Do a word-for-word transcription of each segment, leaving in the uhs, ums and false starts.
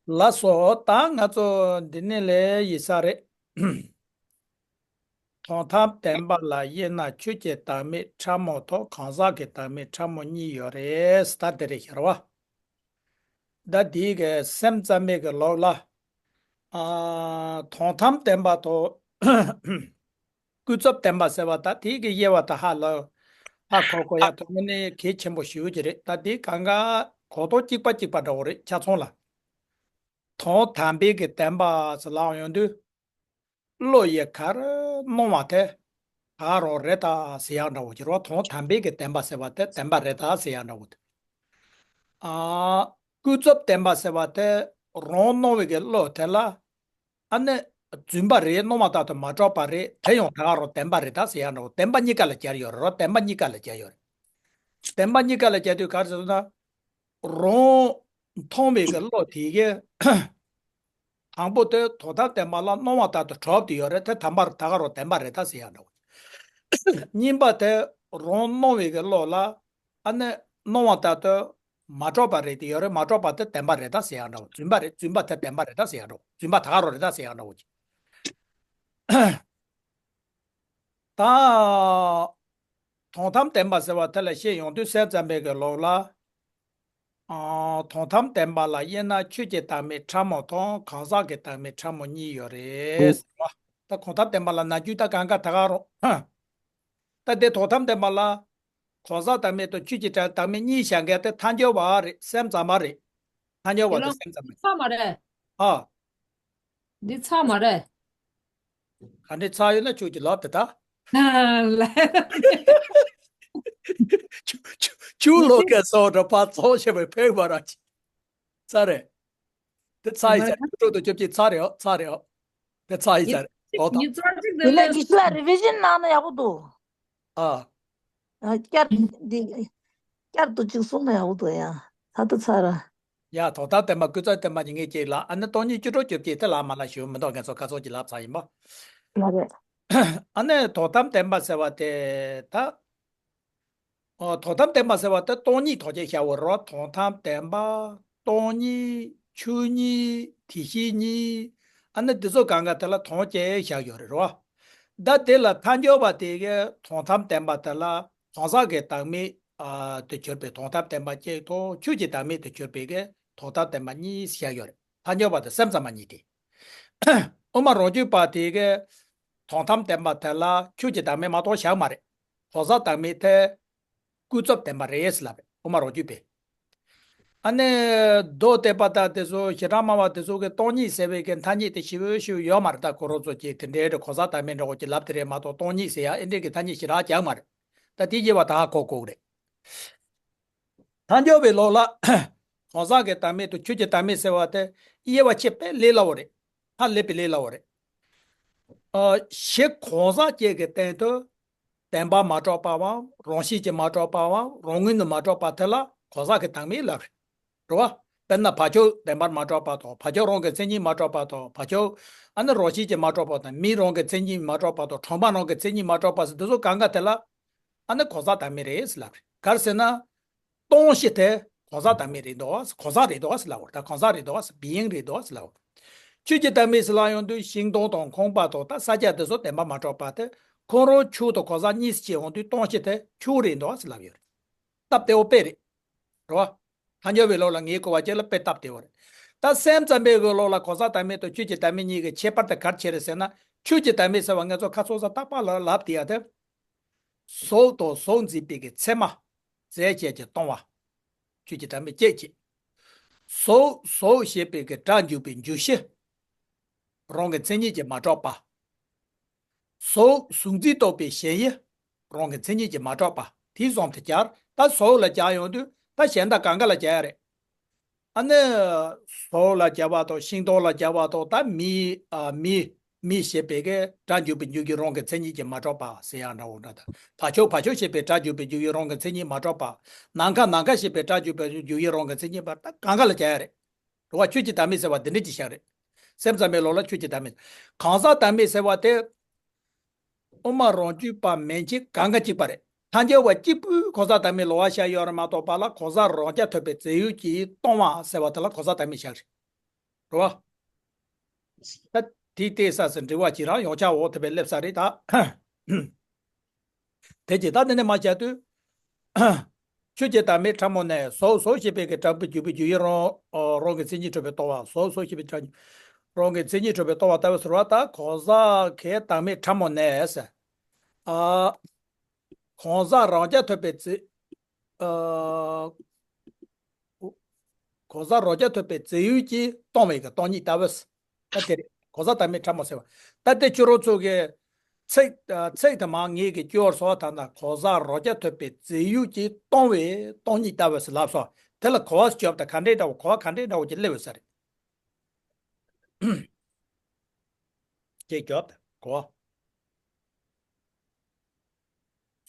ལགས་སོ། ད་ང་ཚོ་འདི་ནས་ལས་ཡིན་ས་རེད། དོན་དམ་བདེན་པ་ལ་དབྱེ་ན་ཆོས་ཀྱི་བདག་མེད་ཕྲ་མོ་དང་གང་ཟག་གི་བདག་མེད་ཕྲ་མོ་གཉིས་ཡོད་རེད། ད་དེ་རེད་ཤར་བ། ད་དེའི་གི་སེམས་ཙམ་པའི་གི་ལོགས་ལ། ཨ། དོན་དམ་བདེན་པ་དང་ཀུན་རྫོབ་བདེན་པ་ཟེར་བ་ད་དེའི་གི་དབྱེ་བ་ད་ཧ་ལ་ཧ་གོ་གོ་ཡ་དོན་ནི་གལ་ཆེན་པོ་ཞེ་པོ་ཅིག་རེད། ད་དེ་གང་ག་གོ་རྟོགས་གཅིག་པ་གཅིག་པ་འདྲ་བོ་རེད་ཆ་ཚང་ལ། དོན་དམ་པའི་གི་བདེན་པ་ཟེར་ལབ་ཡོང་དུས། བློ་ཡིས་ག་རེ་སྣང་བ་དེ་ད་ག་རང་རེད་ད་ཟེར་ཡག་འདྲ་བོ་ཅིག་རེད་བ། དོན་དམ་པའི་གི་བདེན་པ་ཟེར་བ་དེ་བདེན་པ་རེད་ད་ཟེར་ཡག་འདྲ་བོ་དེ། ཨ། ཀུན་རྫོབ་བདེན་པ་ཟེར་བ་དེ་རང་སྣང་བའི་གི་བློ་དེ་ལ། ཨ་ནི། རྫུན་པ་རེད་སྣང་བ་ལྟར་དུ་མ་གྲུབ་པ་རེད། དེ་ཡང་ད་ག་རང་བདེན་པ་རེད་ད་ཟེར་ཡག་འདྲ་བོ། བདེན་པ་གཉིས་ཀ་ལ་སྦྱར་ཡོད་རེད་རོ། བདེན་པ་གཉིས་ཀ་ལ་སྦྱར་ཡོད་རེད། བདེན་པ་གཉིས་ཀ་ལ་སྦྱར་དུས་ག་རེ་ཟེར་ན། རང་མཐོང་བའི་གི་བློ་དེ་གི། དང་པོ་དེ་དོན་དམ་བདེན་པ་ལ་སྣང་བ་ལྟར་དུ་གྲུབ་བསྡད་ཡོད་རེད། དེ་དམ་པར་ད་ག་རང་བདེན་པ་རེད་ད་ཟེར་ཡག་འདྲ་བོ། གཉིས་པ་དེ་རང་སྣང་བའི་གི་བློ་ལ། ཨ་ནི་སྣང་བ་ལྟར་དུ་མ་གྲུབ་པ་རེད་དེ་ཡོད་རེད། མ་གྲུབ་པ་དེ་བདེན་པ་རེད་ད་ཟེར་ཡག་འདྲ་བོ། རྫུན་པ་རེད། རྫུན་པ་དེ་བདེན་པ་རེད་ད་ཟེར་ཡག་འདྲ་བོ། རྫུན་པ་ད་ག་རང་རེད་ད་ཟེར་ཡག་འདྲ་བོ་ཅིག་ད། དོན་དམ་བདེན་པ་ཟེར་བ་དེ་ལ་བཤད་ཡོང་དུས་སེམས་ཙམ་པའི་གི་ལོགས་ལ། ཨ། དོན་དམ་བདེན་པ་ལ་དབྱེ་ན་ཆོས་ཀྱི་བདག་མེད་ཕྲ་མོ་དང་གང་ཟག་གི་བདག་མེད་ཕྲ་མོ་གཉིས་ཡོད་རེད་ཟེར་བ། ད་དོན་དམ་བདེན་པ་ལ་ན་རྒྱུ་ད་གང་ག་ད་ག་རང་། ད་དེ་དོན་དམ་བདེན་པ་ལ། གང་ཟག་བདག་མེད་དང་ཆོས་ཀྱི་བདག་མེད་གཉིས་བཞག་མཁན་དེ་ཐལ་འགྱུར་བ་རེད། སེམས་ཙམ་པ་རེད། ཐལ་འགྱུར་བ་དང་སེམས་ཙམ་པ་རེད། ཚར་མ་རེད། ཨ། འདི་ཚར་མ་རེད། ག་འདྲས་ཚར་ཡོད་ན་ཁྱོད་ཀྱིས་ལབ་དེ་ད། ལ། ཆུ་ཆུ་ཆུ་ལོག་ག་སོགས་འདྲ་ཕར་ཚོགས་བྱས་པའི་ཕེབས་པ་ར་ཅི། ཚར་རེད། དེ་ཚར་ཡིན་ཚར། ཆུ་དྲུག་དང་བཅོ་བརྒྱད་ཚར་རེད། ཨོ། ཚར་རེད། ཨོ། དེ་ཚར་ཡིན་ཚར་རེད། ཨོ་དང་། ཉི་ཚོད་གཅིག་དེ་ཡིན་ནའི་ལས་གཞི་ལ་རི་བི་ཞིན་གནང་ན་ཡག་པོ་འདུག་ཨ། ཨ། བསྐྱར་འདི་བསྐྱར་དུ་གཅིག་གསུང་ན་ཡག་པོ་འདུག་ཡ། ད་ལྟ་ཚར་ར། ཡ། དོན་དམ་བདེན་པ་ཀུན་རྫོབ་བདེན་པ་ཉིད་ངེས་ཀྱི་ལ། ཨ་ནི་སྟོང་ཉིད་བཅུ་དྲུག་བཅོ་བརྒྱད་དེ་ལ་མ་ལ་ཞུ་མི་འདུག་ངས་ཚོ་ཁ་ཚོགས་ཀྱི་ལབ་ཚར་ཡིན་པ། ལ་རེད། ཨ་ནི་དོན་དམ་བདེན་པ་ཟེར་བ་དེ་ད། ཨོ། དོན་དམ་བདེན་པ་ཟེར་བ་དེ་སྟོང་ཉིད་ཐོགས་ཀྱི་བཞག་པ་རོ། དོན་དམ་བདེན་པ། སྟོང་ཉིད། ཆོས་ཉིད། དེ་བཞིན་ཉིད། ཨ་ནི་འདི་ཚོ་གང་ག་དེ་ལ་དོན་བཅས་བཞག་ཡོད་རེད་རོ། ད་དེ་ལ་ཐལ་འགྱུར་བ་དེ་གའི་དོན་དམ་བདེན་པ་དེ་ལ་གང་ཟག་གི་བདག་མེད་ཨ་དུ་གྱུར་པའི་དོན་དམ་བདེན་པ་གཅིག་དང་ཆོས་ཀྱི་བདག་མེད་དུ་གྱུར་པའི་གི་དོན་དམ་བདེན་པ་གཉིས་བཞག་ཡོད་རེད། ཐལ་འགྱུར་བ་དང་སེམས་ཙམ་པ་གཉིས་ཏེ། དབུ་མ་རང་རྒྱུད་པ་དེ་གའི་དོན་དམ་བདེན་པ་དེ་ལ་ཆོས་ཀྱི་བདག་མེད་མ་གཏོགས་བཞག་མ་རེད། གང་ཟག་བདག་མེད་དེ་ཀུན་རྫོབ་བདེན་པ་རེད་ཟེར་ལབ་རེད། དབུ་མ་རང་རྒྱུད་པས། ཨ་ནི་མདོ་སྡེ་པ་དང་དེ་ཚོ་ཞེ་དྲག་སྨྲ་བ་དེ་ཚོ་གི་སྟོང་ཉིད་ཟེར་བའི་གི་ཐ་སྙད་དེ་ཞེ་པོ་ཞེ་པོ་ཡོད་མ་རེད། ད་ཁོ་རང་ཚོ་གི་དེ་འདྲའི་གང་ཟག་བདག་མེད་འདྲ་བོ་ཅིག་ལབ་དེ་རེད་མ་གཏོགས་སྟོང་ཉིད་ཟེར་ཡ་ཨེ་འདྲའི་གི་ཐ་སྙད་ཞེ་དྲག་རྒྱག་མ་རེད། ད་དེ་དབྱེ་བ་ད་ཧ་གོ་དགོས་རེད། ཐལ་འགྱུར་བའི་ལུགས་ལ། གང་ཟག་གི་བདག་མེད་དང་ཆོས་ཀྱི་བདག་མེད་ཟེར་བ་དེ་དབྱེ་བ་ཕྱེ་དཔེ་ལས་སླ་བོ་རེད། ཧ་ལས་པའི་ལས་སླ་བོ་རེད། ཨ། གཞི་གང་ཟག་གཅིག་གི་སྟེང་དུ་བདེན་པར་མ་གྲུབ་པའམ་རང་བཞིན་གྱིས་མ་གྲུབ་པའམ་རང་ངོས་ནས་མ་གྲུབ་པ་དེ་ལ་གང་ཟག་གི་བདག་མེད་ལབ་རེད། རེད་བ། དཔེར་ན་བག་ཆགས་བདེན་པར་མ་གྲུབ་པ་དང་། བག་ཆགས་རང་གི་མཚན་ཉིད་མ་གྲུབ་པ་དང་། བག་ཆགས་ཨ་ནི་རང་བཞིན་གྱིས་མ་གྲུབ་པ་དང་། མིག་རང་གི་མཚན་ཉིད་མ་གྲུབ་པ་དང་། གྲང་པ་རང་གི་མཚན་ཉིད་མ་གྲུབ་པ་ཟེར་འདི་ཚོ་གང་ག་དེ་ལ་ཨ་ནི་གང་ཟག་བདག་མེད་རེད་ཟེར་ལབ་རེད། ག་རེ་ཟེར་ན། སྟོང་གཞི་དེ་གང་ཟག་བདག་མེད་རེད་འདུག་གང་ཟག་རེད་འདུག་ཟེར་ལབ་རེད། ད་གང་ཟག་རེད་འདུག་ཟེར། བིའིང་རེད་འདུག་ཟེར་ལབ་རེད། ཆོས་ཀྱི་བདག་མེད་ཟེར་ལབ་ཡོང་དུས་ཤིང་སྡོང་དང་ཁང་པ་དང་ད་ས་ཆ་དེ་ཚོ་བདེན་པར་མ་གྲུབ་པ་དེ་ཁོ་རང་ཆོས་དང་གང་ཟག་གཉིས་སུ་ཕྱེ་ཡོང་དུས་སྟོང་གཞི་དེ་ཆོས་རེད་འདུག་ཟེར་ལབ་ཡོད་རེད། སྟབས་བདེ་བོ་དཔེ་རེད། རེད་བ། ཐལ་འགྱུར་བའི་ལུགས་ལ་ངས་གོ་བ་ཅིག་ལ་དཔེ་སྟབས་བདེ་བོ་རེད། ད་སེམས་ཙམ་པའི་གི་ལུགས་ལ་གང་ཟག་བདག་མེད་དང་ཆོས་ཀྱི་བདག་མེད་གཉིས་ཀྱི་ཁྱད་པར་དེ་ག་རེ་བྱས་རེད་ཟེར་ན། ཆོས་ཀྱི་བདག་མེད་ཟེར་བ་ང་ཚོ་ཁ་ཚོགས་ས་རྟག་པར་ལ་ལབ་བསྡད་ཡ་དེ། གཟུགས་དང་གཟུགས་འཛིན་པའི་གི་མཚན་མ། རྫས་བཅས་ཀྱིས་སྟོང་བ། ཆོས་ཀྱི་བདག་མེད་སྐྱེད་བྱེད། གཟུགས་གཟུགས་ཞེས་པའི་གི་སྒྲ་འཇུག་པའི་འཇུག་གཞི། རང་གི་མཚན་ཉིད་ཀྱིས་མ་གྲུབ་པ། གཟུགས་གཟུགས་འཛིན་རྟོག་པའི་ཞེན་ཡུལ། རང་གི་མཚན་ཉིད་ཀྱིས་མ་གྲུབ་པ། དེའི་བཟུང་དུ་སྦྱར། ད་གཟུགས་ལ་སྦྱར་ཡོང་དུས་ད་གཞན་དག་གང་ག་ལ་སྦྱར་ཡ་རེད། ཨ་ནི། གཟུགས་ལ་སྦྱར་བ་དང་ཤིང་སྡོང་ལ་སྦྱར་བ་དང་ད་མི། ཨ། མི། མི་ཞེས་པའི་གི་སྒྲ་འཇུག་པའི་འཇུག་ཡུལ་རང་གི་མཚན་ཉིད་ཀྱིས་མ་གྲུབ་པ་ཟེར་ཡ་འདྲ་བོ་འདྲ་ད། བག་ཆགས་བག་ཆགས་ཞེས་པའི་སྒྲ་འཇུག་པའི་འཇུག་ཡུལ་རང་གི་མཚན་ཉིད་མ་གྲུབ་པ། ནམ་མཁའ་ནམ་མཁའ་ཞེས་པའི་སྒྲ་འཇུག་པའི་འཇུག་ཡུལ་རང་གི་མཚན་ཉིད་པ་ད་གང་ག་ལ་སྦྱར་ཡ་རེད། རེད་བ། ཆོས་ཀྱི་བདག་མེད་ཟེར་བ་འདི་འདྲ་ཅིག་བཞག་རེད། སེམས་ཙམ་པའི་ལུགས་ལ་ཆོས་ཀྱི་བདག་མེད། གང་ཟག་བདག་མེད་ཟེར་བ་དེ། དབུ་མ་རང་རྒྱུད་པ་མན་ཆད་གང་ག་གཅིག་པ་རེད། ཐལ་འགྱུར་བ་གཅིག་པུས་གང་ཟག་བདག་མེད་ལབ་པ་བཞག་ཡོད་རེད་མ་གཏོགས་པ་ལ་གང་ཟག་རང་རྐྱ་ཐུབ་པའི་རྫས་ཡོད་ཀྱིས་སྟོང་བ་ཟེར་བ་དེ་ལ་གང་ཟག་བདག་མེད་བཞག་རེད། རེད་བ། ད་དེའི་ལྟས་ས་སུ་འབྲེལ་བ་ཅིག་རང་ཡོང་ཆ་འོག་ཐུབ་པའི་སླེབས་ས་རེད་ད། དེ་ཅི་ད་འདི་ནས་མ་བྱ་དུས། ཆོས་ཀྱི་བདག་མེད་ཕྲ་མོ་ནས་སོ་སོ་ཞེས་པའི་གི་དྲང་པོའི་བརྗོད་པའི་རྒྱུ་ཡི་རང་རང་གི་མཚན་ཉིད་གྲུབ་པའི་རྟོག་པ་སོ་སོ་ཞེས་པའི་དྲང་རང་གི་མཚན་ཉིད་གྲུབ་པའི་རྟོག་པ་ལྟ་བུ་ཟེར་བ་ད་གང་ཟག་གི་བདག་མེད་ཕྲ་མོ་ནས་ཟེར། ཨ། གང་ཟག་རང་རྐྱ་ཐུབ་པའི་རྩི། ཨ། གང་ཟག་རང་རྐྱ་ཐུབ་པའི་རྩི་ཡུལ་གྱིས་སྟོང་བའི་གི་སྟོང་ཉིད་ལྟ་བུ། ད་དེ་རེད་གང་ཟག་བདག་མེད་ཕྲ་མོ་ཟེར་བ། ད་དེ་ཁྱོད་རང་ཚོ་གི་ཚིག་ཚིག་དེ་མ་ངེས་ཀྱི་སྐྱོར་སོགས་དང་ན་གང་ཟག་རང་རྐྱ་ཐུབ་པའི་རྩི་ཡུལ་གྱིས་སྟོང་བའི་སྟོང་ཉིད་ལྟ་བུ་ཟེར་ལབ་སོང་། དེ་ལ་གོ་བ་སྐྱོབ་དང་ག་འདྲའི་འདྲ་བོ་གོ་བ་ག་འདྲའི་འདྲ་བོ་ཅིག་སླེབས་ཡོད་ས་རེད། ཅེས་སྐྱོབ་དང་གོ་བ།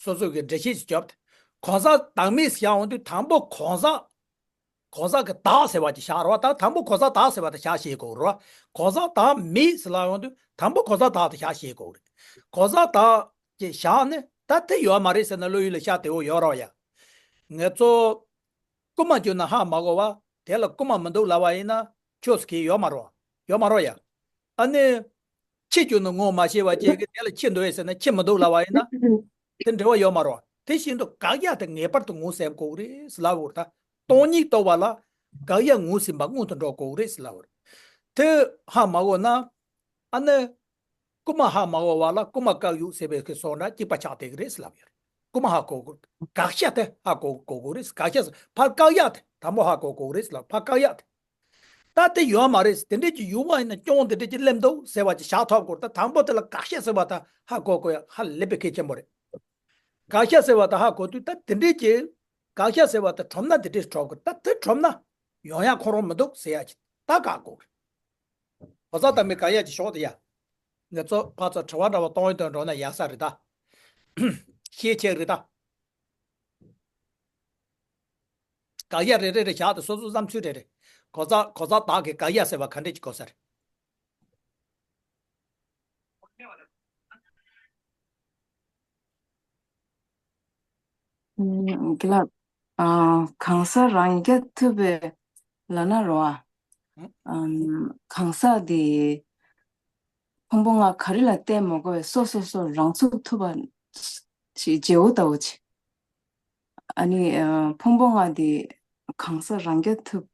སོ་སོ་གི་འགྲེལ་བཤད་ཅིག་བརྒྱབ་སྟེ། གང་ཟག་བདག་མེད་ཟེར་ཡོང་དུས་དང་པོ་གང་ཟག་གང་ཟག་གི་བདག་ཟེར་བ་ཅིག་བཞག་རོགས། ད་དང་པོ་གང་ཟག་བདག་ཟེར་བ་དེ་བཞག་ཤེས་དགོས་རོགས། གང་ཟག་བདག་མེད་ཟེར་ལ་ཡོང་དུས་དང་པོ་གང་ཟག་བདག་དེ་བཞག་ཤེས་དགོས་རེད། གང་ཟག་བདག་ཅེས་བཞག་ནས་ད་དེ་ཡོད་མ་རེད་ཟེར་ན་བློ་ཡུལ་ལ་ཤར་དེ་འོ་ཡོད་རོགས་ཡ། ངེད་ཚོ་རྐུན་མ་གྱུར་ན་ཧ་མ་གོ་བ་དེ་ལ་རྐུན་མ་མི་འདུག་ལབ་པ་ཡིན་ན་ཆོས་སུ་གི་ཡོད་མ་རོགས། ཡོད་མ་རོགས་ཡ། ཨ་ནི། ཁྱི་གྱུར་ན་ངོ་མ་ཤེས་པ་ཅིག་གིས་དེ་ལ་ཁྱི་འདུག་ཨེ་ཟེར་ན་ཁྱི་མི་འདུག་ལབ་པ་ཡིན་ན། དེ་འབྲེལ་བ་ཡོད་མ་རེད། དེ་བཞིན་དུ་དགག་ཡ་དེ་ངེས་པར་དུ་ངོས་ཟིན་དགོས་རེད་ཟེར་ལབ་པ་རེད་ད། སྟོང་ཉིད་རྟོགས་པ་ལ་དགག་ཡ་ངོས་ཟིན་པ་སྔོན་དུ་འགྲོ་དགོས་རེད་ཟེར་ལབ་པ་རེད། དེ་ཧ་མ་གོ་ན། ཨ་ནི། རྐུན་མ་ཧ་མ་གོ་བ་ལ་རྐུན་མ་བཀག་ཡོད་ཟེར་བའི་གི་སོགས་འདྲ་གཅིག་པ་ཆགས་བསྡད་ཀྱི་རེད་ཟེར་ལབ་ཡོད་རེད། རྐུན་མ་ཧ་གོ་དགོས། དགག་བྱ་དེ་ཧ་གོ་དགོས་དགོས་རེད། དགག་བྱ་ཟེར་ཕར་བཀག་ཡ་དེ་དང་པོ་ཧ་གོ་དགོས་རེད་ཟེར་ལབ། ཕར་བཀག་ཡ་དེ། ད་དེ་ཡོད་མ་རེད། དེ་འདྲས་ཀྱི་ཡོང་བ་ཡིན་ན་སྐྱོན་དེ་འདྲས་ཀྱི་སླེབས་འདུག་ཟེར་བ་ཅིག་བཞག་ཐུབ་དགོས། ད་དང་པོ་དེ་ལ་དགག་བྱ་ཟེར་བ་ད་ཧ་གོ་དགོས་ཡ་ཧ་ལས་པའི་གལ་ཆེན་པོ་རེད། དགག་བྱ་ཟེར་བ་ད་ཧ་གོ་དུས་ད་དེ་འདྲས་ཀྱི་དགག་བྱ་ཟེར་བ་ད་གྲུབ་ན་དེ་འདྲས་གྲུབ་དགོས། ད་དེ་གྲུབ་ན་ཡོང་ཡ་ཁོ་རང་མི་འདུག་ཟེར་ཡ་ཅིག་ད་དགག་དགོས། གོ་ས་དང་མི་དགག་ཡ་ཅིག་ཞོག་དེ་ཡ། ངེད་ཚོ་ཕར་ཚུར་དྲི་བ་འདྲ་བ་གཏོང་ཡོང་དུས་འགྲོ་ན་ཡག་ས་རེད་ད། ཤེས་ཆེ་རེད་ད། དགག་ཡ་རེ་རེ་རེ་བཞག་སྟེ་སོ་སོ་བསམ་ཚུལ་རེ་རེ། གོ་ས་གོ་ས་བདག་གི་དགག་ཡ་ཟེར་བ་ག་འདྲས་ཀྱི་གོ་ས་རེད། ཨུམ། གི་ལ། ཨ། གང་ཟག་རང་རྐྱ་ཐུབ་པའི་ལ་ན་རོ་ཨ། ཨམ། གང་ཟག་དེ་ཕུང་པོ་ལྔ་ག་རེ་ལ་བརྟེན་མ་དགོས་པའི་སོ་སོ་སོ་རང་ཚུགས་ཐུབ་པ་ཞིག་བརྗེ་བོ་ལྟ་བུ་ཅིག་ཨ་ནི། ཨ། ཕུང་པོ་ལྔ་དེ་གང་ཟག་རང་རྐྱ་ཐུབ།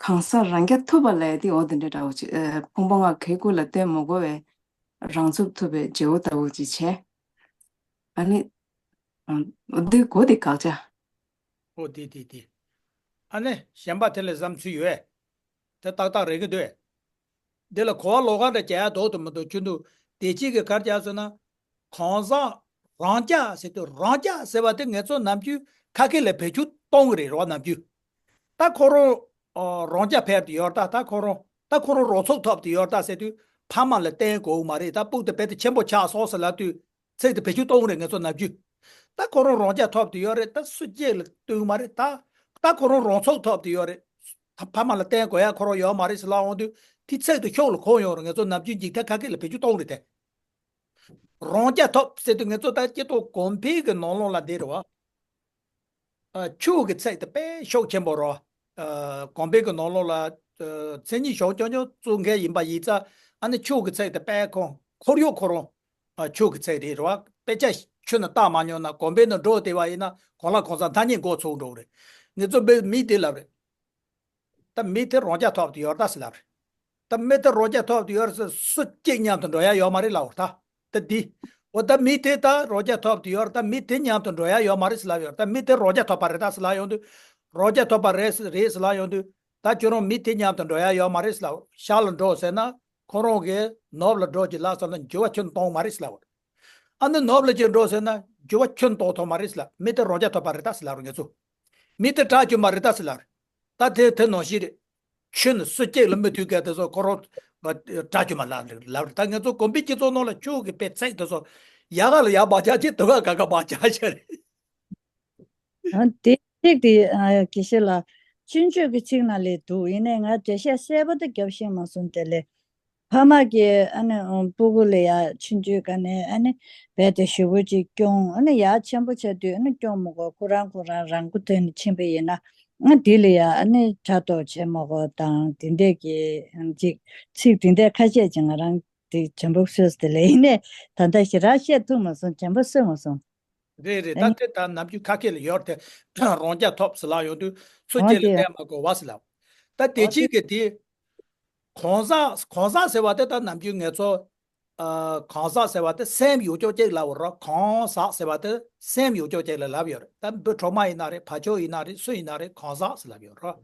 གང་ཟག་རང་རྐྱ་ཐུབ་པ་ལས་དེ་འོ་དེ་འདྲ་འདྲ་བོ་ཅིག་ཨ། ཕུང་པོ་ལྔ་གི་སྐུ་ལ་བརྟེན་མ་དགོས་པའི་རང་ཚུགས་ཐུབ་པའི་བརྗེ་བོ་ལྟ་བུ་ཅིག་བྱས། ཨ་ནི། ཨ། འདི་གོ་དེ་དགག་བྱ། ཨོ་དེ་དེ་དེ། ཨ་ནི་གཞན་པ་དེ་ལ་བསམ་ཚུལ་ཡོད། དེ་ཏག་ཏག་རེད་ཀྱི་འདུག་དེ་ལ་གོ་བ་ལོག་ག་འདྲ་བྱ་ཡ་འདུག་དུ་མི་འདུག་ཁྱོད་འདུག་དེ་གཅིག་གི་གར་བྱ་ཟེར་ན། གང་ཟག་རང་རྐྱ་ཟེར་དུས་རང་རྐྱ་ཟེར་བ་དེ་ངེད་ཚོ་ནམ་རྒྱུན་ཁ་སྐད་ལ་བེད་སྤྱོད་གཏོང་གི་རེད་རོ་ནམ་རྒྱུན། ད་ཁོ་རང་། ཨ། རང་རྐྱ་ཕེབས་དུ་ཡོད་ད། ད་ཁོ་རང་ད་ཁོ་རང་རང་ཚུགས་ཐོབ་དུ་ཡོད་ད་ཟེར་དུས་ཕ་མ་ལ་བརྟེན་དགོས་མ་རེད། ད་སྤུག་དེ་བེད་དུ་ཆེན་པོ་ཆགས་སོང་ཟེར་ལབ་དུས། ཚིག་དེ་བེད་སྤྱོད་གཏོང་གི་རེད་ངེད་ཚོ་ནམ་རྒྱུན། ད་ཁོ་རང་རང་རྐྱ་ཐོབ་དུ་ཡོད་རེད། ད་སུ་གཅིག་ལ་ལྟོས་མ་རེད་ད། ད་ཁོ་རང་རང་ཚུགས་ཐོབ་དུ་ཡོད་རེད། ད་ཕ་མ་ལ་བརྟེན་དགོས་ཡ་ཁོ་རང་ཡོད་མ་རེད་ཟེར་ལབ་འོང་དུས་དེ་ཚིག་དེ་ཤུགས་ལ་གོ་ཡོང་རེད། ངེད་ཚོ་ནམ་རྒྱུན་འཇིག་རྟེན་ཁ་སྐད་ལ་བེད་སྤྱོད་གཏོང་གི་རེད་དེ། རང་རྐྱ་ཐོབ་ཟེར་དུས་ངེད་ཚོ་ད་སྤྱི་ཚོགས་གོང་འཕེལ་གྱི་ནང་ལོགས་ལ་བསྡད་རེད་བ། ཨ། ཆོས་ཀྱི་ཚིག་དེ་དཔེ་ཤུགས་ཆེན་པོ་རོ། ཨ། གོང་འཕེལ་གྱི་ནང་ལོགས་ལ། ཨ། མཚན་ཉིད་ཞོག་ཅོག་ཅོག་བཙུགས་མཁན་ཡིན་པ་ཡིན་ཙང་ཨ་ནི་ཆོས་ཀྱི་ཚིག་དེ་དཔེ་ཁོང་ཁོར་ཡུག་ཁོ་རང་། ཨ། ཆོས་ཀྱི་ཚིག་རེད་རོ། དཔེ་ཆ་ཆུ་ནང་བཏང་མ་མྱོང་ན་གོང་འཕེལ་ནང་འགྲོ་བསྡད་པ་ཡིན་ན་གོ་ལ་གོ་ས་ཐ་སྙད་འགོ་ཚུགས་འགྲོ་གི་རེད། ངེད་ཚོ་བོད་མི་དེ་ལབ་རེད། ད་མི་དེ་རང་རྐྱ་ཐོབ་དུ་ཡོད་ད་ཟེར་ལབ་རེད། ད་མི་དེ་རང་རྐྱ་ཐོབ་དུ་ཡོད་ཟེར་སུ་གཅིག་མཉམ་དུ་འགྲོ་ཡ་ཡོད་མ་རེད་ལབ་འོ་ད། ད་འདི། འོ་ད་མི་དེ་ད་རང་རྐྱ་ཐོབ་དུ་ཡོད་ད་མི་དེ་མཉམ་དུ་འགྲོ་ཡ་ཡོད་མ་རེད་ཟེར་ལབ་ཡོད། ད་མི་དེ་རང་རྐྱ་ཐོབ་པ་རེད་ད་ཟེར་ལབ་ཡོང་དུས། རང་རྐྱ་ཐོབ་པ་རེད་ཟེར་རེད་ཟེར་ལབ་ཡོང་དུས། ད་ཁྱོད་རང་མི་དེ་མཉམ་དུ་འགྲོ་ཡ་ཡོད་མ་རེད་ཟེར་ལབ། ཤར་ལ་འགྲོ་ཟེར་ན་ཁོ་རང་གི་ནུབ་ལ་འགྲོ་གི་ལབ་ཟེར་ན་འགྱུར་བ་ཁྱོན་གཏོང་མ་རེད་ཟེར་ལབ། ཨ་ནི་ནུབ་ལ་ཅིག་འགྲོ་ཟེར་ན་འགྱུར་བ་ཁྱོན་གཏོང་ཐུབ་མ་རེད་ཟེར་ལབ། མི་དེ་རང་རྐྱ་ཐོབ་པ་རེད་ད་ཟེར་ལབ་རེད་ངེད་ཚོ། མི་དེ་དགྲ་བཅོམ་པ་རེད་ད་ཟེར་ལབ་རེད། ད་དེ་དེ་ནང་བཞིན་རེད། ཆོས་ནི་སུ་གཅིག་ལ་མི་མཐུན་མཁན་དེ་ཚོ་ཁོ་རང་དགྲ་བཅོམ་པ་ལབ་རེད་ལབ་རེད། ད་ངེད་ཚོ་གོང་འཕེལ་སྤྱི་ཚོགས་ནང་ལ་ཆོས་ཀྱི་དཔེ་ཚིག་དེ་ཚོ་ཡག་ག་ལ་ཡག་མ་ཆགས་ཅིག་དུ་ག་ག་ག་མ་ཆགས་ཤག་རེད། ཨ། དེ་ཚིག་དེ། ཨ། དགེ་བཤེས་ལགས། ཆུང་ཆུང་གི་ཚིག་ནང་ལས་འདུག་ཡིན་ནའི་ང་འགྲེལ་བཤད་གསལ་པོ་དེ་རྒྱབ་ཤེས་མ་སོང་དེ་ལས། ཕ་མ་གིས་ཨ་ནི་སྤུ་གུ་ལ་ཡ་ཆུང་ཆུང་ག་ནས་ཨ་ནི་རྦད་དེ་ཞེ་པོ་ཅིག་སྐྱོང་། ཨ་ནི་ཡ་ཆེན་པོ་ཆགས་དུས་ཨ་ནི་སྐྱོང་མི་དགོས། ཁོ་རང་ཁོ་རང་རང་མགོ་ཐོན་ནས་ཕྱིན་པ་ཡིན་ན། ང་འདི་ལ་ཡ་ཨ་ནི་ཕྲག་དོག་བྱེད་མ་དགོས་དང་དེ་འདྲས་ཀྱི་ཅིག་ཚིག་དེ་འདྲས་ཁ་ཤས་ཅིག་ང་རང་དེ་བྱམས་པོ་ཤོད་དེ་ལས་ཡིན་ནས་ད་ལྟ་ཞེ་དྲག་བཤད་ཐུབ་མ་སོང་། བྱམས་པོ་ཤོད་མ་སོང་། རེད་རེད། ཨ་ད་ནི་དེ་ད་ནམ་རྒྱུན་ཁ་སྐད་ལ་ཡོད་དེ་རང་རྐྱ་ཐོབ་ཟེར་ལབ་ཡོང་དུས་སུ་འོ་སྐྱེས་ལ་དེ་བལྟས་མ་དགོས་པ་ཟེར་ལབ། ད་དེ་འོ་དེ་ཕྱིན་གི་དེ་གང་ཟག་གང་ཟག་ཟེར་བ་དེ་ད་ནམ་རྒྱུན་ངེད་ཚོ་ཨ། གང་ཟག་ཟེར་བ་དེ་སེམས་ཡོད་ཅོག་ཅིག་ལབ་པ་རེད། གང་ཟག་ཟེར་བ་དེ་སེམས་ཡོད་ཅོག་ཅིག་ལ་ལབ་ཡོད་རེད། ད་འབུ་གྲོག་མ་ཡིན་ན་རེད། བ་ཕྱུགས་ཡིན་ན་རེད། སུ་ཡིན་ན་རེད། གང་ཟག་ཟེར་ལབ་ཡོད་རེད།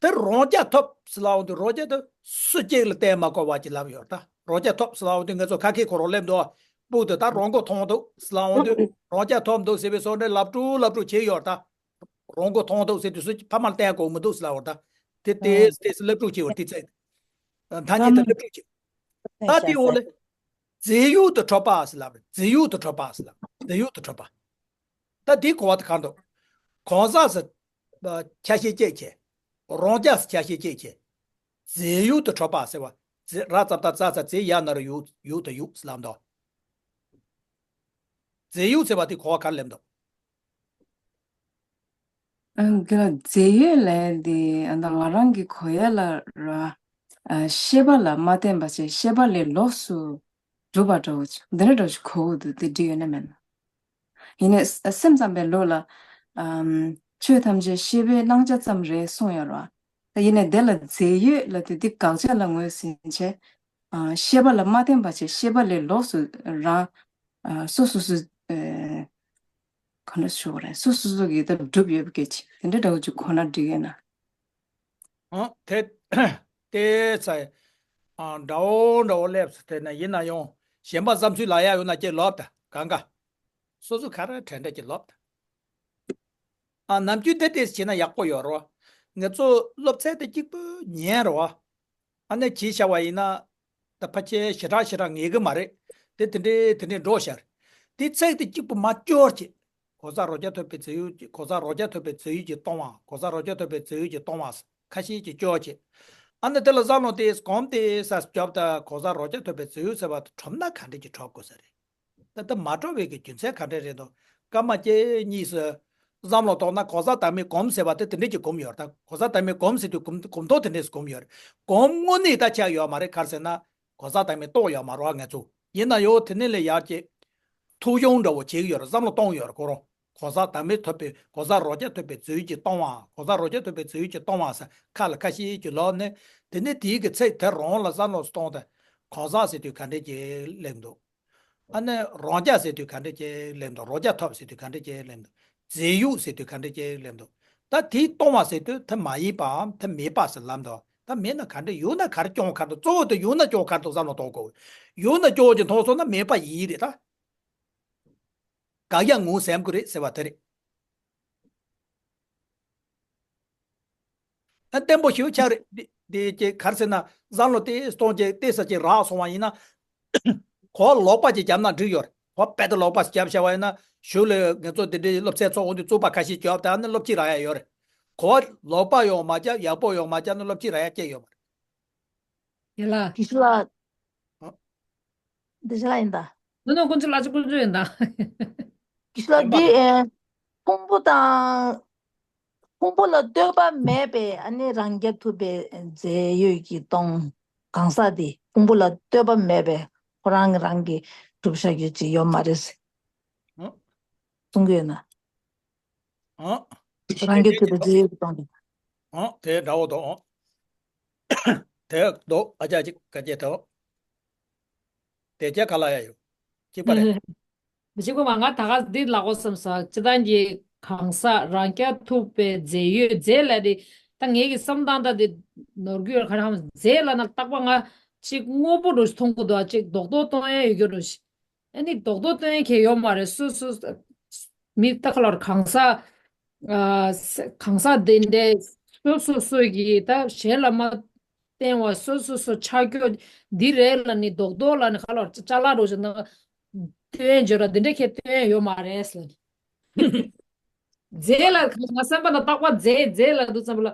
དེ་རང་རྐྱ་ཐོབ་ཟེར་ལབ་འོང་དུས་རང་རྐྱ་དེ་སུ་གཅིག་ལ་བལྟས་མ་དགོས་པ་ཅིག་ལབ་ཡོད་རེད། ད་རང་རྐྱ་ཐོབ་ཟེར་ལབ་འོང་དུས་ངེད་ཚོ་ཁ་སྐད་ཁོ་རང་སླེབས་འདུག་སྤུག་དེ་ད་རང་མགོ་ཐོན་འདུག་ཟེར་ལབ་འོང་དུས་རང་རྐྱ་ཐོབ་འདུག་ཟེར་བའི་བཟོ་འདྲ་ལབ་དྲུག་ལབ་དྲུག་བྱས་ཡོད་རེད། ད་རང་མགོ་ཐོན་འདུག་ཟེར་དུས་སུ་ཕ་མར་བལྟས་དགོས་མི་འདུག་ཟེར་ལབ་ཡོད་རེད། ད་དེ་དེ་དེ་སླེབས་དྲུག་བྱས་ཡོད་རེད། དེ་ཚེ་ཐ་སྙད་དེ་སླེབས་དྲུག་བྱས། ད་དེ་འོག་ལ་རྫས་ཡོད་དུ་གྲུབ་པ་ཟེར་ལབ་རེད། རྫས་ཡོད་དུ་གྲུབ་པ་ཟེར་ལབ། རྫས་ཡོད་དུ་གྲུབ་པ། ད་དེའི་གོ་བ་དེ་གང་འདུག་གང་ཟག་ཟེར་ཆ་ཤས་གཅིག་བྱས། རང་རྐྱ་ཟེར་ཆ་ཤས་གཅིག་བྱས། རྫས་ཡོད་དུ་གྲུབ་པ་ཟེར་བ། རྫས་ར་ཙ་བཏགས་རྩ་ས་རྫས་ཡ་ན་རོ་ཡོད་ཡོད་དུ་ཡོད་ཟེར་ལབ་འདུག་རྫས་ཡོད་ཟེར་བ་དེ་གོ་བ་ག་རེ་སླེབས་འདུག་ཨ། དེ་ལ་རྫས་ཡོད་ལས་དེ་ཨ་ད་ང་རང་གི་གོ་ཡ་ལ་ར། ཨ། ཤེས་པ་ལ་མ་བརྟེན་པ་བྱས་ཤེས་པ་ལས་ལོགས་སུ་གྲུབ་པ་འདྲ་བོ་ཅིག་འདི་འདྲ་འདྲ་བོ་ཅིག་གོ་གི་འདུག་དེ་འགྲིག་ཡོད་ན་མེད་ན། ཡིན་ནའི་སེམས་ཙམ་པའི་ལུགས་ལ། ཨམ། ཆོས་ཐམས་ཅད་ཤེས་པའི་སྣང་ཆ་ཙམ་རེད་གསུངས་ཡོད་རེད་བ། ད་ཡིན་ནའི་དེ་ལ་རྫས་ཡོད་ལབ་དུས་འདི་དགག་བྱ་ལ་ངོས་ཟིན་བྱས། ཨ། ཤེས་པ་ལ་མ་བརྟེན་པ་བྱས་ཤེས་པ་ལས་ལོགས་སུ་རང་། ཨ། སོ་སོ་སོ། ཨེ། ག་འདྲ་ཞུ་དགོས་རེད། སོ་སོ་སོ་གིས་ད་སྒྲུབ་ཡོད་པའི་སྐད་ཅིག་དེ་འདྲ་འདྲ་བོ་ཅིག་གོ་ན་འགྲིག་ཡོད་ན། ཨ། དེ་དེ་ཚ། ཨ། འདྲ་བོ་འདྲ་བོ་སླེབས་སོང་། དེ་ན་ཡིན་ན་ཡང་གཞན་པ་བསམ་ཚུལ་ལ་ཡ་ཡོད་ན་ཅིག་ལབ་ད་གང་ག་སོ་སོ་ག་རེ་དྲན་འདྲ་ཅིག་ལབ་ད། ཨ། ནམ་རྒྱུན་དེ་དེ་བྱས་ན་ཡག་པོ་ཡོད་རེད་བ། ངེད་ཚོ་སློབ་ཚན་དེ་གཅིག་པུ་ཉན་རེད་བ། ཨ་ནི་བྱས་བཞག་པ་ཡིན་ན། ད་ཕལ་ཆེར་ཞེ་དྲག་ཞེ་དྲག་ངེས་ཀྱི་མ་རེད། དེ་དེ་འདྲའི་དེ་འདྲའི་འགྲོ་ཤར། དེ་ཚེག་དེ་གཅིག་པུ་མ་སྐྱོར་བྱེད། གང་ཟག་རང་རྐྱ་ཐོབ་པའི་རྫས་ཡོད་ཀྱི་གང་ཟག་རང་རྐྱ་ཐོབ་པའི་རྫས་ཡོད་ཀྱི་སྟོང་བ། གང་ཟག་རང་རྐྱ་ཐོབ་པའི་རྫས་ཡོད་ཀྱི་སྟོང་བ། ཁ་ཤས་ཀྱིས་སྐྱོར་བྱེད། ཨ་ནི་དེ་ལ་བསམ་བློ་དེ་གོམས་དེ་ས་སྐྱོབ་ད་གང་ཟག་རང་རྐྱ་ཐོབ་པའི་རྫས་ཡོད་ཟེར་བ་དེ་གྲུབ་ན་ག་འདྲ་གྱི་གྲུབ་དགོས་ས་རེད། ད་ལྟ་མ་གྲུབ་པའི་གི་རྒྱུ་མཚན་ག་འདྲ་རེད་འདུག་སྐར་མ་གཅིག་གཉིས་སུ་བསམ་བློ་གཏོང་ན་གང་ཟག་བདག་མེད་སྒོམ་ཟེར་བ་དེ་དེ་འདྲས་ཀྱི་སྒོམ་ཡོད་རེད། ད་གང་ཟག་བདག་མེད་སྒོམ་ཟེར་དུས་སྒོམ་སྒོམ་ཐོག་དེ་འདྲས་སུ་སྒོམ་ཡོད་རེད། སྒོམ་དངོས་གནས་ད་ཆགས་ཡོད་མ་རེད། ག་རེ་ཟེར་ན་གང་ཟག་བདག་མེད་རྟོགས་ཡོད་མ་རེད་བ་ང་ཚོ། ཡིན་ན་ཡང་དེ་ནས་ལས་ཡར་གྱི་ཐུགས་སྦྱོང་འདྲ་བོ་བྱེད་ཀྱི་ཡོད་རེད། བསམ་བློ་གཏོང་ཡོད་རེད་ཁོ་རང་། གང་ཟག་བདག་མེད་ཐོབ་པའི་གང་ཟག་རང་རྐྱ་ཐོབ་པའི་རྫས་ཡོད་ཀྱི་སྟོང་བ། གང་ཟག་རང་རྐྱ་ཐོབ་པའི་རྫས་ཡོད་ཀྱི་སྟོང་བ་ཟེར་ཁ་ལ་ཁ་ཤས་ཀྱི་ལོག་ནས་དེ་ནས་དེའི་གི་ཚེག་དེ་རང་ལ་བསམ་བློ་གཏོང་དང་། གང་ཟག་ཟེར་དུས་ག་འདྲས་ཀྱི་སླེབས་འདུག་ཨ་ནི་རང་རྐྱ་ཟེར་དུས་ག་འདྲ་ཅིག་སླེབས་འདུག་རང་རྐྱ་ཐོབ་ཟེར་དུས་ག་འདྲ་ཅིག་སླེབས་འདུག་རྫས་ཡོད་ཟེར་དུས་ག་འདྲ་ཅིག་སླེབས་འདུག་ད་དེའི་སྟོང་བ་ཟེར་དུས་དེ་མ་ཡིན་པའམ་དེ་མེད་པ་ཟེར་ལབ་འདུག་ད་མེད་ན་ག་འདྲ། ཡོད་ན་ག་རེ་སྐྱོན་ག་རེ་འདུག་གཙོ་བོ་དེ་ཡོད་ན་སྐྱོན་ག་རེ་འདུག་བསམ་བློ་གཏོང་དགོས། ཡོད་ན་སྐྱོན་ཅིག་མཐོང་སོང་ན་མེད་པ་ཡིན་རེད་ད། དགག་ཡ་ངོ་ཟེར་གི་རེད་ཟེར་བ་དེ་རེད། ཨ། བརྟན་པོ་ཞེ་པོ་ཆགས་རེད། འདི་འདི་ཅིག་ག་རེ་ཟེར་ན་བསམ་བློ་དེ་གཏོང་ཅིག་ཏོག་ཙམ་ཅིག་རག་སོང་བ་ཡིན་ན། གོ་བ་ལོག་པ་ཅིག་བརྒྱབ་ན་འགྲིག་ཡོད་རེད། གོ་བ་དཔེ་དེ་ལོག་པ་ཞིག་བརྒྱབ་བཞག་པ་ཡིན་ན་གཞུག་ལ་ང་ཚོ་འདི་འདྲའི་སློབ་ཚན་ཚོགས་འོང་དུས་རྩོད་པ་ཁ་ཤས་བརྒྱབ་དང་ཨ་ནི་སློབ་ཁྲིད་རག་ཡ་ཡོད་རེད། གོ་བ་ལོག་པ་ཡོང་མ་བརྒྱབ་ཡག་པོ་ཡོང་མ་བརྒྱབ་ན་སློབ་ཁྲིད་རག་ཡ་སྐྱེ་ཡོད་མ་རེད། ཡ་ལ། དགེ་བཤེས་ལགས། ཨ། དགེ་བཤེས་ལགས་ཡིན་ད། ནོ་ནོ་ཀུན་སྤྱོད་ལགས་ཀྱི་ཀུན་སྤྱོད་ཡིན་ད། དགེ་བཤེས་ལགས་འདི་ཨེ། ཕུང་པོ་དང་། ཕུང་པོ་ལ་ལྟོས་པ་མེད་པའི་ཨ་ནི་རང་རྐྱ་ཐུབ་པའི་རྫས་ཡོད་ཀྱི་སྟོང་། གང་ཟག་འདི་ཕུང་པོ་ལ་ལྟོས་པ་མེད་པའི་ཁོ་རང་གི་རང་གི་གྲུབ་ཤག་ཡོད་ཅིག་ཡོད་མ་རེད། ཨ། གསུང་གི་ཡོད་ན། ཨ། རང་རྐྱ་ཐུབ་པའི་རྫས་ཡོད་ཀྱི་སྟོང་དེ། ཨ། དེ་འདྲ་བོ་འདུག་དེ་འདུག་ཨ་ཅག་ཅིག་ག་ཅེ་ཐོ། དེ་ཅག་ག་ལ་ཡ་ཡོད། གཅིག་པ་རེད། མི་གཅིག་པ་མ་ང་ད་ག་འདི་ལ་གོ་བསམ་ས་སྤྱི་བཏང་གི་གང་ཟག་རང་རྐྱ་ཐུབ་པའི་རྫས་ཡོད་རྫས་ལ་དེ་ད་ངེད་ཀྱི་བསམ་སྟངས་ད་དེ་ནོར་རྒྱུ་ཡོད་ག་རེ་ཧམ་རྫས་ལ་ན་རྟག་པ་ང་ཅིག་དངོས་པོ་འདྲ་ཞིག་མཐོང་གི་འདུག་ཅིག་རྡོག་རྡོག་གཏོང་ཡ་ཡོད་རྒྱུ་འདྲ་ཞིག་ཨ་ནི་རྡོག་རྡོག་སྟོན་མཁན་ཡོད་མ་རེད། སོ་སོ་མི་ལྟ་ཁ་ལོར་གང་ཟག་ཨ། གང་ཟག་དེ་འདྲའི་སོ་སོ་སོ་གི་ད་གཞན་ལ་མ་བརྟེན་བ་སོ་སོ་སོ་ཆགས་རྒྱུ་འདི་རེད་ལ་ནི་རྡོག་རྡོག་ལ་ནི་ཁ་ལོར་ཅ་ལག་རོ་ཞིག་ན་སྟོན་བརྗོད་ར་འདི་འདྲ་ཁྱེད་སྟོན་ཡོད་མ་རེད་ཟེར། རྫས་ལ་ང་བསམ་པ་ན་རྟག་པར་རྫས་རྫས་ལ་འདུག་བསམ་པ་ལ་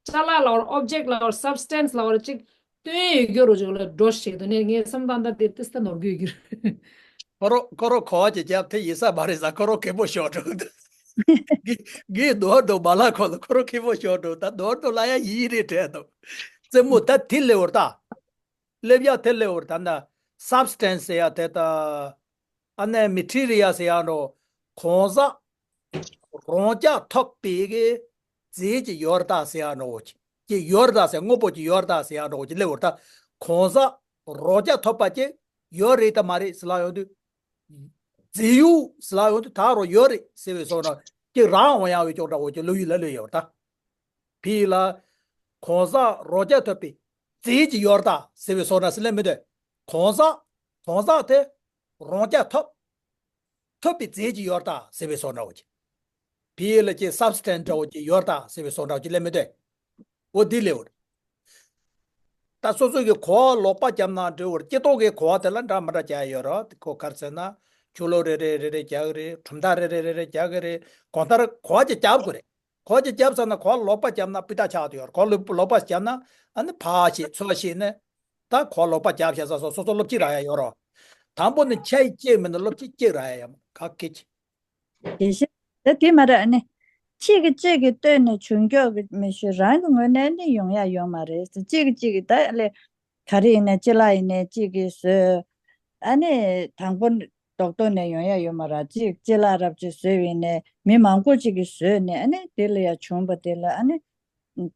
ཅ་ལག་ལ་བར་ཨོབ་ཇེག་ལ་བར་སབ་སི་ཊན་སི་ལ་བར་ཅིག་སྟོན་ཡོད་རྒྱུ་རུ་ཅིག་ལ་འགྲོ་ཞིག་དུ་ནས་ངའི་བསམ་སྟངས་ད་དེ་ཏིས་ད་ནོར་རྒྱུ་ཡོད་རྒྱུ་རེད། ཁོ་རོ་ཁོ་རོ་གོ་བ་ཅིག་རྒྱབ་དེ་ཡིན་ས་མ་རེད་ཟ། ཁོ་རོ་གད་པོ་ཤོར་འགྲོ་གི་འདུག་གི་གི་ནོར་དུ་མ་ལ་ཁོ་ལ་ཁོ་རོ་ཁི་པོ་ཤོར་འགྲོ། ད་ནོར་དུ་ལ་ཡ་ཡིན་རེད་དྲན་འདུག་རྩེད་མོ་ད་དེ་ལེ་བར་ད། ལེབ་ཡ་དེ་ལེ་བར་ད་ན། སབ་སི་ཊན་སི་ཟེར་ཡ་དེ་ད། ཨ་ནེ་མེ་ཊི་རི་ཡལ་ཟེར་ཡ་འགྲོ། གང་ཟག་རང་རྐྱ་ཐོབ་པའི་གི་རྫས་ཀྱི་ཡོད་རེད་ད་ཟེར་ཡ་འགྲོ། ཀྱི་ཡོད་རེད་ད་ཟེར། དངོས་པོ་ཀྱི་ཡོད་རེད་ད་ཟེར་ཡ་འགྲོ་ཀྱི་ལེ་བར་ད། གང་ཟག་རང་རྐྱ་ཐོབ་པ་ཀྱི་ཡོད་རེད་ད་མ་རེད་ཟེར་ལ་ཡོང་དུས། རྫས་ཡོད་ཟེར་ལ་ཡོང་དུས་ད་རུང་ཡོད་རེད་ཟེར་བའི་སོ་ན་ཀྱི་རང་འོང་ཡ་བའི་ཅོག་འདྲ་བོ་ཀྱི་ལོ་ཡུལ་ལ་ལོས་ཡོད་རེད་ད། ཕི་ལ། གང་ཟག་རང་རྐྱ་ཐོབ་པའི་རྫས་ཀྱི་ཡོད་རེད་ད་ཟེར་བའི་སོ་ན་ཟེར་ལེ་མི་འདོད། གང་ཟག་གང་ཟག་དེ་རང་རྐྱ་ཐོབ། ཐོབ་པའི་རྫས་ཀྱི་ཡོད་རེད་ད་ཟེར་བའི་སོ་འདྲ་བོ་ཀྱི། ཕི་ལ་ཀྱི་སབ་སི་ཊན་སི་འདྲ་བོ་ཀྱི་ཡོད་རེད་ད་ཟེར་བའི་སོ་འདྲ་བོ་ཀྱི་ལེ་མི་འདོད། འོ་འདི་ལེའུ་རེད། ད་སོ་སོ་གི་གོ་བ་ལོག་པ་བརྒྱབ་ན་འགྲིག་བར་སྤྱི་ལྡོག་གི་གོ་བ་དེ་ལ་འདྲ་མི་འདྲ་རྒྱག་ཡོད་རེད། ཁོ་ག་རེ་ཟེར་ན། ཆུ་ལོག་རེ་རེ་རེ་རེ་རྒྱག་གི་རེད། གྲུབ་མཐའ་རེ་རེ་རེ་རེ་རྒྱག་གི་རེད། གང་ལྟར་གོ་བ་ཅིག་བརྒྱབ་དགོས་རེད། གོ་བ་ཅིག་བརྒྱབ་ཚར་ན་གོ་བ་ལོག་པ་བརྒྱབ་ན་སྤུས་དག་ཆགས་ཡོད་རེད། གོ་བ་ལོག་པ་བརྒྱབ་ན་ཨ་ནི་ཕར་ཤེས་ཚུར་ཤེས་ནས་ད་གོ་བ་ལོག་པ་བརྒྱབ་བྱས་ས་སོ་སོ་སོ་སློབ་ཁྲིད་རག་ཡ་ཡོད་རེད། དང་པོ་ནི་ཆ་ཡི་གཅིག་མིན་ན་སློབ་ཁྲིད་གཅིག་རག་ཡ་ཡོད་མ་ག་གེ་ཅི། དེ་བཞིན་ད་དེ་མ་རེད། ཨ་ནི་གཅིག་གིས་གཅིག་གི་ལྟོས་ནས་བྱུང་ཁྱོག་གི་མི་ཞུ་རང་གི་ངོས་ནས་ནི་ཡོང་ཡ་ཡོད་མ་རེད། གཅིག་གིས་གཅིག་གི་ད་ལས་ག་རེ་ཡིན་ནའི་ཅི་ལ་ཡིན་ནའི་གཅིག་གིས་བཟོས། ཨ་ནི་དང་པོ་རྡོག་རྡོག་ནས་ཡོང་ཡ་ཡོད་མ་རེད། གཅིག་ཅི་ལ་རབ་ཅིག་བཟོས་ཡིན་ནའི་མི་མང་པོ་གཅིག་གིས་བཟོས་ནས་ཨ་ནི་དེ་ལ་ཡ་བྱུང་བ་དེ་ལ་ཨ་ནི་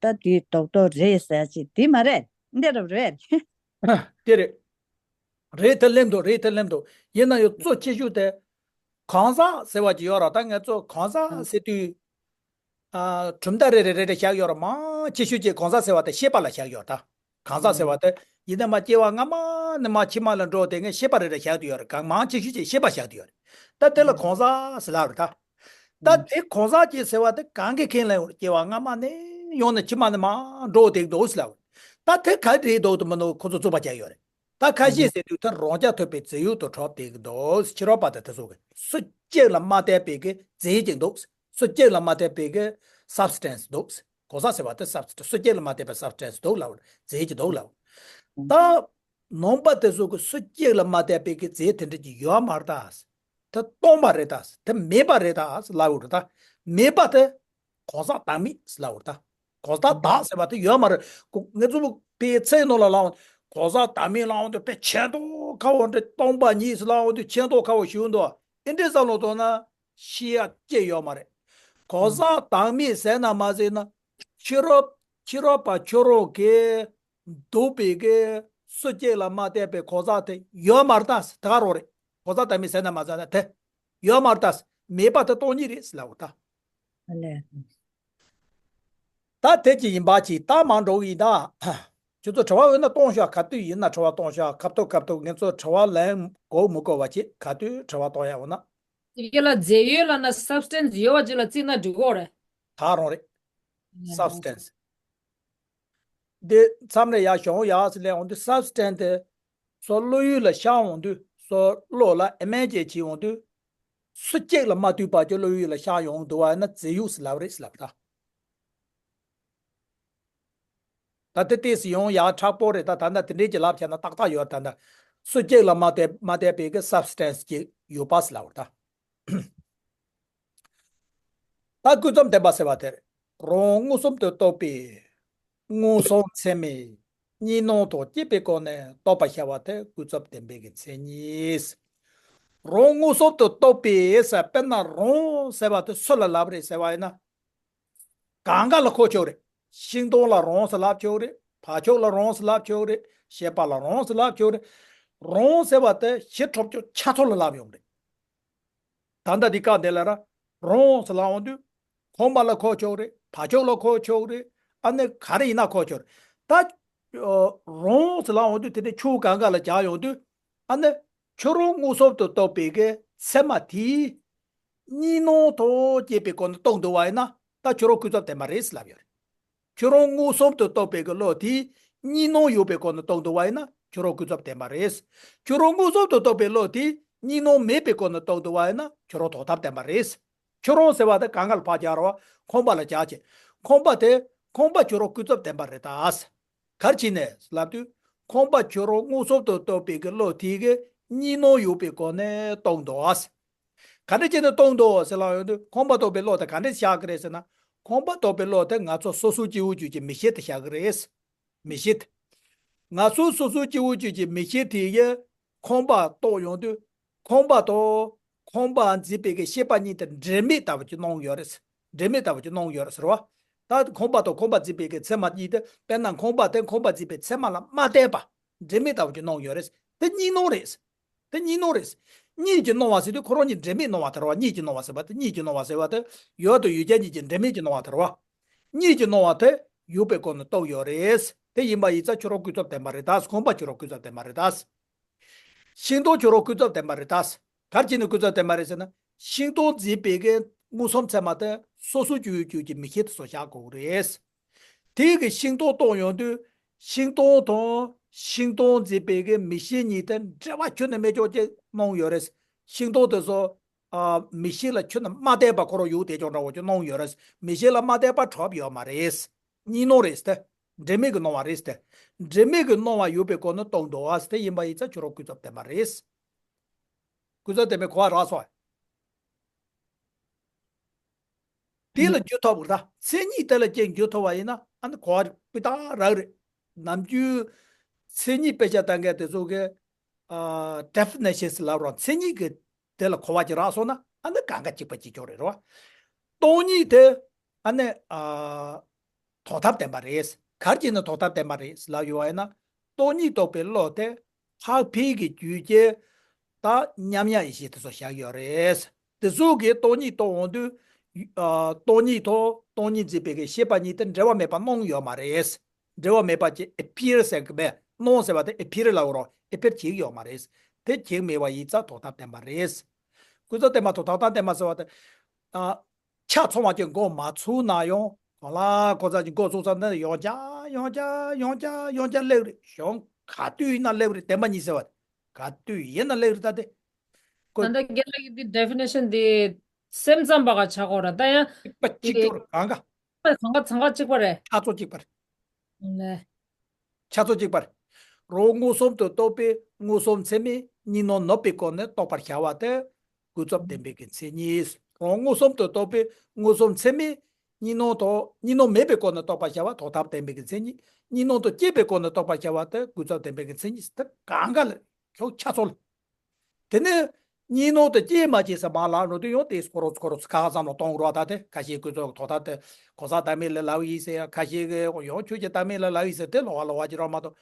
ད་དེ་རྡོག་རྡོག་རེད་ཟེར་ཅིག་དེ་མ་རེད། འདི་རབ་རེད། དེ་རེད། རེད་དེ་སླེབས་འདུག་རེད་དེ་སླེབས་འདུག་ཡིན་ན་ཡང་གཙོ་ཆེ་ཤོས་དེ། གང་ཟག་ཟེར་བ་ཅིག་ཡོད་ར། ད་ངས་གཙོ་གང་ཟག་ཟེར་དུས། ཨ། གྲུབ་མཐའ་རེ་རེ་རེ་རེ་བཞག་ཡོད་ར། མང་ཆེ་ཤོས་ཀྱི་གང་ཟག་ཟེར་བ་དེ་ཤེས་པ་ལ་བཞག་ཡོད་ད། གང་ཟག་ཟེར་བ་དེ་ཡིན་ན་མ་སྐྱེ་བ་སྔ་མ་ནས་མ་ཕྱི་མ་ལ་འགྲོ་དེ་ངས་ཤེས་པ་རེ་རེ་བཞག་དུ་ཡོད་ར། གང་མང་ཆེ་ཤོས་ཀྱི་ཤེས་པ་བཞག་དུ་ཡོད་ར། ད་དེ་ལ་གང་ཟག་ཟེར་ལབ་ར་ད། ད་དེ་གང་ཟག་ཅིག་ཟེར་བ་དེ་གང་གི་ཁེངས་ལ་ཡོད་ར། སྐྱེ་བ་སྔ་མ་ནས་ཡོང་ནས་ཕྱི་མ་ནས་མ་འགྲོ་དེ་འདུག་ཟེར་ལབ་ར། ད་དེ་ག་རེ་འདུག་དུ་མི་འདུག་ཁོ་ཚོ་རྩོད་པ་བྱས་ཡོད་རེད། ད་ཁ་ཤས་ཟེར་དུས་ད་རང་རྐྱ་ཐོབ་པའི་རྫས་ཡོད་དུ་གྲུབ་བསྡད་ཀྱི་འདུག་ཕྱི་རོལ་པ་དང་དེ་ཚོ་གི་སུ་གཅིག་ལ་མ་བལྟས་པའི་གི་རྫས་ཅིག་འདུག་སུ་གཅིག་ལ་མ་བལྟས་པའི་གི་སབ་སི་ཊན་སི་འདུག་གང་ཟག་ཟེར་བ་དེ་སབ་སི་ཊན་སི། སུ་གཅིག་ལ་མ་བལྟས་པའི་སབ་སི་ཊན་སི་འདུག་ལབ། རྫས་ཅིག་འདུག་ལབ། ད་ནང་པ་དེ་ཚོ་གི་སུ་གཅིག་ལ་མ་བལྟས་པའི་གི་རྫས་དེ་འདྲ་ཅིག་ཡོད་མ་རེད་ད། དེ་སྟོང་པ་རེད་ད། དེ་མེད་པ་རེད་ད་ལབ་ཡོད་རེད་ད། མེད་པ་དེ། གང་ཟག་བདག་མེད་ཟེར་ལབ་པ་རེད་ད། གང་ཟག་བདག་ཟེར་བ་དེ་ཡོད་མ་རེད། ཁོ་ངེད་ཚོ་པའི་ཚེ་ནང་ལ་ལབ་འོང་། གང་ཟག་བདག་མེད་ལབ་འོང་དུས་དཔེ་ཆེ་མདོག་ཁ་བོ་འདྲ། སྟོང་པ་ཉིད་ཟེར་ལབ་འོང་དུས་ཆེ་མདོག་ཁ་བོ་ཞུ་འདུག་ཨེ་འདྲའི་བསམ་བློ་གཏོང་ན་ཤེས་ཡ་ཅི་ཡོད་མ་རེད། གང་ཟག་བདག་མེད་ཟེར་ན་མ་ཟེར་ན། ཕྱི་རོལ་ཕྱི་རོལ་པ་ཁྱོད་རང་གིས་འདུག་པའི་གི་སུ་གཅིག་ལ་མ་བལྟས་པའི་གང་ཟག་དེ་ཡོད་མ་རེད་ད་ཟེར། ད་ག་རང་རེད། གང་ཟག་བདག་མེད་ཟེར་ན་མ་ཟེར་ན་དེ་ཡོད་མ་རེད་ད་ཟེར། མེད་པ་དེ་སྟོང་ཉིད་རེད་ཟེར་ལབ་པ་རེད་ད། ཨ་ལས། ད་དེ་ཅི་ཡིན་པ་ཅིག་ད་མར་འགྲོ་གི་ཡིན་ད། ཁྱོད་ཚོ་དྲི་བ་འོས་ན་གཏོང་ཤོག་ག་དུས་ཡིན་ན་དྲི་བ་གཏོང་ཤོག་ཁ་ཐུག་ཁ་ཐུག་ངེད་ཚོ་དྲི་བ་ལན་གོ་མི་གོ་བ་ཅིག་ག་དུས་དྲི་བ་གཏོང་ཡ་འོ་ན། དེ་ག་ལ་རྫས་ཡོད་ལབ་ན་སབ་སི་ཊན་སི་ཡོད་པ་ཅིག་ལ་བརྩིས་ན་འགྲིག་གོ་རེད། ད་རང་རེད། སབ་སི་ཊན་སི། འདི་མཚམས་རེ་ཡར་ཞོང་ཡར་སི་ལེན་འོང་དུས་སབ་སི་ཊན་སི་དེ། སོ་བློ་ཡུལ་ལ་ཤར་འོང་དུས་སོ་བློ་ལ་ཨེ་མེ་ཇི་ནེ་ཤན་བྱེད་འོང་དུས། སུ་གཅིག་ལ་མ་ལྟོས་པ་ཅིག་བློ་ཡུལ་ལ་ཤར་ཡོང་འདུག་པ་ཡིན་ན་རྫས་ཡོད་ཟེར་ལབ་རེད་ཟེར་ལབ་ད། ད་དེ་ཏོག་ཙམ་ཡང་ཡག་དྲག་པོ་རེད། ད་ད་ལྟ་དེ་འདྲས་ཀྱི་ལབ་བྱས་ན་ཏག་ཏག་ཡོད། ད་ལྟ་སུ་གཅིག་ལ་མ་བལྟས་མ་བལྟས་པའི་གི་སབ་སི་ཊན་སི་ཅིག་ཡོད་པ་ཟེར་ལབ་ད། ད་ཀུན་རྫོབ་བདེན་པ་ཟེར་བ་དེར། རང་མངོན་སུམ་དུ་རྟོགས་པའི་མངོན་སུམ་ཚད་མས་གཉིས་སྣང་དང་བཅས་པའི་སྒོ་ནས་རྟོགས་པར་བྱ་བ་དེ་ཀུན་རྫོབ་བདེན་པའི་གི་མཚན་ཉིད། རང་མངོན་སུམ་དུ་རྟོགས་པའི་ཟེར་དཔེར་ན་རང་ཟེར་བ་དེ་སུ་ལ་ལབ་རེད་ཟེར་བ་ཡིན་ན། གང་ག་ལ་གོ་ཆོག་རེད། ཤིང་སྡོང་ལ་རང་ཟེར་ལབ་ཆོག་རེད། བ་ཕྱུགས་ལ་རང་ཟེར་ལབ་ཆོག་རེད། ཤེས་པ་ལ་རང་ཟེར་ལབ་ཆོག་རེད། རང་ཟེར་བ་དེ་གཞི་གྲུབ་ཆོག་ཆ་ཚང་ལ་ལབ་ཡོང་རེད། ད་ལྟ་འདི་སྐབས་འདི་ལ་ར། རང་ཟེར་ལབ་འོང་དུས། ཁང་པ་ལ་གོ་ཆོག་རེད། བ་ཕྱུགས་ལ་གོ་ཆོག་རེད། ཨ་ནི་ག་རེ་ཡིན་ན་གོ་ཆོག་རེད། ད། རང་ཟེར་ལབ་འོང་དུས་དེ་ནི་ཆོས་གང་ག་ལ་སྦྱར་ཡོང་དུས། ཨ་ནི། ཁྱོད་རང་མངོན་སུམ་དུ་རྟོགས་པའི་གི་ཚད་མ་དེས། གཉིས་སྣང་དང་བཅས་པའི་སྒོ་ནས་རྟོགས་འདུག་པ་ཡིན་ན་ད་ཁྱོད་རང་ཀུན་རྫོབ་བདེན་པ་རེད་ཟེར་ལབ་ཡོད་རེད། ཁྱོད་རང་མངོན་སུམ་དུ་རྟོགས་པའི་གི་བློ་དེས་གཉིས་སྣང་ཡོད་པའི་སྒོ་ནས་རྟོགས་འདུག་པ་ཡིན་ན་ཁྱོད་རང་ཀུན་རྫོབ་བདེན་པ་རེད། ཁྱོད་རང་མངོན་སུམ་དུ་རྟོགས་པའི་བློ་དེས་གཉིས་སྣང་མེད་པའི་སྒོ་ནས་རྟོགས་འདུག་པ་ཡིན་ན་ཁྱོད་རང་ཐོག་མཐའ་བདེན་པ་རེད། ཁྱོད་རང་ཟེར་བ་དེ་གང་ག་ལ་ཕར་སྦྱར་བ་ཁང་པ་ལ་སྦྱར་བྱས། ཁང་པ་དེ་ཁང་པ་ཁྱོད་རང་ཀུན་རྫོབ་བདེན་པ་རེད་ད། ག་རེ་བྱས་ནས་ལབ་དུས། ཁང་པ་ཁྱོད་རང་མངོན་སུམ་དུ་རྟོགས་པའི་གི་བློ་དེ་གིས་གཉིས་སྣང་ཡོད་པའི་སྒོ་ནས་རྟོགས་འདུག་ག་འདྲ་བྱས་ནས་སྟོང་འདུག་ཟེར་ལབ་ཡོང་དུས་ཁོམ་པ་རྟོགས་པའི་བློ་དེ་ག་འདྲ་བཞག་གི་རེད་ཟེར་ན། ཁོམ་པ་རྟོགས་པའི་བློ་དེ་ང་ཚོ་སོ་སོ་སྐྱེ་བོ་ཅིག་གི་མིག་ཤེས་དེ་བཞག་གི་རེད། མིག་ཤེས་དེ། ང་ཚོ་སོ་སོ་སྐྱེ་བོ་ཅིག་གི་མིག་ཤེས་དེ་ཡིས་ཁོམ་པ་རྟོགས་ཡོང་དུས། ཁོམ་པ་དང་ཁོམ་པ་འཛིན་པའི་གི་ཤེས་པ་གཉིས་དེ་འབྲེལ་མེད་ལྟ་བུ་ཅིག་སྣང་ཡོད་རེད། འབྲེལ་མེད་ལྟ་བུ་ཅིག་སྣང་ཡོད་རེད་ཟེར་བ། ད་ཁོམ་པ་དང་ཁོམ་པ་འཛིན་པའི་གི་ཚད་མ་གཉིས་དེ་དཔེར་ན་ཁོམ་པ་དེ་ཁོམ་པ་འཛིན་པའི་ཚད་མ་ལ་མ་བལྟས་པ། འབྲེལ་མེད་ལྟ་བུ་ཅིག་སྣང་ཡོད་རེད། དེ་གཉིས་སྣང་རེད། དེ་གཉིས་སྣང་རེད། གཉིས་ཀྱི་སྣང་བ་ཟེར་དུས་ཁོ་རང་གཉིས་འབྲེལ་མེད་སྣང་བ་དེ་རེད་བ། གཉིས་ཀྱི་སྣང་བ་ཟེར་བ་དེ། གཉིས་ཀྱི་སྣང་བ་ཟེར་བ་དེ་ཡོད་དང་ཡོད་བྱ་གཉིས་ཀྱི་འབྲེལ་མེད་ཀྱི་སྣང་བ་དེ་རེད་བ། གཉིས་ཀྱི་སྣང་བ་དེ་ཡོད་པའི་སྒོ་ནས་རྟོགས་ཡོད་རེད། དེ་ཡིན་པ་ཡིན་ཙང་ཁྱོད་རང་ཀུན་རྫོབ་བདེན་པ་རེད་ད། ཁོམ་པ་ཁྱོད་རང་ཀུན་རྫོབ་བདེན་པ་རེད་ད། ཤིང་སྟོང་ཁྱོད་རང་ཀུན་རྫོབ་བདེན་པ་རེད་ད། ག་རེ་བྱས་ནས་ཀུན་རྫོབ་བདེན་པ་རེད་ཟེར་ན། ཤིང་སྟོང་འཛིན་པའི་གི་མངོན་སུམ་ཚད་མ་དེ་སོ་སོ་སྐྱེ་བོའི་རྒྱུད་ཀྱི་མིག་ཤེས་དེ་ཚོ་བཞག་དགོས་ཀྱི་རེད། དེའི་གི་ཤིང་སྟོང་རྟོགས་ཡོང་དུས། ཤིང་སྟོང་དང་ཤིང་སྟོང་འཛིན་པའི་གི་མིག་ཤེས་གཉིས་དེ་འབྲེལ་བ་ཁྱོན་ནས་མེད་ཅོག་ཅེས་སྣང་ཡོད་རེད། ཤིང་སྟོང་དེ་ཚོ་ཨ་མིག་ཤེས་ལ་ཁྱོན་ནས་མ་བལྟས་པ་ཁོ་རང་ཡོད་དེ་ཅོག་འདྲ་བོ་ཅིག་སྣང་ཡོད་རེད། མིག་ཤེས་ལ་མ་བལྟས་པ་གྲུབ་ཡོད་མ་རེད། གཉིས་སྣང་རེད་དེ། འབྲེལ་མེད་ཀྱི་སྣང་བ་རེད་དེ། འབྲེལ་མེད་ཀྱི་སྣང་བ་ཡོད་པའི་སྒོ་ནས་རྟོགས་འདུག་བ། དེ་ཡིན་པ་ཡིན་ཙང་ཁྱོད་རང་ཀུན་རྫོབ་བདེན་པ་རེད། ཀུན་རྫོབ་བདེན་པའི་གོ་བ་རག་སོང་། དེ་ལ་འགྱུར་ཐོབ་ར། མཚན་ཉིད་དེ་ལ་ཅན་འགྱུར་ཐོབ་པ་ཡིན་ན་ཨ་ནི་གོ་བ་སྤུས་དག་རག་རེད། ནམ་རྒྱུན་མཚན་ཉིད་དཔེ་ཆ་ལྟ་མཁན་དེ་ཚོ་གི་ཨ་definitions ལབ་རོགས། མཚན་ཉིད་ཀྱི་དེ་ལ་གོ་བ་ཅིག་རག་སོང་ན་ཨ་ནི་གང་ག་གཅིག་པ་གཅིག་ཀྱང་རེད་རོ། སྟོང་ཉིད་དེ་ཨ་ནི་ཨ་ཐོག་མཐའ་བདེན་པ་རེད། ག་རེ་བྱས་ནས་ཐོག་མཐའ་བདེན་པ་རེད་ལབ་ཡོང་བ་ཡིན་ན། སྟོང་ཉིད་རྟོགས་པའི་བློ་དེ་འཕགས་པའི་གི་རྒྱུད་ཀྱི་ད་མཉམ་ཡངས་ཡེ་ཤེས་དེ་ཚོ་བཞག་ཡོད་རེད། དེ་ཚོ་གིས་སྟོང་ཉིད་རྟོགས་འོང་དུས། ཨ་སྟོང་ཉིད་དང་སྟོང་ཉིད་འཛིན་པའི་གི་ཤེས་པ་གཉིས་དེ་འབྲེལ་བ་མེད་པ་སྣང་ཡོད་མ་རེད། འབྲེལ་བ་མེད་པ་ཅིག་appear ཟེར་གི་མེད། སྣང་ཟེར་བ་དེ་appear ལབ་རོགས། appear བྱེད་ཀྱི་ཡོད་མ་རེད། དེ་བྱེད་ཀྱི་མེད་པ་ཡིན་ཙང་ཐོག་མཐའ་བདེན་པ་རེད། ཀུན་རྫོབ་བདེན་པ་དང་ཐོག་མཐའ་བདེན་པ་ཟེར་བ་དེ། ཨ། ཆ་ཚང་བ་ཅིག་འགོ་མ་ཚུགས་ན་ཡང་གང་ལ་གང་འཚམ་ཅིག་འགོ་ཚུགས་ཙམ་ནས་ཡང་བསྐྱར་ཡང་བསྐྱར་ཡང་བསྐྱར་ཡང་བསྐྱར་སླེབས་རེད། གཞུང་ག་དུས་ཡིན་ན་སླེབས་རེད། བདེན་པ་གཉིས་ཟེར་བ་ག་དུས་ཡིན་ན་སླེབས་རེད། ད་དེ་ཀོ། ད་ལྟ་རྒན་ལགས་ཀྱི་འདི་definition འདི་སེམས་ཙམ་པ་ག་ཆགས་གོ་ར། ད་ཡང་གཅིག་པ་གཅིག་གྱུར་གང་ག་གང་ག་གང་ག་གཅིག་པ་རེད། ཆ་ཚང་གཅིག་པ་རེད། ལས། ཆ་ཚང་གཅིག་པ་རེད། རང་མངོན་སུམ་དུ་རྟོགས་པའི་མངོན་སུམ་ཚད་མས་གཉིས་སྣང་ནུབ་པའི་སྒོ་ནས་རྟོགས་པར་བྱ་བ་དེ་ཀུན་རྫོབ་བདེན་པའི་གི་མཚན་ཉིད། རང་མངོན་སུམ་དུ་རྟོགས་པའི་མངོན་སུམ་ཚད་མས་གཉིས་སྣང་དང་གཉིས་སྣང་མེད་པའི་སྒོ་ནས་རྟོགས་པར་བྱ་བ་ཐོག་མཐའ་བདེན་པའི་གི་མཚན་ཉིད། གཉིས་སྣང་དང་བཅས་པའི་སྒོ་ནས་རྟོགས་པར་བྱ་བ་དེ་ཀུན་རྫོབ་བདེན་པའི་གི་མཚན་ཉིད། དེ་གང་ག་ལ་ཁྱོད་ཆ་ཚང་ལ། དེ་ནས་གཉིས་སྣང་དེ་སྐྱེས་མ་སྐྱེས་ཟེར་མ་ལབ་འགྲོ་དུས་ཡང་དེ་ཁོ་རང་ཁོ་རང་ཁ་ཁ་བསམ་བློ་གཏོང་དགོས་རེད་བ། ད་དེ་ཁ་ཤས་ཀུན་རྫོབ་ཐོག་མཐའ་དེ་གོང་ས་བདག་མེད་ལ་ལབ་ཡིན་ཟེར། ཁ་ཤས་ཀྱིས་ཡང་ཆོས་ཀྱི་བདག་མེད་ལ་ལབ་ཡིན་ཟེར། དེ་ལོགས་ཀ་ལོགས་ཀ་ཅིག་རང་མ་གཏོགས་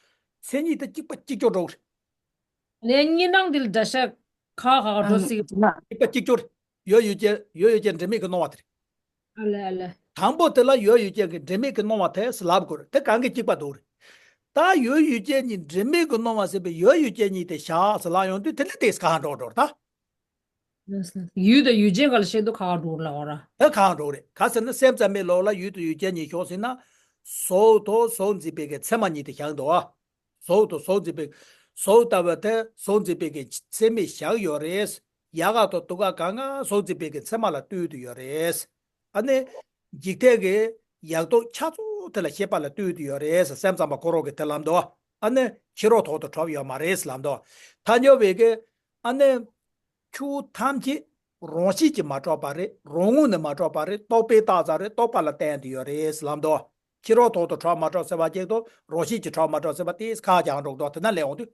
མཚན་ཉིད་དེ་གཅིག་པ་གཅིག་ཀྱང་འགྲོ་གི་རེད། ནས་གཉིས་སྣང་འདི་ལ་འདྲ་ཆགས་ཁ་ཁ་ཁ་འགྲོ་སྲིད་ཀྱི་རེད། གཅིག་པ་གཅིག་ཀྱང་རེད། ཡོད་ཡོད་ཅན་ཡོད་ཡོད་ཅན་འབྲེལ་མེད་ཀྱི་སྣང་བ་དེ་རེད། ཨ་ལེ་ཨ་ལེ། དང་པོ་དེ་ལ་ཡོད་ཡོད་ཅན་གྱི་འབྲེལ་མེད་ཀྱི་སྣང་བ་དེ་ཟེར་ལབ་དགོས་རེད། དེ་གང་གི་གཅིག་པ་འདུག་རེད། ད་ཡོད་ཡོད་ཅན་གཉིས་འབྲེལ་མེད་ཀྱི་སྣང་བ་ཟེར་བའི་ཡོད་ཡོད་ཅན་གཉིས་དེ་བཞག་ཟེར་ལབ་ཡོང་དུས་དེ་ནི་དེ་གང་འགྲོ་འགྲོ་རེད་ད། ཡོད་དང་ཡོད་ཅན་ག་ལ་བཤད་དུས་གང་འགྲོ་ལ་འོ་ར། དེ་གང་འགྲོ་རེད། ག་ཟེར་ན་སེམས་ཙམ་པའི་ལོགས་ལ་ཡོད་དང་ཡོད་ཅན་གཉིས་ཤོག་ཟེར་ན། གཟུགས་དང་གཟུགས་འཛིན་པའི་གི་ཚད་མ་གཉིས་དེ་བཞག་འདུག་ཨ། གཟུགས་དང་གཟུགས་འཛིན་པའི། གཟུགས་ལྟ་བུ་དེ་གཟུགས་འཛིན་པའི་གི་ཚད་མས་བཞག་ཡོད་རེད། ཡག་ག་དང་སྡུག་ག་གང་ག་གཟུགས་འཛིན་པའི་གི་ཚད་མ་ལ་ལྟོས་དུ་ཡོད་རེད། ཨ་ནི། འཇིག་རྟེན་གྱི་ཡག་སྡུག་ཆ་ཚང་དེ་ལ་ཤེས་པ་ལ་ལྟོས་དུ་ཡོད་རེད་ཟེར། སེམས་ཙམ་པ་ཁོ་རང་གིས་དེ་ལབ་འདུག་ཨ་ནི་ཕྱི་རོལ་ཐོག་ཏུ་གྲུབ་ཡོད་མ་རེད་ཟེར་ལབ་འདུག་ཐལ་འགྱུར་བའི་གི། ཨ་ནི། ཆོས་ཐམས་ཅད་རང་བཞིན་གྱིས་མ་གྲུབ་པ་རེད། རང་ངོས་ནས་མ་གྲུབ་པ་རེད། རྟོག་པས་བཏགས་ཙམ་རེད། རྟོག་པ་ལ་བརྟེན་དུ་ཡོད་རེད་ཟེར་ལབ་འདུག་ཕྱི་རོལ་ཐོག་ཏུ་གྲུབ་མ་གྲུབ་ཟེར་བ་ཅིག་དང་རང་བཞིན་གྱིས་གྲུབ་མ་གྲུབ་ཟེར་བ་དེ་ཁ་རྒྱག་འགྲོ་འདུག་དེ་ན་ལས་འོང་དུས།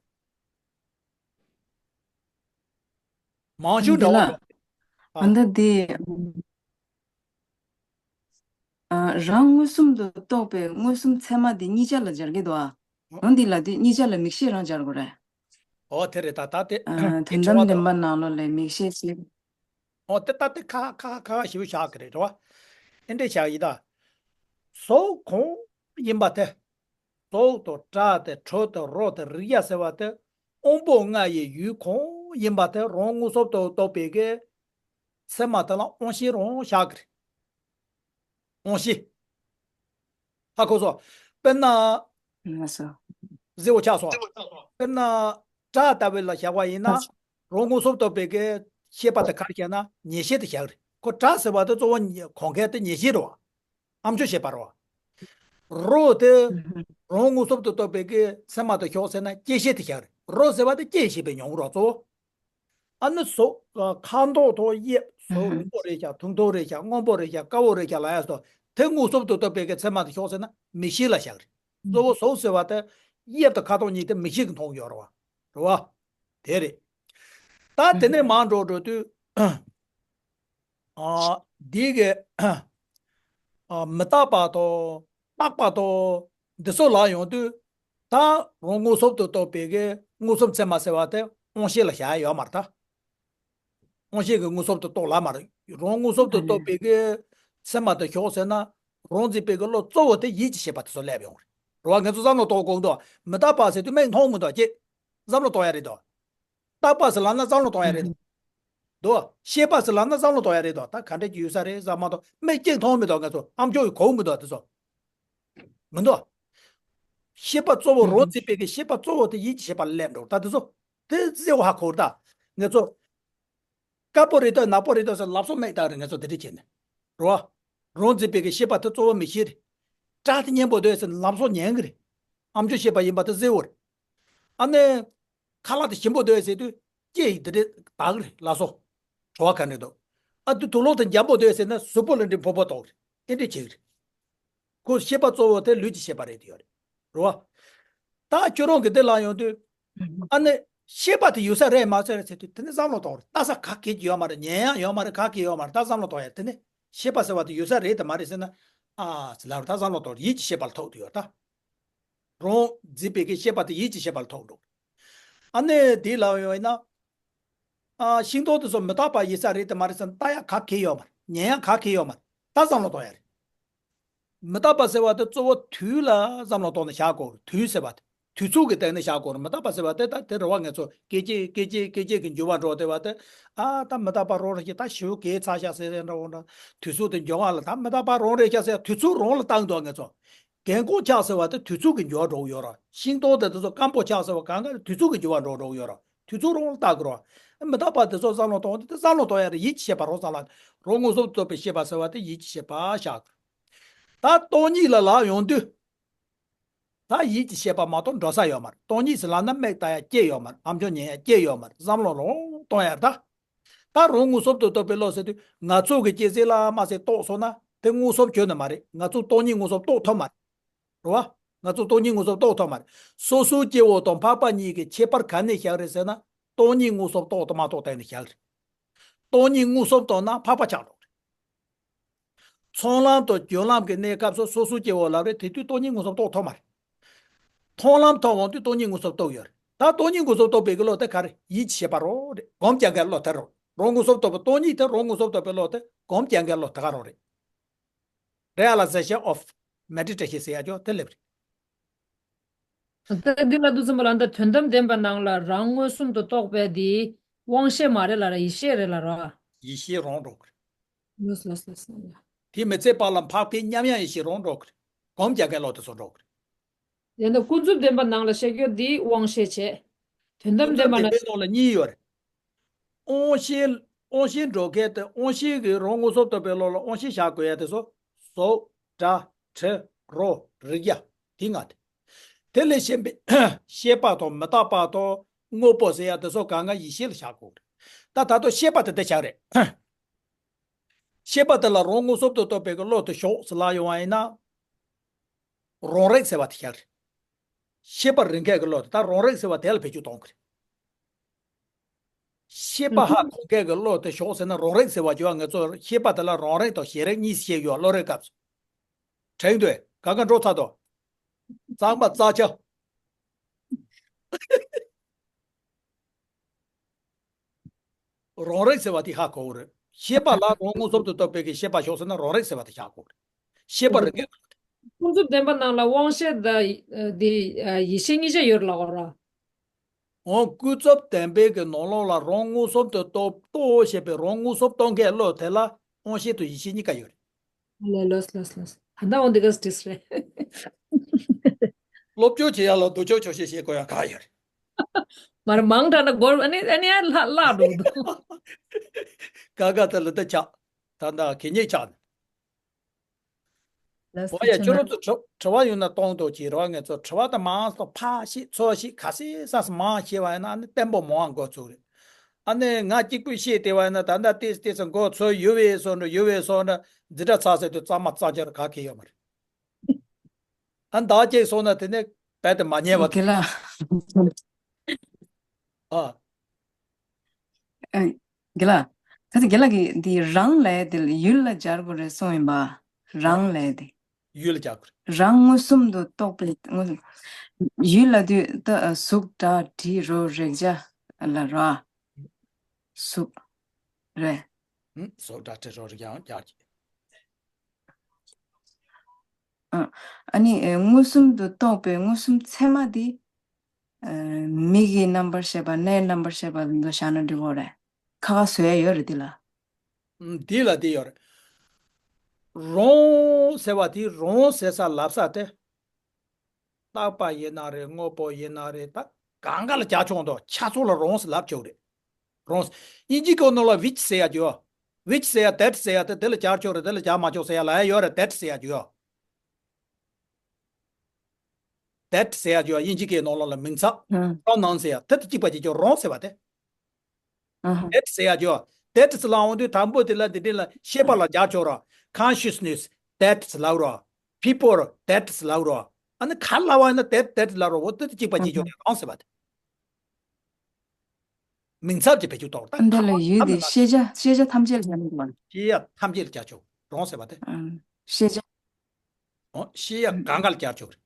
མང་ཤོས་འདྲ་བ་འདུག་ཨ། ཨ་ད་དེ། ཨ། རང་མངོན་སུམ་དུ་རྟོགས་པའི་མངོན་སུམ་ཚད་མ་དེ་གཉིས་ཆ་ལ་སྦྱར་གྱི་འདུག་ཨ། འོ་འདི་ལ་དེ་གཉིས་ཆ་ལ་མིག་ཤེས་རང་སྦྱར་དགོས་རེད། ཨོ་དེ་རེད་ད། ད་དེ། ཨ། དོན་དམ་བདེན་པ་ནང་ལོགས་ལ་མིག་ཤེས་ཟེར། ཨོ་དེ་ད་དེ་ཁ་ཁ་ཁ་ཁ་ཞིབ་བཞག་གི་རེད་རེད་བ། ཨེ་འདྲས་བཞག་ཡིན་ད། གཟུགས་གང་ཡིན་པ་དེ། གཟུགས་དང་སྒྲ་དེ་དྲི་དང་རོ་དེ་རེག་བྱ་ཟེར་བ་དེ། དབང་པོ་ལྔ་ཡི་ཡུལ་གང་ཡིན་པ་དེ་རང་མངོན་སུམ་དུ་རྟོགས་པའི་གི་ཚད་མ་དེ་ལ་དབང་ཤེས་རང་བཞག་གི་རེད། དབང་ཤེས། ཧ་གོ་སོང་། དཔེར་ན། ལགས་སོ། གཟི་འོད་ཆགས་སོང་། དཔེར་ན། སྒྲ་ལྟ་བུ་ལ་བཞག་པ་ཡིན་ན། ལགས་སོ། རང་མངོན་སུམ་རྟོགས་པའི་གི་ཤེས་པ་དེ་ག་རེ་བྱས་ན་ཉན་ཤེས་དེ་བཞག་རེད། ཁོ་སྒྲ་ཟེར་བ་དེ་གཙོ་བོ་གོ་མཁན་དེ་ཉན་ཤེས་རེད་བ། ཨམ་ཅོག་ཤེས་པ་རེད་བ། རོ་དེ། ཨུ་ཧུ། རང་མངོན་སུམ་དུ་རྟོགས་པའི་གི་ཚད་མ་དེ་ཤོག་ཟེར་ན་དཔྱད་ཤེས་དེ་བཞག་རེད། རོ་ཟེར་བ་དེ་དཔྱད་ཤེས་པའི་མྱོང་བ་རེད་གཙོ་བོ། ཨ་ནི་གཟུགས་ཁ་དོག་དང་དབྱིབས། གཟུགས་རིང་པོ་རེད་ཤག་ཐུང་ཐུང་རེད་ཤག་སྔོན་པོ་རེད་ཤག་དཀར་པོ་རེད་ཤག་ལབ་ཡ་སོགས་དེ་མངོན་སུམ་དུ་རྟོགས་པའི་གི་ཚད་མ་དེ་ཤོག་ཟེར་ན་མིག་ཤེས་ལ་བཞག་རེད། གཙོ་བོ་གཟུགས་ཟེར་བ་དེ་དབྱིབས་དང་ཁ་དོག་གཉིས་དེ་མིག་ཤེས་ཀྱིས་མཐོང་གི་ཡོད་རེད་བ། རེད་བ། དེ་རེད། ད་དེ་ནས་མར་འགྲོ་འགྲོ་དུས། ཨ། འདི་གི། ཨ། མི་རྟག་པ་དང་རྟག་པ་དང་འདི་ཚོ་ལ་ཡོང་དུས། ད་རང་མངོན་སུམ་དུ་རྟོགས་པའི་གི་མངོན་སུམ་ཚད་མ་ཟེར་བ་དེ་དབང་ཤེས་ལ་བཞག་ཡ་ཡོད་མ་རེད་ད། དབང་ཤེས་ཀྱིས་མངོན་སུམ་དུ་རྟོགས་ལ་མ་རེད། རང་མངོན་སུམ་དུ་རྟོགས་པའི་གི་ཚད་མ་དེ་ཤོག་ཟེར་ན། རང་འཛིན་པའི་གི་བློ་གཙོ་བོ་དེ་ཡིད་ཀྱི་ཤེས་པ་དེ་ཚོ་སླེབས་ཡོང་རེད། རེད་བ། ང་ཚོ་བསམ་བློ་གཏོང་དགོས་འདུག་མི་རྟག་པ་ཟེར་དུས་མིག་མཐོང་མི་འདུག་ཅེས་བསམ་བློ་གཏོང་ཡ་རེད་དོ། རྟག་པ་ཟེར་ལབ་ན་བསམ་བློ་གཏོང་ཡ་རེད་དོ། དོ། ཤེས་པ་ཟེར་ལབ་ན་བསམ་བློ་གཏོང་ཡ་རེད་དོ། ད་ག་འདྲ་ཅིག་ཡོད་ས་རེད་བསམ་མ་གཏོགས་མིག་གཅིག་མཐོང་མི་འདུག་ང་ཚོ་ཨ་མཆོག་གིས་གོ་མི་འདུག་དེ་ཚོ། མི་འདུག་ཤེས་པ་གཙོ་བོ་རང་འཛིན་པའི་གི་ཤེས་པ་གཙོ་བོ་དེ་ཡིད་ཀྱི་ཤེས་པ་ལ་སླེབས་འགྲོ། ད་དེ་ཚོ་དེ་གསལ་བོ་ཧ་གོ་རེད་ད། ང་ཚོ་དཀར་པོ་རེད་དོ་ནག་པོ་རེད་དོ་ཟེར་ལབ་སོ་མེད་ད་རེད། ང་ཚོ་དེ་འདྲ་བྱས་ནས། རེད་བ། རང་འཛིན་པའི་གི་ཤེས་པ་དེ་གཙོ་བོ་མིག་ཤེས་རེད། སྐྲ་དེ་མཉེན་པོ་འདུག་ཟེར་ལབ་སོ་ཉན་གི་རེད། ཨ་མཆོག་ཤེས་པ་ཡིན་པ་དེ་གསལ་བོ་རེད། ཨ་ནི། ཁ་ལག་དེ་ཞིམ་པོ་འདུག་ཟེར་དུས་ལྕེ་ཡིས་དེ་འདྲ་ལྡག་གི་རེད་ལགས་སོ། བྲོ་བ་ག་འདྲ་འདུག་ཨ་དེ་དུག་སློག་དེ་འཇམ་པོ་འདུག་ཟེར་ན་གཟུགས་པོ་ལ་འདྲ་ཕོག་པོ་གཏོང་གི་རེད། དེ་འདྲ་བྱེད་ཀྱི་རེད། ཁོ་ཤེས་པ་གཙོ་བོ་དེ་ལུས་ཀྱི་ཤེས་པ་རེད་དེ་ཡོད་རེད། རེད་བ། ད་ཁྱོད་རང་གི་འདི་ལ་ཡོང་དུས། ཨ་ནི། ཤེས་པ་དེ་ཡོད་ས་རེད་མ་རེད་ཟེར་དུས་དེ་ནི་བསམ་བློ་གཏོང་རེད། ལྟ་ས་ག་གེ་ཡོད་མ་རེད། ཉན་ཡག་ཡོད་མ་རེད། ག་གེ་ཡོད་མ་རེད། ད་བསམ་བློ་གཏོང་ཡ་དེ་ནི། ཤེས་པ་ཟེར་བ་དེ་ཡོད་ས་རེད་དེ་མ་རེད་ཟེར་ན། ཨ་ཟེར་ལབ་རེད། ད་བསམ་བློ་གཏོང་རེད། ཡིད་ཀྱི་ཤེས་པ་ལ་ཐུག་དེ་ཡོད་ད། རང་འཛིན་པའི་གི་ཤེས་པ་དེ་ཡིད་ཀྱི་ཤེས་པ་ལ་ཐུག་འགྲོ། ཨ་ནི་དེ་ལ་ཡོང་ཡིན་ན། ཨ་ཤིང་སྡོང་དེ་ཚོ་མི་རྟག་པ་ཡིན་ས་རེད་དེ་མ་རེད་ཟེར་ན་ལྟ་ཡག་ག་གེ་ཡོད་མ་རེད། ཉན་ཡག་ག་གེ་ཡོད་མ་རེད། ད་བསམ་བློ་གཏོང་ཡ་རེད། མི་རྟག་པ་ཟེར་བ་དེ་གཙོ་བོ་དུས་ལ་བསམ་བློ་གཏོང་ནས་བཞག་དགོས་རེད། དུས་ཟེར་བ་དེ་དུས་ཚོད་ཀྱི་སྟེང་ནས་བཞག་དགོས་རེད། མི་རྟག་པ་ཟེར་བ་དེ་ད་དེ་རེད་བ། ང་ཚོ་སྐད་ཅིག་སྐད་ཅིག་སྐད་ཅིག་གི་འགྱུར་བ་འགྲོ་བསྡད་པ་དེ། ཨ་ད་མི་རྟག་པ་རང་རེད་ཤག་ད་ཞེ་པོ་གས་ཚ་ཤག་ཟེར་རེད་འདྲ་བོ་འདྲ། དུས་ཚོད་དེ་འགྱུར་བ་ལ་ད་མི་རྟག་པ་རང་རེད་ཤག་ཟེར་དུས་ཚོད་རང་ལ་བཏང་འདུག་ང་ཚོ། རྒན་གོག་ཆགས་ཟེར་བ་དེ་དུས་ཚོད་ཀྱི་འགྱུར་བ་འགྲོ་གི་ཡོད་རེད། ཤིང་སྡོང་དེ་དེ་ཚོ་སྐམ་པོ་ཆགས་ཟེར་བ་གང་ག་དུས་ཚོད་ཀྱི་འགྱུར་བ་འགྲོ་འགྲོ་གི་ཡོད་རེད། དུས་ཚོད་རང་ལ་བལྟ་དགོས་རེད། མི་རྟག་པ་དེ་ཚོ་བསམ་བློ་གཏོང་དེ་བསམ་བློ་གཏོང་ཡ་རེད། ཡིད་ཀྱི་ཤེས་པ་རང་བསམ་བློ། རང་མངོན་སུམ་དུ་རྟོགས་པའི་ཤེས་པ་ཟེར་བ་དེ་ཡིད་ཀྱི་ཤེས་པ་བཞག་དགོས། ད་སྟོང་ཉིད་ལ་ལབ་ཡོང་དུས། ད་ཡིད་ཀྱི་ཤེས་པ་མ་གཏོགས་འགྲོ་ས་ཡོད་མ་རེད། སྟོང་ཉིད་ཟེར་ལབ་ན་མིག་ལྟ་ཡ་ཅི་ཡོད་མ་རེད། ཨ་མཆོག་ཉན་ཡ་ཅི་ཡོད་མ་རེད། བསམ་བློ་རང་གཏོང་ཡ་རེད་ད། ད་རང་མངོན་སུམ་དུ་རྟོགས་པའི་བློ་ཟེར་དུས་ང་ཚོ་གིས་ཅི་ཟེར་ལ་མ་ཟེར་རྟོགས་སོང་ན་དེ་མངོན་སུམ་ཁྱོན་ནས་མ་རེད། ང་ཚོ་སྟོང་ཉིད་མངོན་སུམ་རྟོགས་ཐུབ་མ་རེད། རེད་བ། ང་ཚོ་སྟོང་ཉིད་མངོན་སུམ་རྟོགས་ཐུབ་མ་རེད། སོ་སོའི་སྐྱེ་བོ་དང་འཕགས་པ་གཉིས་ཀྱི་ཁྱད་པར་ག་ནས་བཞག་རེད་ཟེར་ན། སྟོང་ཉིད་མངོན་སུམ་རྟོགས་དང་མ་རྟོགས་སྟེང་ནས་བཞག་རེད། སྟོང་ཉིད་མངོན་སུམ་རྟོགས་ན་འཕགས་པ་ཆགས་འགྲོ་རེད། ཚོགས་ལམ་དང་སྦྱོར་ལམ་གྱི་གནས་སྐབས་སུ་སོ་སོའི་སྐྱེ་བོ་ལ་རེད། དེ་དུས་སྟོང་ཉིད་མངོན་སུམ་རྟོགས་ཐུབ་མ་རེད། མཐོང་ལམ་ཐོབ་འོང་དུས་སྟོང་ཉིད་མངོན་སུམ་རྟོགས་ཡོད་རེད། ད་སྟོང་ཉིད་མངོན་སུམ་རྟོགས་པའི་གི་བློ་དེ་ག་རེ། ཡིད་ཀྱི་ཤེས་པ་རང་རེད། སྒོམ་རྒྱག་མཁན་བློ་དེ་རང་རེད། རང་མངོན་སུམ་རྟོགས་པའི་སྟོང་ཉིད་དེ་རང་མངོན་སུམ་རྟོགས་པའི་བློ་དེ་སྒོམ་རྒྱག་མཁན་བློ་དེ་ག་རང་རེད། Realization of meditation ཟེར་ཡ་ཅོ་དེ་སླེབས་རེད། ད་འདི་ལ་དུས་ཙམ་པ་ལ་འདི་དོན་དམ་བདེན་པ་ནང་ལ་རང་མངོན་སུམ་དུ་རྟོགས་པའི་འདི་དབང་ཤེས་མ་རེད་ལ་ར། ཡིད་ཤེས་རེད་ལ་ར། ཡིད་ཤེས་རང་རོགས། ལོས་ལོས་ལོས་ལོས། དེ་མི་ཚེ་བར་ལ་འཕགས་པའི་མཉམ་ཡངས་ཡེ་ཤེས་རང་འགྲོ་གི་རེད། སྒོམ་རྒྱག་མཁན་བློ་དེ་ཚོ་འགྲོ་གི་རེད། དེ་ནི་ཀུན་རྫོབ་བདེན་པ་ནང་ལ་བཤད་རྒྱུ་འདི་དབང་ཤེས་བྱས། དོན་དམ་ཀུན་རྫོབ་བདེན་པ་ནང་བདེན་པའི་ནང་ལ་གཉིས་ཡོད་རེད། དབང་ཤེས། དབང་ཤེས་འགྲོ་མཁན་དེ་དབང་ཤེས་ཀྱི་རང་མངོན་སུམ་རྟོགས་པའི་བློ་ལ་དབང་ཤེས་བཞག་དགོས་ཡ་དེ་ཚོ། གཟུགས། སྒྲ། དྲི། རོ། རེག་ཡ། དེ་ལྔ་དེ། དེ་ལས་གཞན་པའི་ཤེས་པ་དང་མི་རྟག་པ་དང་དངོས་པོ་ཟེར་ཡ་དེ་ཚོ་གང་ག་ཡིད་ཤེས་ལ་བཞག་དགོས་རེད། ད་ད་དུང་ཤེས་པ་དེ་འདི་ཆགས་རེད། ཤེས་པ་དེ་ལ་རང་མངོན་སུམ་དུ་རྟོགས་པའི་གི་བློ་དེ་ཞོག་ཟེར་ལབ་ཡོང་བ་ཡིན་ན། རང་རིག་ཟེར་བ་དེ་ཤར། ཤེས་པ་རིག་མཁན་གི་བློ་དེ་ད་རང་རིག་ཟེར་བ་དེ་ལ་བེད་སྤྱོད་གཏོང་གི་རེད། ཤེས་པ་ཧ་གོ་མཁན་གི་བློ་དེ་ཞོག་ཟེར་ན་རང་རིག་ཟེར་བ་བརྗོད་པ། ང་ཚོ་ཤེས་པ་དེ་ལ་རང་རིག་དང་གཞན་རིག་གཉིས་བཤད་ཡོད་བློ་རིག་སྐབས་སུ། དྲན་འདུག་ག་ག་འགྲོ་ཚར་དོ། གཙང་མ་རྩ་ཆེ། རང་རིག་ཟེར་བ་དེ་ཧ་གོ་གི་རེད། ཤེས་པ་ལ་རང་མངོན་སུམ་དུ་རྟོགས་པའི་གི་ཤེས་པ་ཞོག་ཟེར་ན་རང་རིག་ཟེར་བ་དེ་བཞག་དགོས་རེད། ཤེས་པ་རིག་མཁན། ཀུན་རྫོབ་བདེན་པ་ནང་ལ་དབང་ཤེས་དང་། ཨ། དེ། ཨ། ཡིད་ཤེས་གཉིས་ཆ་ཡོད་ལ་གོ་ར། འོ་ཀུན་རྫོབ་བདེན་པའི་གི་ནང་ལོགས་ལ་རང་མངོན་སུམ་དུ་རྟོགས་རྟོགས་ཞེས་པའི་རང་མངོན་སུམ་རྟོགས་མཁན་བློ་དེ་ལ་དབང་ཤེས་དང་ཡིད་ཤེས་གཉིས་ཀ་ཡོད་རེད། ལོས་ལོས་ལོས་ལོས། ད་འོ་འདི་ག་སི་ཊིས་རེད། སློབ་སྦྱོང་བྱེད་ཡ་ལ་སྡུག་ཅག་ཆོག་ཤེས་བྱེད་དགོས་ཡ་ག་ཡོད་རེད། མར་མང་དྲགས་ན་སྒོར་ཨ་ནི་ཨ་ནི་ཨ་ལྷག་ལྷག་འགྲོ་འདུག་ག་ག་ད་ལ་ད་ཆགས། ད་ད་གད་སྙིགས་ཆགས་ནས། ལགས་འོ་ཡ། སོ། ཁྱོད་རང་ཚོ་དྲི་དྲི་བ་ཡོད་ན་གཏོང་དང་ཅིག་རེད་བ། ངས་ཚོ་དྲི་བ་དེ་མང་སོང་ཕར་བཤད་ཚུར་བཤད་ག་ཚོད་ཙམ་མང་བཤད་པ་ཡིན་ན་ཨ་ནི་བརྟན་པོ་མང་བ་འགོ་ཚུགས་རེད། ཨ་ནི་ང་གཅིག་པུས་བཤད་བསྡད་པ་ཡིན་ན། ད་ལྟ་ཏིས་ཏིས་མགོ་ཚོས་ཡོད་པའི་བཟོ་འདྲ་ཡོད་པའི་བཟོ་འདྲ་འཛིན་གྲྭ་ཚར་ཟེར་དུས་གཙང་མ་གཙང་ཆེར་ག་གེ་ཡོད་མ་རེད། ཨ་ནི་བདག་གཅིག་སོང་ན་དེ་ནས་རྦད་དེ་མ་ཉན་པ་དེ། དགེ་ལགས། ཨ། ཨ། དགེ་ལགས། ད་ལྟ་དགེ་ལགས་ཀྱིས་འདི་རང་ལས་དེ་ལ་ཡུལ་ལ་སྦྱར་དགོས་རེད་གསུངས་ཡིན་པ། རང་ལས་དེ། ཡུལ་ལ་སྦྱར་དགོས་རེད། རང་མངོན་སུམ་དུ་རྟོགས་པའི་མངོན་སུམ། ཡུལ་ལ་དུས་ད་གཟུགས་སྒྲ་དྲི་རོ་རེག་བྱ་ལ་རོ། གཟུགས། རེད། ཨུམ། གཟུགས་སྒྲ་དྲི་རོ་རེག་བྱའང་སྦྱར་གྱི། ཨ། ཨ་ནི་ཨེ། མངོན་སུམ་དུ་རྟོགས་པའི་མངོན་སུམ་ཚད་མ་འདི། ཨེ། མིག་གི་རྣམ་པར་ཤེས་པ། སྣའི་རྣམ་པར་ཤེས་པ་འདི་ཚོ་བཞག་ན་འགྲིག་གི་རེད། ཁ་ཁ་བཟོ་ཡ་ཡོད་རེད་འདི་ལ། ཨུམ། འདི་ལ་འདི་ཡོད་རེད། རང་ཟེར་བ་དེ་རང་ཟེར་ས་ལབ་ས་དེ། རྟག་པ་ཡིན་ན་རེད། དངོས་པོ་ཡིན་ན་རེད། ད་གང་ག་ལ་སྦྱར་ཆོག་འདུག་ཆ་ཚང་ལ་རང་ཟེར་ལབ་ཆོག་རེད། རང་། དབྱིན་ཇི་སྐད་ནང་ལ་which ཟེར་ཡ་ཅིག་ཡོད། Which ཟེར་ཡ། That ཟེར་ཡ་དེ་དེ་ལ་སྦྱར་ཆོག་རེད། དེ་ལ་སྦྱར་མ་ཆོག་ཟེར་ཡ་ལབ་ཡ་ཡོད་རེད། That ཟེར་ཡ་ཅིག་ཡོད། That ཟེར་ཡ་ཅིག་ཡོད། དབྱིན་ཇི་སྐད་ནང་ལ་མིང་ཚབ་ཨ། pronoun ཟེར་ཡ་དེ་དང་གཅིག་པ་གཅིག་རྐྱང་རང་ཟེར་བ་དེ། ཨ་ཧ། That ཟེར་ཡ་ཅིག་ཡོད། That ཟེར་ལབ་འོང་དུས་དང་པོ་དེ་ལ་འདི་འདྲ་ལ་ཤེས་པ་ལ་སྦྱར་ཆོག་ར། Consciousness that ཟེར་ལབ་ར། People that ཟེར་ལབ་ར། ཨ་ནི་ག་ལབ་པ་ཡིན་ན་that that ལབ་ར། འོ་དེ་དང་གཅིག་པ་གཅིག་རྐྱང་རང་ཟེར་བ་དེ། མིང་ཚབ་ཀྱི་བེད་སྤྱོད་གཏོང་རོགས། ད་འདི་ལ་ཡུལ་དེ་ཤེས་བྱ། ཤེས་བྱ་ཐམས་ཅད་ལ་སྦྱར་ན་འགྲིག་པ། ཤེས་ཡ་ཐམས་ཅད་ལ་སྦྱར་ཆོག་རང་ཟེར་བ་དེ། ཨ། ཤེས་བྱ། ཨོ། ཤེས་ཡ་གང་ག་ལ་སྦྱར་ཆོག་རེད།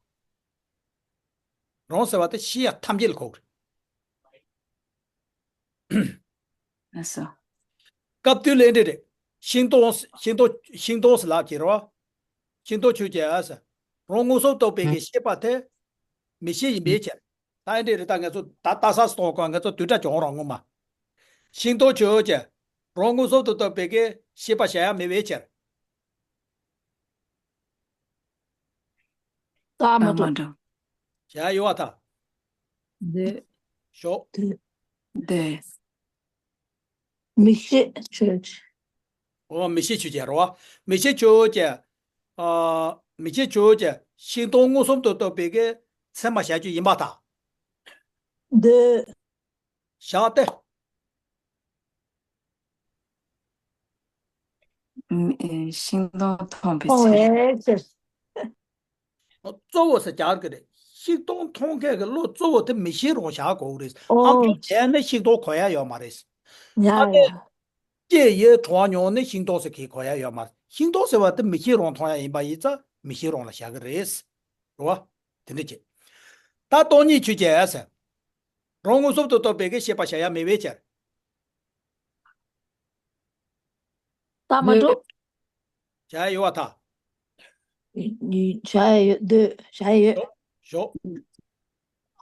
རང་ཟེར་བ་དེ་ཤེས་ཡ་ཐམས་ཅད་ལ་གོ་གི་རེད། ལགས་སོ། སྐབས་དུས་ལས་འབྲས་རེད། ཤིང་སྡོང་། ཤིང་སྡོང་། ཤིང་སྡོང་ཟེར་ལབ་ཀྱི་རེད་བ། ཤིང་སྡོང་ཆོས་ཅན། རང་མངོན་སུམ་རྟོགས་པའི་གི་ཤེས་པ་དེ་མིག་ཤེས་ཡིན་པའི་ཕྱིར། ད་ཨེ་འདྲས་རེད། ད་ང་ཚོ་ད་ལྟ་ས་སྟོང་གོ། ང་ཚོ་བསྡུས་གྲྭ་སྦྱོང་རོགས་ངོ་མ། ཤིང་སྡོང་ཆོས་ཅན། རང་མངོན་སུམ་དུ་རྟོགས་པའི་གི་ཤེས་པ་བྱ་ཡ་མེད་པའི་ཕྱིར། རྟགས་མ་རྟགས་མ་གྲུབ། གྲུབ། བྱ་ཡ་ཡོད་པར་ཐལ། འདོད། ཞོག་འདོད། འདོད། མིག་ཤེས་ཆོས་ཅན། འོ། མིག་ཤེས་ཆོས་ཅན་རེད་བ། མིག་ཤེས་ཆོས་ཅན། ཨ། མིག་ཤེས་ཆོས་ཅན་ཤིང་སྡོང་མངོན་སུམ་དུ་རྟོགས་པའི་གི་ཚད་མ་བྱ་རྒྱུ་ཡིན་པར་ཐལ། འདོད། བཞག་སྟེ། ཨ། ཤིང་སྡོང་མཐོང་བའི་མཐོང་ཕྱིར། བའི་ཕྱིར། གཙོ་བོ་ཟེར་སྦྱར་གི་རེད། ཤིང་སྡོང་མཐོང་མཁན་གྱི་བློ་གཙོ་བོ་དེ་མིག་ཤེས་རང་བཞག་དགོས་ཀྱི་རེད། ཨོ། ཨ་མཆོག་བྱས་ནས་ཤིང་སྡོང་གོ་ཡ་ཡོད་མ་རེད། ཡ་ཨ་ནི། ཡ། སྐྱེས་ཡོད་གྲོངས་མྱོང་ནས་ཤིང་སྡོང་ཟེར་གྱི་གོ་ཡ་ཡོད་མ་རེད། ཤིང་སྡོང་ཟེར་བ་དེ་མིག་ཤེས་རང་མཐོང་ཡ་ཡིན་པ་ཡིན་ཙང་མིག་ཤེས་རང་ལ་བཞག་གི་རེད། རེད་བ། དེ་འདྲ་བྱས། ད་སྟོང་ཉིད་ཆོས་ཅན་ཟེར། རང་མངོན་སུམ་དུ་རྟོགས་པའི་གི་ཤེས་པ་བྱ་ཡ་མེད་པའི་ཕྱིར། རྟགས་མ་གྲུབ། བྱ་ཡ་ཡོད་པར་ཐལ། བྱ་ཡ་ཡོད། འདོད། བྱ་ཡ་ཡོད། ཞོག་ཞོག་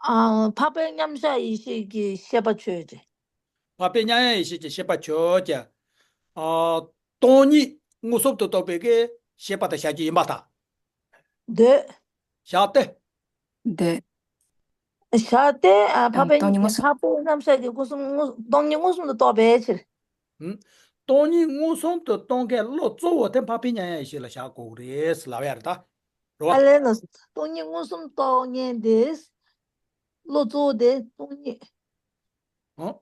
ཨ། འཕགས་པའི་མཉམ་གཞག་ཡེ་ཤེས་ཀྱི་ཤེས་པ་ཆོས་ཅན། འཕགས་པའི་མཉམ་གཞག་ཡེ་ཤེས་ཀྱི་ཤེས་པ་ཆོས་ཅན། ཨ། སྟོང་ཉིད་མངོན་སུམ་དུ་རྟོགས་པའི་གི་ཤེས་པ་དེ་བྱ་རྒྱུ་ཡིན་པར་ཐལ། འདོད། བཞག་སྟེ། འདོད། བཞག་སྟེ། ཨ། འཕགས་པའི། སྟོང་ཉིད་མངོན་སུམ། འཕགས་པའི་མཉམ་གཞག་གི་སྐུ་གསུམ་མངོན། སྟོང་ཉིད་མངོན་སུམ་དུ་རྟོགས་པའི་ཕྱིར། ཧུམ། སྟོང་ཉིད་མངོན་སུམ་དུ་རྟོགས་མཁན་བློ་གཙོ་བོ་དེ་འཕགས་པའི་མཉམ་གཞག་ཡེ་ཤེས་ལ་བཞག་དགོས་ཀྱི་རེད་ལབ་ཡ་རེད་ད། རེད་བ། ཨ་ལས་ན། སྟོང་ཉིད་མངོན་སུམ་རྟོགས་མཁན་དེ། བློ་གཙོ་བོ་དེ་སྟོང་ཉིད། ཨོ།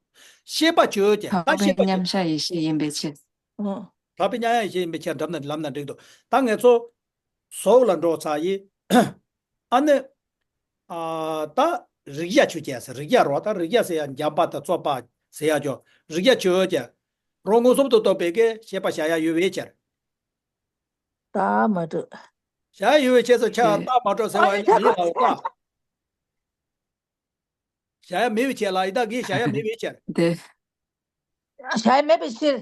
ཤེས་པ་ཆོས་ཅན། ད་འཕགས་པའི་ཤེས་པ་ཆོས། མཉམ་གཞག་ཡེ་ཤེས་ཡིན་པའི་ཕྱིར། ཨོ། འཕགས་པའི་མཉམ་གཞག་ཡེ་ཤེས་ཡིན་པའི་ཕྱིར་འགྲུབ་ན་ལབ་ན་འགྲིག་འདུག་ད་ངས་ཚོ་ཟོག་ལ་འགྲོ་ཚར་ཡིན། ཨ་ནི། ཨ། ད་རིག་བྱ་ཆོས་ཅན་ཟེར། རིག་བྱ་རོ། ད་རིག་བྱ་ཟེར་ཡ་འཇམ་པ་དང་རྩོད་པ་ཟེར་ཡ་ཅོ། རིག་བྱ་ཆོས་ཅན། རང་མངོན་སུམ་དུ་རྟོགས་པའི་གི་ཤེས་པ་བྱ་ཡ་ཡོད་པའི་ཕྱིར། རྟགས་མ་གྲུབ། བྱ་ཡ་ཡོད་པའི་ཕྱིར་ཟེར་ཆ་ཨེ། རྟགས་མ་གྲུབ་ཟེར་བ་ཡིན་ན་མི་ལ་འོ་ད། བྱ་ཡ་མེད་པའི་ཕྱིར་ལ་ཡིན་ད་གི་བྱ་ཡ་མེད་པའི་ཕྱིར། དེ། བྱ་ཡ་མེད་པའི་ཕྱིར།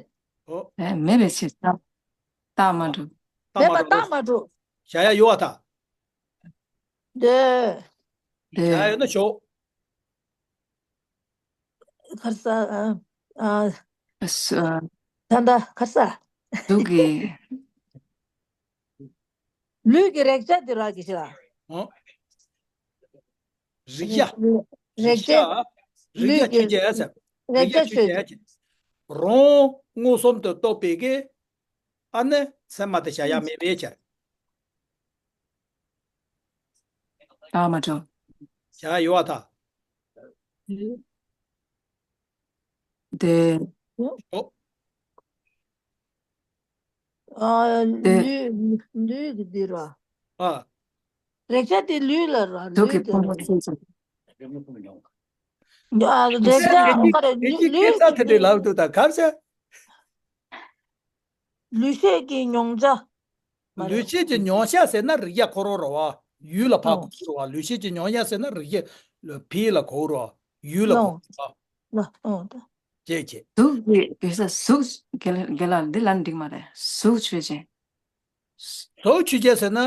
ཨོ། ཨེ། མེད་པའི་ཕྱིར། རྟགས། རྟགས་མ་གྲུབ། རྟགས་མ་མེད་པ་གྲུབ། རྟགས་མ་གྲུབ། བྱ་ཡ་ཡོད་པར་ཐལ། འདོད། བྱ་ཡ་ཡོད་ན་ཞོག་ཁར་ས། ཨ། ཨ། ཨ་སུ། ཨ། ད་ལྟ་ཁར་ས། གཟུགས་ཀྱི། ལུས་ཀྱི་རེག་བྱ་དེ་ར་གི་ཤི་ལ། ཨོ། རེག་བྱ། རེག་བྱ། རེག་བྱ་ཆོས་ཅན་ཟེར། རེག་བྱ་ཆོས་ཅན། རང་མངོན་སུམ་དུ་རྟོགས་པའི་གི། ཨ་ནི་ཚད་མ་དེ་བྱ་ཡ་མེད་པའི་ཕྱིར། རྟགས་མ་གྲུབ། བྱ་ཡ་ཡོད་པར་ཐལ། དེ། ཞོག་ཨ། དེ། ལུས་ལུས་ཀྱི་འདི་ར། ཨ། རེག་བྱ་དེ་ལུས་ལ་ར། དུག་ལུས་གི་དེ་ཕུང་པོ་ར། ཚོས་ཀྱང་། ཨ། རེག་བྱ་ཨ་མ་རེད། ལུས་ལུས་ཀྱི་དེ་ལ་དུ་ད་གར་ཆ། ལུས་ཤེས་ཀྱི་མྱོང་བྱ། མ་རེད། ལུས་ཤེས་ཀྱི་མྱོང་བྱ་ཟེར་ན་རིགས་ཡ་ཁོ་རོ་རོ་བ། ཡུལ་ལ་ཕ་གོ་རོ་བ། ལུས་ཤེས་ཀྱི་མྱོང་བྱ་ཟེར་ན་རིགས་ཡ་ཕི་ལ་གོ་རོ་བ། ཡུལ་ལ་གོ་རོ་བ། ཅེས་བྱས། དུག་གི་གེ་ས་གཟུགས་དགེ་ལ་དགེ་ལ་འདི་ལ་འགྲིག་མ་རེད། གཟུགས་ཆོས་ཅན། གཟུགས་ཆོས་ཅན་ཟེར་ན།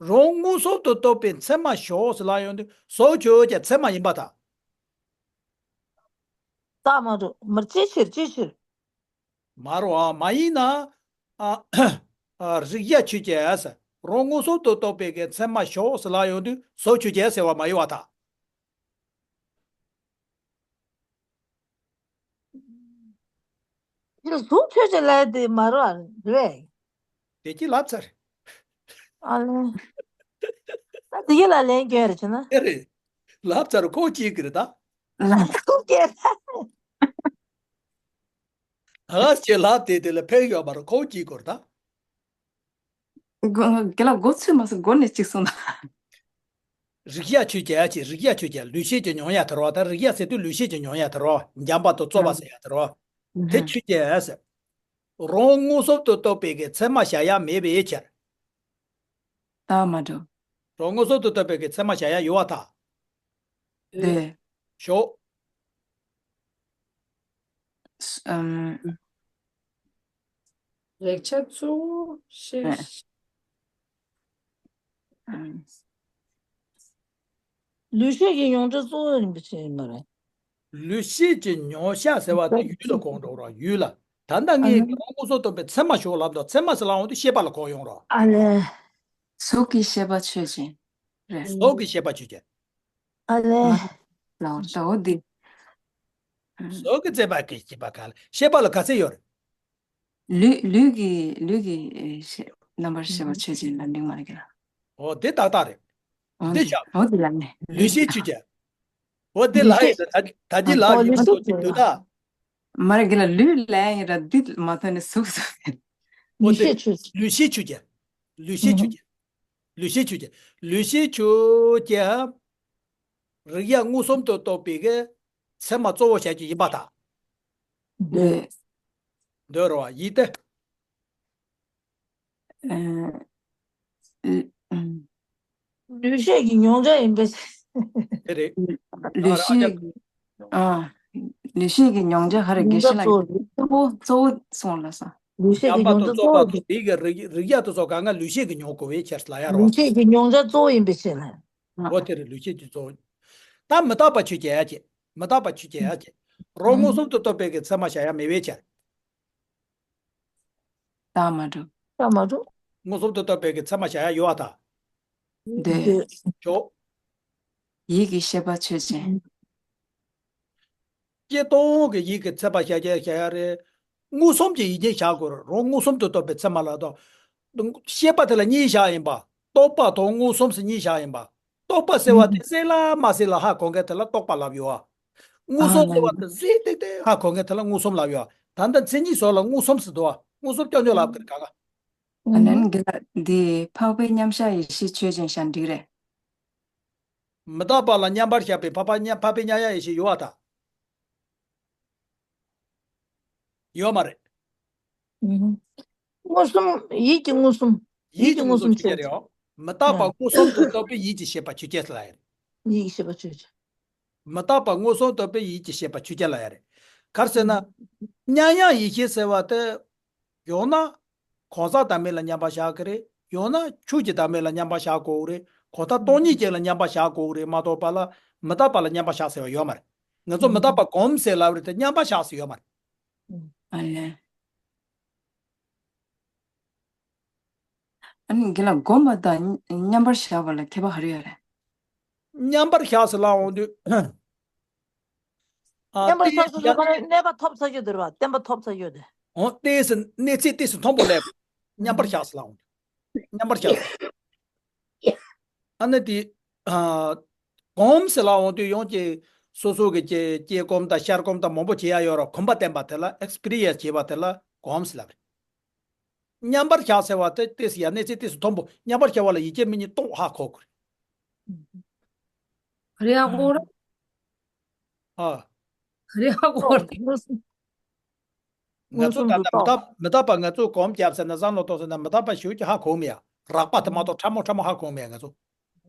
རང་མངོན་སུམ་དུ་རྟོགས་པའི་མཚན་མ་ཞོག་ཟེར་ལ་ཡོང་དུས་གཟུགས་ཆོས་ཅན་མཚན་མ་ཡིན་པ་དང་། ད་མ་འགྲོ་མར་ཅི་ཕྱིར་ཅི་ཕྱིར། མ་རོ་ཨ་མ་ཡིན་ན། ཨ། ཨ། རིགས་ཡ་ཆོས་ཅན་ཟེར། རང་མངོན་སུམ་དུ་རྟོགས་པའི་གི་མཚན་མ་ཞོག་ཟེར་ལ་ཡོང་དུས་གཟུགས་ཆོས་ཅན་ཟེར་བ་མ་ཡིན་པ་དང་། དེ་གཟུགས་ཆོས་ཅན་ལས་དེ་མ་རོ་ཨ་རེད། དེ་གྱིས་ལབ་ཚར། ཨ་ལེ། ད་དེ་གྱིས་ལ་ལན་སྐྱོན་རེ་བྱས་ན། དེ་རེད། ལབ་ཚར་ཁོ་གཅིག་གི་རེད་ད། ལ། ཁུག་སྐྱེ། ད་ཅེས་ལབ་དེ་དེ་ལ་ཕན་ཡོད་མ་རེད། ཁོ་གཅིག་གོ་རེད་ད། གོ་དགེ་ལ་མགོ་ཚོས་མ་སོང་། མགོ་ནས་གཅིག་སོང་ན། རིགས་ཡ་ཆོས་ཅན་ཅེས། རིགས་ཡ་ཆོས་ཅན། ལུས་ཤེས་ཀྱི་མྱོང་ཡ་དེ་རོ། ད་རིགས་ཡ་ཟེར་དུས་ལུས་ཤེས་ཀྱི་མྱོང་ཡ་དེ་རོ། འཇམ་པ་དང་རྩུབ་པ་ཟེར་ཡ་དེ་རོ། དེ་ཆོས་ཅན་ཟེར། རང་མངོན་སུམ་དུ་རྟོགས་པའི་གི་མཚན་མ་བྱ་ཡ་མེད་པའི་ཕྱིར། ད་མ་འགྲོ། རང་མངོན་སུམ་དུ་རྟོགས་པའི་གི་མཚན་མ་བྱ་ཡ་ཡོད་པ་དང་། དེ། ཞོག་ཨམ། རེག་བྱ་གཙོ་བོ་ཤེས། ཨམ། ལུས་ཤེས་ཀྱི་མྱོང་བྱ་གཙོ་བོ་ཡིན་པའི་ཕྱིར་ཡིན་པ་རེད། ལུས་ཤེས་ཀྱི་མྱོང་བྱ་ཟེར་བ་དེ་ཡུལ་ལ་གོ་འགྲོ་རོགས། ཡུལ་ལ། ད་ལྟ་ངས་རང་མངོན་སུམ་རྟོགས་པའི་མཚན་མ་ཞོག་ལབ་དང་། མཚན་མ་ཟེར་ལ་འོང་དུས་ཤེས་པ་ལ་གོ་ཡོང་རོགས། ཨ་ལེ། གཟུགས་ཀྱི་ཤེས་པ་ཆོས་ཅན། རེད། གཟུགས་ཀྱི་ཤེས་པ་ཆོས་ཅན། ཨ་ལེ། ལའོ་ལའོ་འདི། གཟུགས་ཀྱི་ཤེས་པ་གི་ཤེས་པ་ག་ལ། ཤེས་པ་ལ་ག་ཚད་ཡོད་རེད། ལུས་ལུས་ཀྱི་ལུས་ཀྱི་ཨེ་ཤེས་རྣམ་པར་ཤེས་པ་ཆོས་ཅན་ལ་འགྲིག་མ་རེད་གི་ལ། འོ་དེ་ཏག་ཏག་རེད། འོ་འདི་དེ་བཞག་འོ་དེ་ལ་ནི། ལུས་ཤེས་ཆོས་ཅན། འོ་དེ་ལ་ཡིན་ད་ད་ལྟའི་ལ་ཡིན་ན་ཐོག་ཅིག་དུས་ད། མ་རེད་གི་ལ། ལུས་ལ་ཡིན་ར་འདི་མ་ཐོན་ནས་གཟུགས་སུ། འོ་ལུས་དེ་ཤེས་ཆོས་ཅན། ལུས་ཤེས་ཆོས་ཅན། ལུས་ཤེས་ཆོས་ཅན། ལུས་ཤེས་ཆོས་ཅན། ལུས་ཤེས་ཆོས་ཅན། རིགས་ཡ་མངོན་སུམ་དུ་རྟོགས་པའི་གི་མཚན་མ་གཙོ་བོ་བྱ་རྒྱུ་ཡིན་པ་དང་། འདོད། འདོད་རོ་བ་ཡིན་ཏེ། ཨ། ཨ། ཨ། ལུས་ཤེས་ཀྱི་མྱོང་བྱ་ཡིན་པས། དེ་རེད། ལུས་ཤེས་ཀྱི། ཨ། ལུས་ཤེས་ཀྱི་མྱོང་བྱ་ཧ་རེ་དགེ་བཤེས་ལགས་ཀྱིས་གཙོ་བོ་གཙོ་བོ་གསུངས་ལ་ས། ལུས་ཤེས་ཀྱི་འཇམ་པ་མྱོང་བྱ་དང་གཙོ་བོ་རྩུབ་པ་དེ་གི་རིགས་རིགས་ཡ་དེ་ཚོ་གང་ག་ལུས་ཤེས་ཀྱི་མྱོང་དགོས་པའི་ཕྱིར་ལ་ཡ་རོ། ལུས་ཤེས་ཀྱི་མྱོང་བྱ་གཙོ་བོ་ཡིན་པའི་ཕྱིར་ལ། ཨ། འོ་དེ་རེད། ལུས་ཤེས་ཀྱི་གཙོ་བོ། ད་མི་རྟག་པ་ཆོས་ཅན་ཡ་ཅེ། མི་རྟག་པ་ཆོས་ཅན་ཡ་ཅེ། རང་མངོན་སུམ་དུ་རྟོགས་པའི་གི་མཚན་མ་བྱ་ཡ་མེད་པའི་ཕྱིར། ད་མ་འགྲོ། ད་མ་འགྲོ། མངོན་སུམ་དུ་རྟོགས་པའི་གི་མཚན་མ་བྱ་ཡ་ཡོད་པ་དང་། འདོད། ཞོག་ཡིད་ཀྱི་ཤེས་པ་ཆོས་ཅན། སྤྱིར་བཏང་གི་ཡིད་ཀྱི་ཚད་པ་བྱ་རྒྱུ་བྱ་ཡ་རེད། མངོན་སུམ་གྱི་ཡིད་ཅན་བཞག་དགོས་རེད། རང་མངོན་སུམ་དུ་རྟོགས་པའི་མཚན་མ་ལ་དང་། ཤེས་པ་དེ་ལ་གཉིས་བཞག་ཡིན་པ། རྟོག་པ་དང་མངོན་སུམ་ཟེར་གཉིས་བཞག་ཡིན་པ། རྟོག་པ་ཟེར་བ་དེ་གསལ་ལ་མ་གསལ་ལ་ཧ་གོ་མཁན་དེ་ལ་རྟོག་པ་ལབ་ཡོད། མངོན་སུམ་ཟེར་བ་དེ་གསལ་ཏེ་ཏེ་ཧ་གོ་མཁན་དེ་ལ་མངོན་སུམ་ལབ་ཡོད། ད་ལྟ་མཚན་ཉིད་སོགས་ལ་མངོན་སུམ་ཟེར་འདུག་མངོན་སུམ་སྐྱོ་སྐྱོ་ལབ་དགོས་རེད་ག་ག་ཨ་ནི་འགལ་ལ་འདི་འཕགས་པའི་མཉམ་གཞག་ཡེ་ཤེས་ཆོས་ཅན་བཞག་འགྲིག་རེད། མི་རྟག་པ་ལ་མཉམ་པར་བཞག་པའི་འཕགས་པ་མཉམ་འཕགས་པའི་མཉམ་གཞག་ཡེ་ཤེས་ཡོད་པ་དང་། ཡོད་མ་རེད། མངོན་སུམ། ཡིད་ཀྱི་མངོན་སུམ། ཡིད་ཀྱི་མངོན་སུམ་ཆོས་ཅན་རེད། མི་རྟག་པ་མངོན་སུམ་དུ་རྟོགས་པའི་ཡིད་ཀྱི་ཤེས་པ་ཆོས་ཅན་ལ་ཡིན། ཡིད་ཀྱི་ཤེས་པ་ཆོས་ཅན། མི་རྟག་པ་མངོན་སུམ་རྟོགས་པའི་ཡིད་ཀྱི་ཤེས་པ་ཆོས་ཅན་ལ་ཡ་རེད། ག་རེ་ཟེར་ན། མཉམ་གཞག་ཡེ་ཤེས་ཟེར་བ་དེ། ཡང་ན། གང་ཟག་བདག་མེད་ལ་མཉམ་པར་བཞག་གི་རེད། ཡང་ན་ཆོས་ཀྱི་བདག་མེད་ལ་མཉམ་པར་བཞག་དགོས་རེད། གང་ལྟར་སྟོང་ཉིད་ཅན་ལ་མཉམ་པར་བཞག་དགོས་རེད་མ་གཏོགས་པ་ལ་མི་རྟག་པ་ལ་མཉམ་པར་བཞག་ཟེར་བ་ཡོད་མ་རེད། ང་ཚོ་མི་རྟག་པ་སྒོམ་ཟེར་ལབ་རེད་དེ་མཉམ་པར་བཞག་ཟེར་ཡོད་མ་རེད། ཨ་ལེ། ཨ་ནི་དགེ་ལ་སྒོམ་པ་དང་མཉམ་པར་བཞག་པ་ལ་ཁྱད་པར་ག་རེ་ཡོད་རེད། མཉམ་པར་བཞག་ཟེར་ལབ་འོང་དུས། ཨ། མཉམ་པར་བཞག་ཟེར་ཏོག་ཙམ་ལབ་ན་གནས་པ་ཐོབ་ཚར་རྒྱུ་དེ་རེད་པ། བརྟན་པ་ཐོབ་ཚར་རྒྱུ་དེ། འོ་ཏོག་ཙམ་གནས་ཚད་ཏོག་ཙམ་མཐོན་པོ་སླེབས། མཉམ་པར་བཞག་ཟེར་ལབ་འོང་དུས། མཉམ་པར་བཞག་ཟེར། ཨ་ནི་དེ། ཨ། སྒོམ་ཟེར་ལབ་འོང་དུས་ཡང་ཅིག་སོ་སོ་གི་དཀྱིལ་དཀྱིལ་སྒོམ་དང་ཤར་སྒོམ་དང་མང་པོ་བྱེད་ཡ་ཡོད་ར། གོམས་པ་བརྟན་པ་དེ་ལ་ཨེག་སི་པི་རི་ཡན་སི་བྱེད་པ་དེ་ལ་གོམས་ཟེར་ལབ་རེད། མཉམ་པར་བཞག་ཟེར་བ་དེ་ཏོག་ཙམ་ཡ་གནས་ཚད་ཏོག་ཙམ་མཐོན་པོ། མཉམ་པར་བཞག་པ་ལ་ཡིད་ཀྱི་མིག་གཉིས་རྟོགས་ཧ་གོ་དགོས་རེད། ག་རེ་ཧ་གོ་རེད། ཨ། ག་རེ་ཧ་གོ་རེད། ང་ཚོ་ད་ལྟ་མི་རྟག་མི་རྟག་པ་ང་ཚོ་གོམས་བརྒྱབ་ཟེར་ན་བསམ་བློ་གཏོང་ཟེར་ན་མི་རྟག་པ་ཞེ་པོ་ཅིག་ཧ་གོ་མི་ཡ། རགས་པ་དེ་མ་གཏོགས་ཕྲ་མོ་ཕྲ་མོ་ཧ་གོ་མི་ཡ་ང་ཚོ།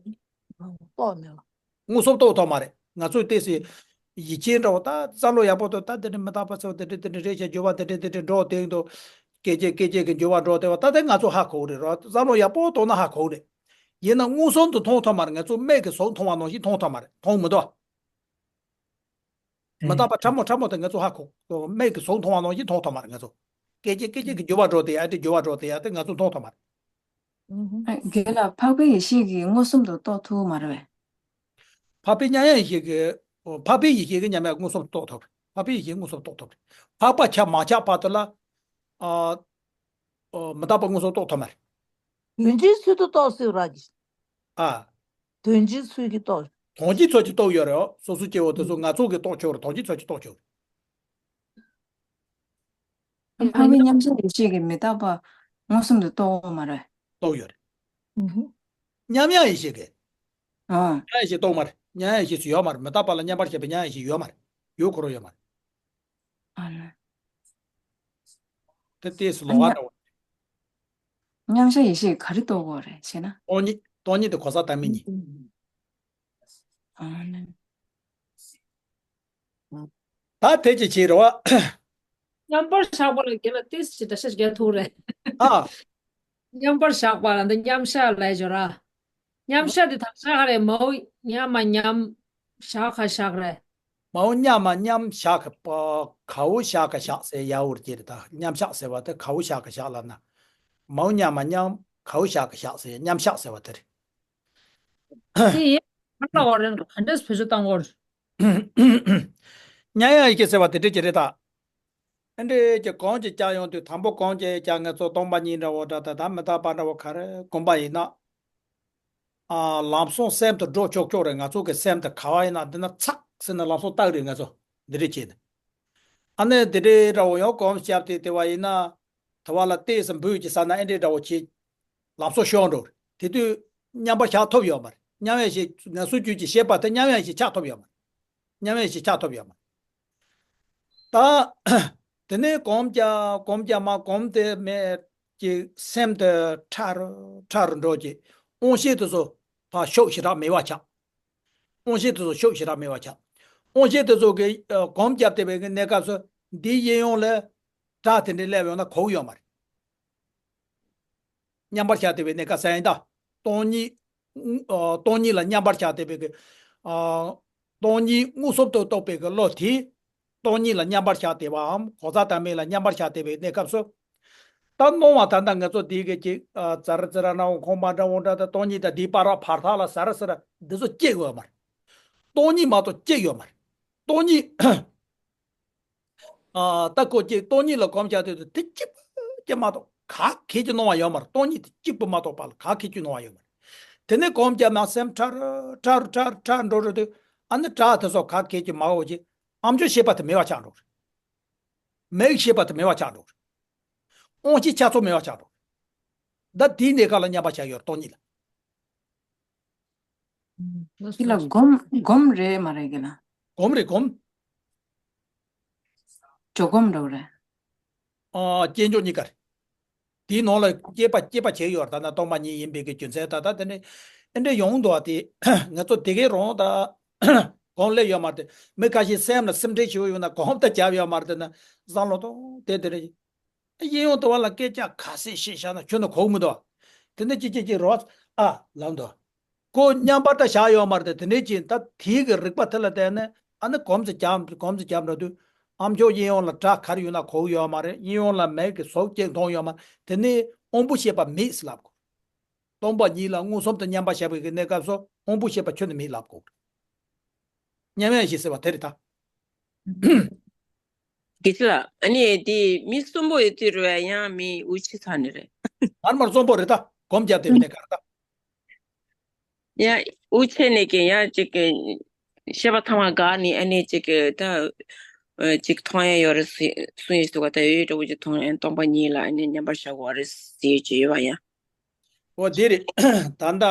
རྟོགས་མེད་པ། མངོན་སུམ་རྟོགས་ཐུབ་མ་རེད། ང་ཚོས་ཏོག་ཙམ་ཡིད་ཆེས་འདྲ་བོ། ད་བསམ་བློ་ཡག་པོ་གཏོང་། ད་དེ་འདྲ་མི་རྟག་པ་ཚོ་དེ་འདྲ་དེ་འདྲ་རེད་ཤག་འགྱུར་བ་དེ་འདྲ་དེ་འདྲ་འགྲོ་དེ་འདུག་སྐད་ཅིག་སྐད་ཅིག་གི་འགྱུར་བ་འགྲོ་དེ་བ་ད་དེ་ང་ཚོ་ཧ་གོ་གི་རེད་རོ། བསམ་བློ་ཡག་པོ་གཏོང་ན་ཧ་གོ་གི་རེད། ཡིན་ན་མངོན་སུམ་དུ་མཐོང་ཐུབ་མ་རེད། ང་ཚོ་མིག་གིས་ཟུར་མཐོང་བ་ནང་བཞིན་མཐོང་ཐུབ་མ་རེད། མཐོང་མི་འདུག་མི་རྟག་པ་ཕྲ་མོ་ཕྲ་མོ་དེ་ང་ཚོ་ཧ་གོ། མིག་གིས་ཟུར་མཐོང་བ་ནང་བཞིན་མཐོང་ཐུབ་མ་རེད། ང་ཚོ་སྐད་ཅིག་སྐད་ཅིག་གི་འགྱུར་བ་འགྲོ་དེ་ཡ་དེ་འགྱུར་བ་འགྲོ་དེ་ཡ་དེ་ང་ཚོ་མཐོང་ཐུབ་མ་རེད། ཨ། རྒན་ལགས། འཕགས་པའི་ཡེ་ཤེས་ཀྱིས་མངོན་སུམ་དུ་རྟོགས་ཐུབ་མ་རེད་པས། འཕགས་པའི་མཉམ་ཡངས་ཡེ་ཤེས་ཀྱིས། འཕགས་པའི་ཡེ་ཤེས་ཀྱིས་མཉམ་ཡངས་མངོན་སུམ་དུ་རྟོགས་ཐུབ་རེད། འཕགས་པའི་ཡེ་ཤེས་མངོན་སུམ་དུ་རྟོགས་ཐུབ་རེད། འཕགས་པ་ཁྱབ་མ་ཁྱབ་བར་དུ་ལ། ཨ། ཨ། མི་རྟག་པ་མངོན་སུམ་རྟོགས་ཐུབ་མ་རེད། དོན་སྤྱིའི་ཚུལ་དུ་རྟོགས་སྲིད་ར་གི། ཨ། དོན་སྤྱིའི་ཚུལ་གྱིས་རྟོགས། དོན་སྤྱིའི་ཚུལ་གྱིས་རྟོགས་ཡོད་རེད། སོ་སོ་སྐྱེ་བོ་དེ་ཚོ་ང་ཚོ་གིས་རྟོགས་ཆོག་རེད། དོན་སྤྱིའི་ཚུལ་གྱིས་རྟོགས་ཆོག་རེད། ཨ་ནི་མཉམ་གཞག་ཡེ་ཤེས་ཀྱིས་མི་རྟག་པ་མངོན་སུམ་དུ་རྟོགས་ཡོད་མ་རེད། རྟོགས་ཡོད་རེད། ཨུ་ཧུ། མཉམ་ཡངས་ཡེ་ཤེས་ཀྱིས། ཨ། མཉམ་ཡངས་ཡེ་ཤེས་རྟོགས་མ་རེད། མཉམ་ཡངས་ཡེ་ཤེས་སུ་ཡོད་མ་རེད། མི་རྟག་པ་ལ་མཉམ་པར་ཤེས་པའི་མཉམ་ཡངས་ཡེ་ཤེས་ཡོད་མ་རེད། ཡོད་ཁོ་རང་ཡོད་མ་རེད། ཨ་ནི། དེ་ཏོག་ཙམ་ལོགས་ཀ་འདྲ་བོ། མཉམ་གཞག་ཡེ་ཤེས་ག་རེ་རྟོགས་དགོས་རེད་ཞེ་ན། སྟོང་ཉིད། སྟོང་ཉིད་དེ་གོ་ས་བཏང་མི་གཉིས། ཨ་ནི། ད་དེ་ཅི་བྱེད་རེད་བ། མཉམ་པར་བཞག་པ་ལ་རྒན་ལགས་ཏོག་ཙམ་འགྲེལ་བཤད་རྒྱག་ཐུབ་རེད། ཨ། མཉམ་པར་བཞག་པ་ལ་འདི་མཉམ་གཞག་ལབ་ཡོད་ར། མཉམ་གཞག་དེ་དག་ཆ་ག་རེ། མའོ་མཉམ་མ་མཉམ། བཞག་ག་བཞག་རེད། མའོ་མཉམ་མ་མཉམ། བཞག་ག་པ། གའོ་བཞག་ག་བཞག་ཟེར་ཡའོ་རེད་ཀྱི་རེད། ད་མཉམ་གཞག་ཟེར་བ་དེ་གའོ་བཞག་ག་བཞག་ལབ་ན། མའོ་མཉམ་མ་མཉམ། གའོ་བཞག་ག་བཞག་ཟེར་མཉམ་གཞག་ཟེར་བ་དེ་རེད། དེ་ཡིན་ན་ག་ལ་བ་རེད། ག་འདྲས་བེད་སྤྱོད་བཏང་དགོས་རེད། མཉམ་ཡངས་ཡེ་ཤེས་ཟེར་བ་དེ་འདྲ་ཅིག་རེད་ད། ཨ་འདྲས་ཀྱི་གོམས་ཀྱིས་བསྐྱངས་ཡོང་དུས། དང་པོ་གོམས་ཀྱིས་བསྐྱངས་ང་ཚོ་སྟོང་པ་ཉིད་འདྲ་བོ་འདྲ་ད་ད་མི་རྟག་པ་འདྲ་བོ་ག་རེ་གོམས་པ་ཡིན་ན། ཨ། ལམ་སང་སེམས་དེ་འགྲོ་ཆོག་ཆོག་རེད། ང་ཚོ་གི་སེམས་དེ་ག་བ་ཡིན་ན་འདི་ན་ཚག་ཟེར་ན་ལམ་སང་རྟགས་རེད། ང་ཚོ་འདི་འདྲས་བྱས་ནས། ཨ་ནི་འདི་འདྲས་འདྲ་བོ་ཡང་གོམས་བརྒྱབ་སྟེ་དེ་བ་ཡིན་ན། དེ་བ་ལ་ཏོག་ཙམ་འབུད་ཀྱི་ཟ་ན་ཨེ་འདྲས་འདྲ་བོ་བྱས། ལམ་སང་ཤོར་འགྲོ་རེད། དེ་དུས་མཉམ་པར་བཞག་ཐུབ་ཡོད་མ་རེད། མཉམ་ཡངས་ཤིག་ངལ་གསོ་བཅོས་ཀྱི་ཤེས་པ་དེ་མཉམ་ཡངས་ཤིག་ཆགས་ཐུབ་ཡོད་མ་རེད། མཉམ་ཡངས་ཤིག་ཆགས་ཐུབ་ཡོད་མ་རེད། ད། དེ་ནས་གོམས་རྒྱག་གོམས་རྒྱག་མ་གོམས་དེ་མེད་ཀྱི་སེམས་དེ་ཕྲ་རུ་ཕྲ་རུ་འགྲོ་གི། དབང་ཤེས་དེ་ཚོ་ཕར་ཤུགས་ཞེ་དྲག་མེད་པ་ཆགས། དབང་ཤེས་དེ་ཚོ་ཤུགས་ཞེ་དྲག་མེད་པ་ཆགས། དབང་ཤེས་དེ་ཚོ་གི་ཨ་གོམས་བརྒྱབ་བསྡད་པའི་གནས་སྐབས་སུ་འདིའི་གཡས་གཡོན་ལ་སྒྲ་དེ་འདྲ་སླེབས་ཡོང་ན་གོ་གི་ཡོད་མ་རེད། མཉམ་པར་བཞག་བསྡད་པའི་གནས་སྐབས་སུ་ཡིན་ད། སྟོང་ཉིད། ཨ། སྟོང་ཉིད་ལ་མཉམ་པར་བཞག་བསྡད་པའི་གི། ཨ། སྟོང་ཉིད་མངོན་སུམ་དུ་རྟོགས་པའི་གི་བློ་དེ། སྟོང་ཉིད་ལ་མཉམ་པར་བཞག་བསྡད་པའམ་གོ་ས་དང་མིག་ལ་མཉམ་པར་བཞག་བསྡད་པའི་གནས་སྐབས་སུ། ད་སྣང་བ་ད་ལྟ་ང་ཚོ་འདི་གི་ཅིག་ཨ། ཙ་ར་ཙི་ར་སྣང་བ་ཁོང་པ་འདྲ་བོ་འདྲ་ད་སྟོང་ཉིད་དང་འདིའི་བར་བར་ཐག་ལ་ཟ་ར་ཟ་ར་འདི་ཚོ་སྐྱེ་དགོས་མ་རེད། སྟོང་ཉིད་མ་གཏོགས་སྐྱེ་ཡོད་མ་རེད། སྟོང་ཉིད། ཨ། ད་ཁོ་ཅིག་སྟོང་ཉིད་ལ་གོམས་བཞག་དུས་དེ་གཅིག་པུ་ཅིག་མ་གཏོགས་ག་གེ་ཅིག་སྣང་བ་ཡོད་མ་རེད། སྟོང་ཉིད་དེ་གཅིག་པུ་མ་གཏོགས་པ་ལ་ག་གེ་ཅིག་སྣང་བ་ཡོད་མ་རེད། དེ་ནས་གོམས་བརྒྱབ་ན་སེམས་ཕྲ་རུ་ཕྲ་རུ་ཕྲ་རུ་ཕྲ་རུ་འགྲོ་རེད་དུས། ཨ་ནི་སྒྲ་དེ་ཚོ་ག་གེ་ཅིག་མ་གོ་ཅིག་ཨ་མཆོག་ཤེས་པ་དེ་མེད་པ་ཆགས་འགྲོ་རེད། མིག་ཤེས་པ་དེ་མེད་པ་ཆགས་འགྲོ་རེད། དབང་ཤེས་ཆགས་ཚུལ་མེད་པ་ཆགས་འགྲོ་རེད། ད་དེའི་གནས་སྐབས་ལ་མཉམ་པར་བཞག་ཡོད་རེད། སྟོང་ཉིད་ལ། འདི་ལ་སྒོམ་སྒོམ་རེད་མ་རེད་གི་ལ། སྒོམ་རེད་སྒོམ། འཇོག་སྒོམ་འགྲོ་རེད། ཨ། སྐྱེ་འཇོག་གཉིས་ཀ་རེད། དེའི་ནང་ལ་སྐྱེད་པ་སྐྱེད་པ་བྱས་ཡོད་རེད། ད་ནི་སྟོང་པ་ཉིད་ཡིན་པའི་གི་རྒྱུ་མཚན་ད་ལྟ་དེ་ནས་ཨེ་འདྲ་ཡོང་འདུག་བ། དེ་ང་ཚོ་དེ་གའི་རང་ད་གོམས་སླེབས་ཡོད་མ་རེད། མི་ཁ་ཤས་སེམས་ལ་སེམས་ཁྲལ་ཞིག་ཡོད་ན་གོམས་ད་རྒྱབ་ཡོད་མ་རེད། དེ་ན་བསམ་བློ་གཏོང་དེ་དེ་རེད། གཡས་གཡོན་དུ་བ་ལ་སྐད་ཆ་ག་ཚད་བཤད་བཞག་ན་ཁྱོན་ནས་གོ་གི་མི་འདུག་དེ་ནས་ཅི་ཅི་ཅི་རོ། ཨ། ལབ་འདུག་ཁོ་མཉམ་པར་ད་བཞག་ཡོད་མ་རེད་དེ། དེ་འདྲའི་ཅི་ད་དེའི་གི་རིག་པ་དེ་ལ་བརྟེན་ནས་ཨ་ནི་གོམས་སུ་རྒྱབ་གོམས་སུ་རྒྱབ་འགྲོ་དུས། ཨ་མཆོག་གཡས་གཡོན་ལ་སྒྲ་ག་རེ་ཡོད་ན་གོ་གི་ཡོད་མ་རེད། གཡས་གཡོན་ལ་མིག་གིས་ཟུར་གཅིག་མཐོང་ཡོད་མ་རེད། དེ་ནས་དབང་པོ་ཤེས་པ་མེད་ཟེར་ལབ་དགོས། སྟོང་པ་ཉིད་ལ་མངོན་སུམ་དུ་མཉམ་པར་བཞག་པའི་གི་གནས་སྐབས་སུ་དབང་པོ་ཤེས་པ་ཁྱོན་ནས་མེད་ལབ་དགོས། མཉམ་ཡངས་ཤེས་ཟེར་བ་དེ་རེད་ད། དགེ་ཚུལ་ལགས། ཨ་ནི་དེ་མི་གསོན་པོ་ཡོད་དུས་རེད་པས། ཡང་མི་དབུགས་ཆད་ཚར་ནི་རེད། མར་མར་གསོན་པོ་རེད་ད། གོམས་བརྒྱབ་དེ་ནས་ག་རེ་ད། ཡང་དབུགས་ཆད་ནས་ཀྱི་ཡང་ཅིག་གི་ ཤེས་པ་ཐ་མ་འགགས་ནས་ཨ་ནི་ཅིག་གི་ད་ཨ་ཅིག་མཐོང་ཡ་ཡོད་རེད་ཟེར་གསུང་ཡས་ཟེར་བ་ད་ཡོད་འདྲ་བོ་ཅིག་མཐོང་ཡ། སྟོང་པ་ཉིད་ལ་ཨ་ནི་མཉམ་པར་བཞག་དགོས་རེད་ཟེར་གྱི་ཡོད་པ་ཡ། འོ་དེ་རེད། ད་ལྟ་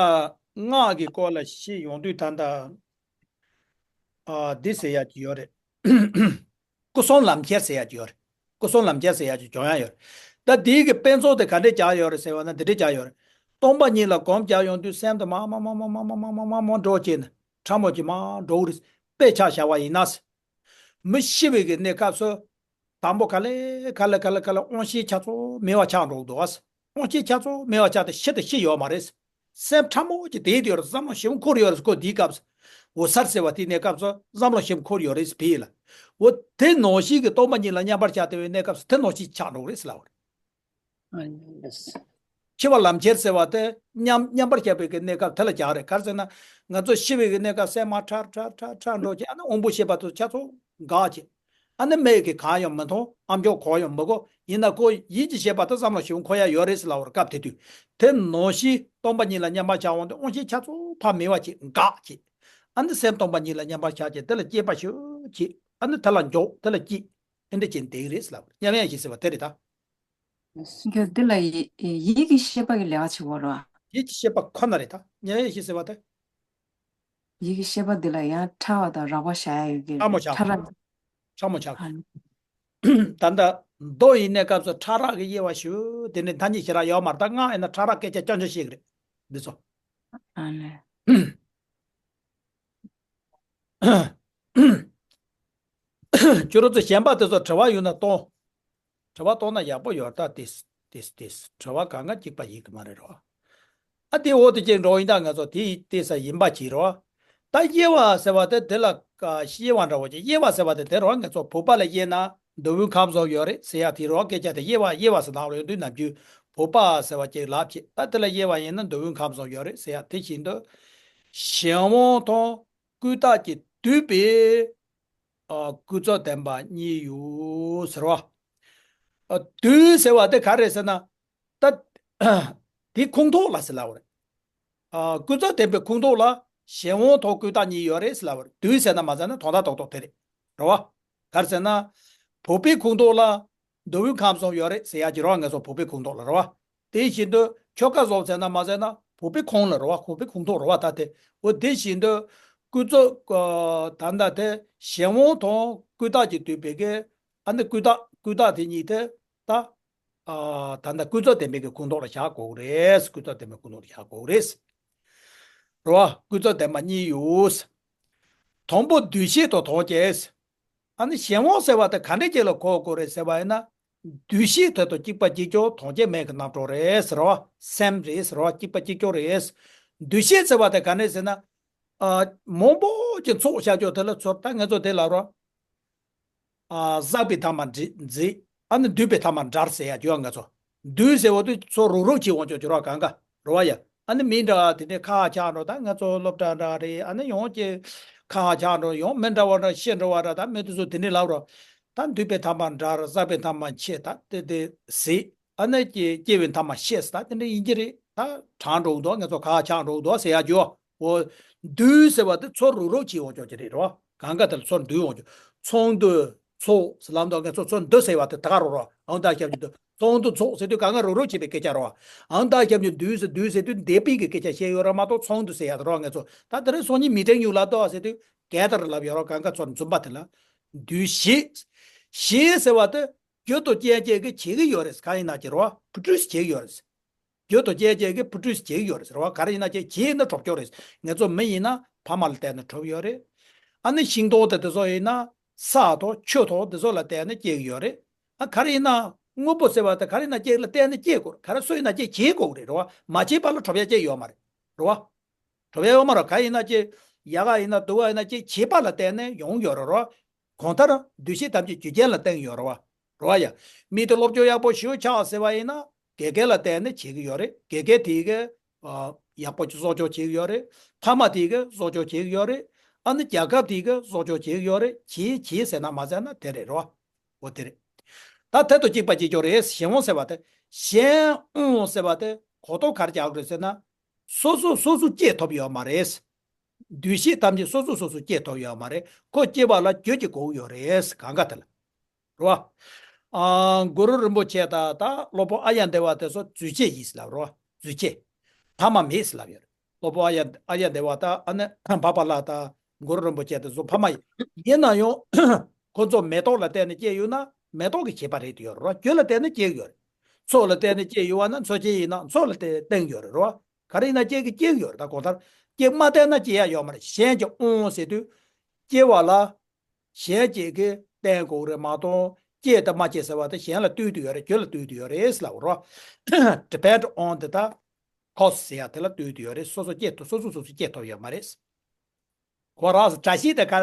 སྔགས་ཀྱི་སྐོར་ལ་བཤད་ཡོང་དུས་ད་ལྟ་ཨ་འདི་ཟེར་ཡ་ཅིག་ཡོད་རེད། སྐུ་གསུམ་ལམ་ཁྱེར་ཟེར་ཡ་ཅིག་ཡོད་རེད། སྐུ་གསུམ་ལམ་ཁྱེར་ཟེར་ཡ་ཅིག་སྦྱོང་ཡ་ཡོད་རེད། ད་དེའི་གི་དཔེ་མཚོན་དེ་ག་འདྲས་སྦྱར་ཡོད་རེད་ཟེར་བ་ན་འདི་འདྲས་སྦྱར་ཡོད་རེད། སྟོང་པ་ཉིད་ལ་སྒོམ་རྒྱག་ཡོང་དུས་སེམས་དེ་མར་མར་མར་མར་འགྲོ་བྱས་ནས་ཕྲ་མོ་ཅིག་མར་འགྲོ་གི་རེད། དཔེ་ཆ་བཞག་པ་ཡིན་ན། མི་ཤི་བའི་གི་གནས་སྐབས་སུ། དང་པོ་ག་ལེ་ག་ལེ་ག་ལེ་ག་ལེ་དབང་ཤེས་ཆ་ཚང་མེད་པ་ཆགས་འགྲོ་གི་འདུག་ཨ། དབང་ཤེས་ཆ་ཚང་མེད་པ་ཆགས་ཏེ་ཤི་དང་ཤི་ཡོད་མ་རེད། སེམས་ཕྲ་མོ་ཅིག་དེ་ཡོད་རེད། བསམ་བློ་ཞིབ་འཁོར་ཡོད་རེད། ཁོ་དེའི་སྐབས་སུ། འོད་གསལ་ཟེར་བ་དེའི་གནས་སྐབས་སུ་བསམ་བློ་ཞིབ་འཁོར་ཡོད་རེད་བེ་ལ། འོ་དེ་ནང་བཞིན་གྱི་སྟོང་པ་ཉིད་ལ་མཉམ་པར་བཞག་དེ་བའི་གནས་སྐབས་སུ་དེ་ནང་བཞིན་ཆགས་འགྲོ་གི་རེད་ཟེར་ལབ་པ་རེད། ཨ་ནི་ལགས། འཆི་བ་ལམ་ཁྱེར་ཟེར་བ་དེ་མཉམ་མཉམ་པར་བཞག་པའི་གི་གནས་སྐབས་དེ་ལ་སྦྱར་རེད། ག་རེ་ཟེར་ན། ང་ཚོ་ཤི་བའི་གི་གནས་སྐབས་སེམས་མར་ཁྲ་ཁྲ་ཁྲ་ཁྲ་འགྲོ་བྱས། ཨ་ནི་དབང་པོ་ཤེས་པ་དེ་ཆ་ཚང་འགག་བྱས། ཨ་ནི་མིག་གིས་གང་ཡང་མི་མཐོང་། ཨ་མཆོག་གང་ཡང་མི་གོ། ཡིན་ན་ཁོ་ཡིད་ཀྱི་ཤེས་པ་དེ་བསམ་བློ་ཞིབ་འཁོར་ཡ་ཡོད་རེད་ཟེར་ལབ་པ་རེད། སྐབས་དེ་དུས་དེ་ནང་བཞིན་སྟོང་པ་ཉིད་ལ་མཉམ་པར་བཞག་འོང་དུས་དབང་ཤེས་ཆ་ཚང་ཕར་མེད་པ་བྱས། འགག་བྱས། ཨ་ནི་སེམས་སྟོང་པ་ཉིད་ལ་མཉམ་པར་བཞག་བྱས། དེ་ལ་སྐྱེས་པ་ཞིག་བྱས། ཨ་ནི་དེ་ལ་འཇོག་དེ་ལ་སྐྱེས། ཨེ་འདྲ་བྱས་འདེགས་རེད་ཟེར་ལབ་པ་རེད། མཉམ་ཡེ་ཤེས་ཟེར་བ་དེ་རེད་ད། འདི་ལ་ཡིད་ཡིད་ཀྱི་ཤེས་པ་གི་ལས་ཀ་བྱེད་དགོས་རེད་བ། ཡིད་ཀྱི་ཤེས་པ་ཁོ་ན་རེད་ད། མཉམ་ཡེ་ཤེས་ཟེར་བ་དེ། ཡིད་ཀྱི་ཤེས་པ་འདི་ལ་ཡང་ཕྲ་བ་དང་རགས་པ་བཞག་ཡ་ཡོད་ཀྱི་ཕྲ་མོ་རེད། ཆགས། ཕྲ་རགས། ཕྲ་མོ་ཆགས། ཨ་ནི། ད་ལྟ་མདོ་ཡི་གནས་སྐབས་སུ་ཕྲ་རགས་ཀྱི་དབྱེ་བ་ཞུ་དེ་ནི་ཐ་སྙད་ཞེ་དྲག་ཡོད་མ་རེད། ད་སྔགས་ཡིན་ན་ཕྲ་རགས་སྐད་ཆ་རྐྱང་རྐྱང་བཤད་ཀྱི་རེད། འདི་ཚོ། ཨ་ནི། ཁྱོད་རང་ཚོ་གཞན་པ་དེ་ཚོ་དྲི་བ་ཡོད་ན་གཏོང་། དྲི་བ་གཏོང་ན་ཡག་པོ་ཡོད་ད། ཏིས་ཏིས་ཏིས་དྲི་བ་གང་ག་གཅིག་པ་ཡིན་གི་མ་རེད་རོ། ཨ་དེ་འོག་ཏུ་ཅིག་འགྲོ་ཡིན་ད། ང་ཚོ་དེ་ཏིས་ས་ཡིན་པ་གྱིས་རོ། ད་དབྱེ་བ་ཟེར་བ་དེ་དེ་ལ་དབྱེ་བ་འདྲ་བོ་ཅིག་དབྱེ་བ་ཟེར་བ་དེ་དེ་རོ། ང་ཚོ་བོད་པ་ལ་དབྱེ་ན་འདོད་ཡོན་ཁམས་གསུམ་ཡོད་རེད་ཟེར་ཡ་དེ་རོ། སྐད་ཆ་དེ་དབྱེ་བ་དབྱེ་བ་ཟེར་ནང་ལོགས་ཡོང་དུས་ནམ་རྒྱུན་བོད་པ་ཟེར་བ་ཅིག་ལབ་ཅིག་ད་དེ་ལ་དབྱེ་བ་ཡིན་ན་འདོད་ཡོན་ཁམས་གསུམ་ཡོད་རེད་ཟེར་ཡ་དེ་བཞིན་དུ། གཞན་དབང་དང་། ཀུན་བརྟགས་ཀྱིས་བསྡུས་པའི་ཨ་ཀུན་རྫོབ་བདེན་པ་གཉིས་ཡོད་ཟེར་བ། ཨ་བསྡུས་ཟེར་བ་དེ་ག་རེ་ཟེར་ན། ད་དེ་ཁུངས་ཐོགས་ལ་ཟེར་ལབ་པ་རེད། ཨ་ཀུན་རྫོབ་བདེན་པའི་ཁུངས་ཐོགས་ལ་གཞན་དབང་དང་ཀུན་བརྟགས་གཉིས་ཡོད་རེད་ཟེར་ལབ་པ་རེད། བསྡུས་ཟེར་ན་མ་ཟེར་ན་དོན་དག་རྡོག་རྡོག་དེ་རེད། རེད་བ། ག་རེ་ཟེར་ན། བོད་པའི་ཁུངས་ཐོགས་ལ་འདོད་ཡོན་ཁམས་གསུམ་ཡོད་རེད་ཟེར་ཡ་ཅིག་རེད་བ། ང་ཚོ་བོད་པའི་ཁུངས་ཐོགས་ལ་རེད་བ། དེ་བཞིན་དུ་ཆོས་ཁ་བཟོ་ཟེར་ན་མ་ཟེར་ན་བོད་པའི་ཁུངས་ལ་རེད་བ། བོད་པའི་ཁུངས་ཐོགས་རེད་བ། ད་དེ་འོ་དེ་བཞིན་དུ་ཀུན་རྫོབ་ཨ་ད་ལྟ་དེ་གཞན་དབང་དང་ཀུན་བརྟགས་ཀྱིས་བསྡུས་པའི་གི་ཨ་ནི་ཀུན་བརྟགས་ཀུན་བརྟགས་དེ་གཉིས་དེ་ད་ཨ་ད་ལྟ་ཀུན་རྫོབ་བདེན་པའི་གི་ཁུངས་ཐོགས་ལ་བཞག་དགོས་རེད། ཀུན་རྫོབ་བདེན་པའི་ཁུངས་ཐོགས་ལ་བཞག་དགོས་རེད། རེད་བ། ཀུན་རྫོབ་བདེན་པ་གཉིས་ཡོད། དང་པོ་འདུས་བྱས་དང་དོན་སྐྱེས། ཨ་ནི་གཞན་དབང་ཟེར་བ་དེ་ག་འདྲས་ཅིག་ལ་གོ་དགོས་རེད་ཟེར་བ་ཡིན་ན། འདུས་བྱས་དེ་དང་གཅིག་པ་གཅིག་རྐྱང་དོན་སྐྱེ་མེད་ཀྱི་རྣམ་གྲངས་རེད་ཟེར་བ། སེམས་རེད་ཟེར་བ། གཅིག་པ་གཅིག་རྐྱང་རེད། འདུས་བྱས་ཟེར་བ་དེ་ག་འདྲས་ཟེར་ན། ཨ་མང་པོ་ཅིག་ཚོགས་བྱ་ཆོག་དེ་ལ་ཚོར་ད་ང་ཚོ་དེ་ལ་རོ། ཨ་བསགས་པའི་ཐ་མ་འདི་མཛེས། ཨ་ནི་འདུས་པའི་ཐ་མ་འདྲར་ཟེར་ཡ་ཅོ་ང་ཚོ། འདུས་ཟེར་བ་དུས་ཚོ་རུག་རུག་བྱེད་འོང་ཆོག་ཅོ་ར་གང་ག་རུ་བ་ཡ། ཨ་ནི་མི་འདྲ་བ་དེ་ནས་ཁ་ཆག་འགྲོ། ད་ང་ཚོ་སློབ་གྲྭ་འདྲ་རེད། ཨ་ནི་ཡོང་ཅེ་ཁ་ཆག་འགྲོ། ཡོང་མི་འདྲ་བ་འདྲ་ཤེས་འགྲོ་བ་འདྲ། ད་མི་དེ་ཚོ་དེ་འདྲས་ལབ་རོ། ད་འདུས་པའི་ཐ་མ་འདྲར། བསགས་པའི་ཐ་མ་ཆེ། ད་དེ་དེ་ཟེ། ཨ་ནི་སྐྱེ་སྐྱེ་བའི་ཐ་མ་ཤེས། ད་དེ་འདྲས་ཡིན་གྱི་རེད། ད་གྲང་འགྲོ་འདུག་ང་ཚོ་ཁ་ཆག་འགྲོ་འདུག་ཟེར་ཡ་ཅོ། འོ། འདུས་ཟེར་བ་དེ་ཚོར་རུག་རུག་བྱེད་འོང་ཆོག་ཅི་རེད་རོ། གང་ག་དེ་ལ་ཚོར་འདུས་འོང་ཆོག་ཚོང་འདུས་ཚོགས་ཟེར་ལབ་འདུག་ང་ཚོ་ཚོར་འདུས་ཟེར་བ་དེ་ད་ག་རོ་རོ། ཨང་ད་ཞབས་ཀྱུ་འདུས། ཚོང་འདུས་ཚོགས་ཟེར་དུས་གང་ག་རུག་རུག་བྱེད་པའི་སྐད་ཆ་རོ། ཨང་ད་ཞབས་ཀྱུ་འདུས་ཟེར་འདུས་ཟེར་དུས་འདས་པའི་གི་སྐད་ཆ་བཤད་ཡོད་ར་མ་གཏོགས་ཚོང་འདུས་ཟེར་ཡ་དེ་རོ། ང་ཚོ་ད་དེ་རིང་སང་ཉིན་མི་ཊིང་ཉུག་ལ་ཏོ་ཟེར་དུས་གད་ལྟར་ལབ་ཡོད་རོ། གང་ག་ཚོར་འཛུམ་པ་དེ་ལ་འདུས་བྱས། བྱས་ཟེར་བ་དེ་རྒྱུ་དང་རྐྱེན་བྱས་ཀྱི་བྱེད་ཀྱི་ཡོད་རེད། གང་ཡིན་ན་ཅི་རོ། བུ་ཕྲུག་བྱེད་ཀྱི་ཡོད་རེད། རྒྱུ་དང་རྐྱེན་བྱས་ཀྱི་བུ་ཕྲུག་བྱེད་ཀྱི་ཡོད་རེད་ཟེར་བ། ག་རེ་ཡིན་ན་ཅི་བྱས་ན་གྲུབ་ཀྱི་རེད། ང་ཚོ་མི་ཡིན་ན་ཕ་མ་ལ་བརྟེན་ནས་གྲུབ་ཡོད་རེད། ཨ་ནི་ཤིང་སྡོང་དེ་དེ་ཚོ་ཡིན་ན་ས་དང་ཆུ་དང་དེ་ཚོ་ལ་བརྟེན་ནས་སྐྱེ་གི་ཡོད་རེད། ཨ་ག་རེ་ཡིན་ན་དངོས་པོ་ཟེར་བ་དེ་ག་རེ་ཡིན་ན་ཅི་ལ་བརྟེན་ནས་སྐྱེ་དགོས་རེད། ག་རེ་སུ་ཡིན་ན་ཅི་བྱེད་དགོས་རེད་རེད་བ། མ་བྱས་པ་ལ་གྲུབ་ཡ་ཅི་ཡོད་མ་རེད་རེད་བ། གྲུབ་ཡ་ཡོད་མ་རེད། ག་ཡིན་ན་ཅི་ཡག་ག་ཡིན་ན་སྡུག་ག་ཡིན་ན་ཅི་བྱས་པ་ལ་བརྟེན་ནས་ཡོང་གི་ཡོད་རེད་རེད་བ། གང་ལྟར་འདུས་བྱས་ཐམས་ཅད་རྒྱུ་རྐྱེན་ལ་བརྟེན་ཡོད་རེད་བ། རེད་བ་ཡ། མི་དེ་སློབ་སྦྱོང་ཡག་པོ་ཞིག་ཆགས་ཟེར་བ་ཡིན་ན་དགེ་རྒན་ལ་བརྟེན་ནས་བྱེད་ཀྱི་ཡོད་རེད། དགེ་རྒན་དེ་གིས་ཨ་ཡག་པོ་ཅིག་གསོ་སྐྱོང་བྱེད་ཀྱི་ཡོད་རེད། ཕ་མ་དེ་གིས་གསོ་སྐྱོང་བྱེད་ཀྱི་ཡོད་རེད། ཨ་ནི་རྒྱལ་ཁབ་དེ་གིས་གསོ་སྐྱོང་བྱེད་ཀྱི་ཡོད་རེད། བྱེད་བྱེད་ཟེར་ན་མ་ཟེར་ན་དེ་རེད་རེད་བ། འོ་དེ་རེད། ད་དེ་དང་གཅིག་པ་གཅིག་རྐྱང་རེད། གཞན་དབང་ཟེར་བ་དེ། གཞན་དབང་ཟེར་བ་དེ་གོ་རྟོགས་ག་རེ་རྒྱག་དགོས་རེད་ཟེར་ན། སོ་སོ་སོ་སོ་སྐྱེས་ཐུབ་ཡོད་མ་རེད། འདུས་བྱས་ཐམས་ཅད་སོ་སོ་སོ་སོ་སྐྱེ་ཐུབ་ཡོད་མ་རེད། ཁོ་སྐྱེ་བ་ལ་རྒྱུ་གཅིག་དགོས་ཡོད་རེད། གང་ག་དེ་ལ། རེད་བ། ཨ། གུ་རུ་རིན་པོ་ཆེ་དང་ད་སློབ་དཔོན་ཨཱརྱ་དེ་བ་དེ་ཚོ་རྫུས་སྐྱེས་ཡིན་ཟེར་ལབ་རེད་བ། རྫུས་སྐྱེས། ཕ་མ་མེད་ཟེར་ལབ་ཡོད་རེད། སློབ་དཔོན་ཨཱརྱ་ཨཱརྱ་དེ་བ་དང་ཨ་ནི་འཕགས་པ་ལྷ་དང་གུ་རུ་རིན་པོ་ཆེ་དེ་ཚོ་ཕ་མ་ཡིན། ཡིན་ན་ཡང་ཁོ་ཚོ་མེ་ཏོག་ལ་བརྟེན་ནས་སྐྱེས་ཡོད་ན་མེ་ཏོག་གི་ཁྱད་པར་རེད་དུ་ཡོད་རེད་བ། རྒྱུ་ལ་བརྟེན་ནས་སྐྱེས་ཡོད་རེད། མཚོ་ལ་བརྟེན་ནས་སྐྱེས་ཡོད་བ་ན་མཚོ་སྐྱེས་ཡིན་ན་མཚོ་ལ་བརྟེན་བརྟེན་ཡོད་རེད་རེད་བ། ག་རེ་ཡིན་ན་སྐྱེས་ཀྱི་སྐྱེས་ཡོད་རེད། ད་གང་ལྟར་སྐྱེས་མ་བསྡད་ན་སྐྱེ་ཡ་ཡོད་མ་རེད། གཞན་གྱི་དབང་ཟེར་དུས་སྐྱེ་བ་ལ། གཞན་གཅིག་གིས་བརྟེན་དགོས་རེད་མ་གཏོགས་སྐྱེས་དང་མ་སྐྱེས་ཟེར་བ་དེ་གཞན་ལ་ལྟོས་དུ་ཡོད་རེད། རྒྱུ་ལ་ལྟོས་དུ་ཡོད་རེད་ཟེར་ལབ་རོ། depend on དེ་དག cause ཟེར་ཡ་དེ་ལ་ལྟོས་དུ་ཡོད་རེད། སོ་སོ་སྐྱེས་ཐུབ། སོ་སོ་སོ་སོ་སྐྱེས་ཐུབ་ཡོད་མ་རེད། གོ་རག་སོང་། བཀྲ་ཤིས་དེ་ག་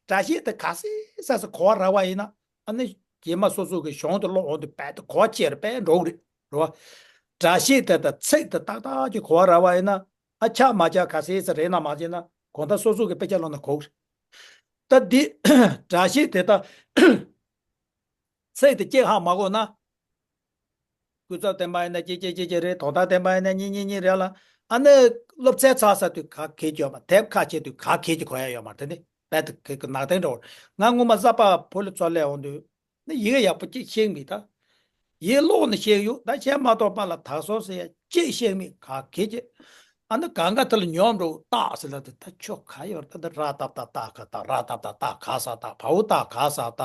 བཀྲ་ཤིས་དེ་ག་སེ་ས་སེ་གོ་རག་པ་ཡིན་ན་ཨ་ནི་རྗེས་མ་སོ་སོ་གི་གཞུང་དུ་ཀློག་འོང་དུས་རྦད་དེ་གོ་ཆེར་རྦད་འགྲོ་གི་རེད་རོ། བཀྲ་ཤིས་དེ་དང་ཚིག་དེ་ཏག་ཏག་ཅིག་གོ་རག་པ་ཡིན་ན། ཨ་ཆ་མ་ཆ་ག་སེ་ས་རེད་ན་མ་བྱས་ན་གང་ལྟར་སོ་སོ་གི་དཔེ་ཆ་ཀློག་ན་གོ་གི་རེད། ད་འདི་བཀྲ་ཤིས་དེ་དང་ཚིག་དེ་གཅིག་ཧ་མ་གོ་ན། སྐུ་ཚབ་བསྟན་པ་ཡིན་ན་ཅི་ཅི་ཅི་ཅི་རེད། དོན་དག་བསྟན་པ་ཡིན་ན་གཉིས་གཉིས་གཉིས་རེད་ལ། ཨ་ནི་སློབ་ཚན་ཚར་ཚར་དུས་ག་གེ་ཅི་ཡོད་མ། དེབ་ཁ་ཕྱེ་དུས་ག་གེ་ཅི་གོ་ཡ་ཡོད་མ་རེད། དེ་ནི་རྦད་དེ་གེ་གི་ནག་སྟེང་འགྲོ། ང་སྔོན་མ་གཟའ་པ་ཕོ་ལི་ཚོ་ལས་འོང་དུས་ནི་ཡི་གེ་ཡག་པོ་གཅིག་ཤེས་མེད། ད་ཡིག་ཀློག་ནི་ཤེས་ཡོད། ད་ཤེས་མ་གཏོགས་པ་ལ་དག་སོ་ཟེར་ཡ་གཅིག་ཤེས་མེད། ག་གེ་ཅི། ཨ་ནི་གང་ག་དེ་ལ་ཉོམ་འགྲོ་རྟགས་ཟེར་ལ་དེ་ད་ཆོ་ག་ཡོད་རེད། ད་ར་ཏ་བཏགས་རྟ་ག་ད། ར་ཏ་བཏགས་རྟ་ག་ས་ད། བ་འོག་ཏ་ག་ས་ད།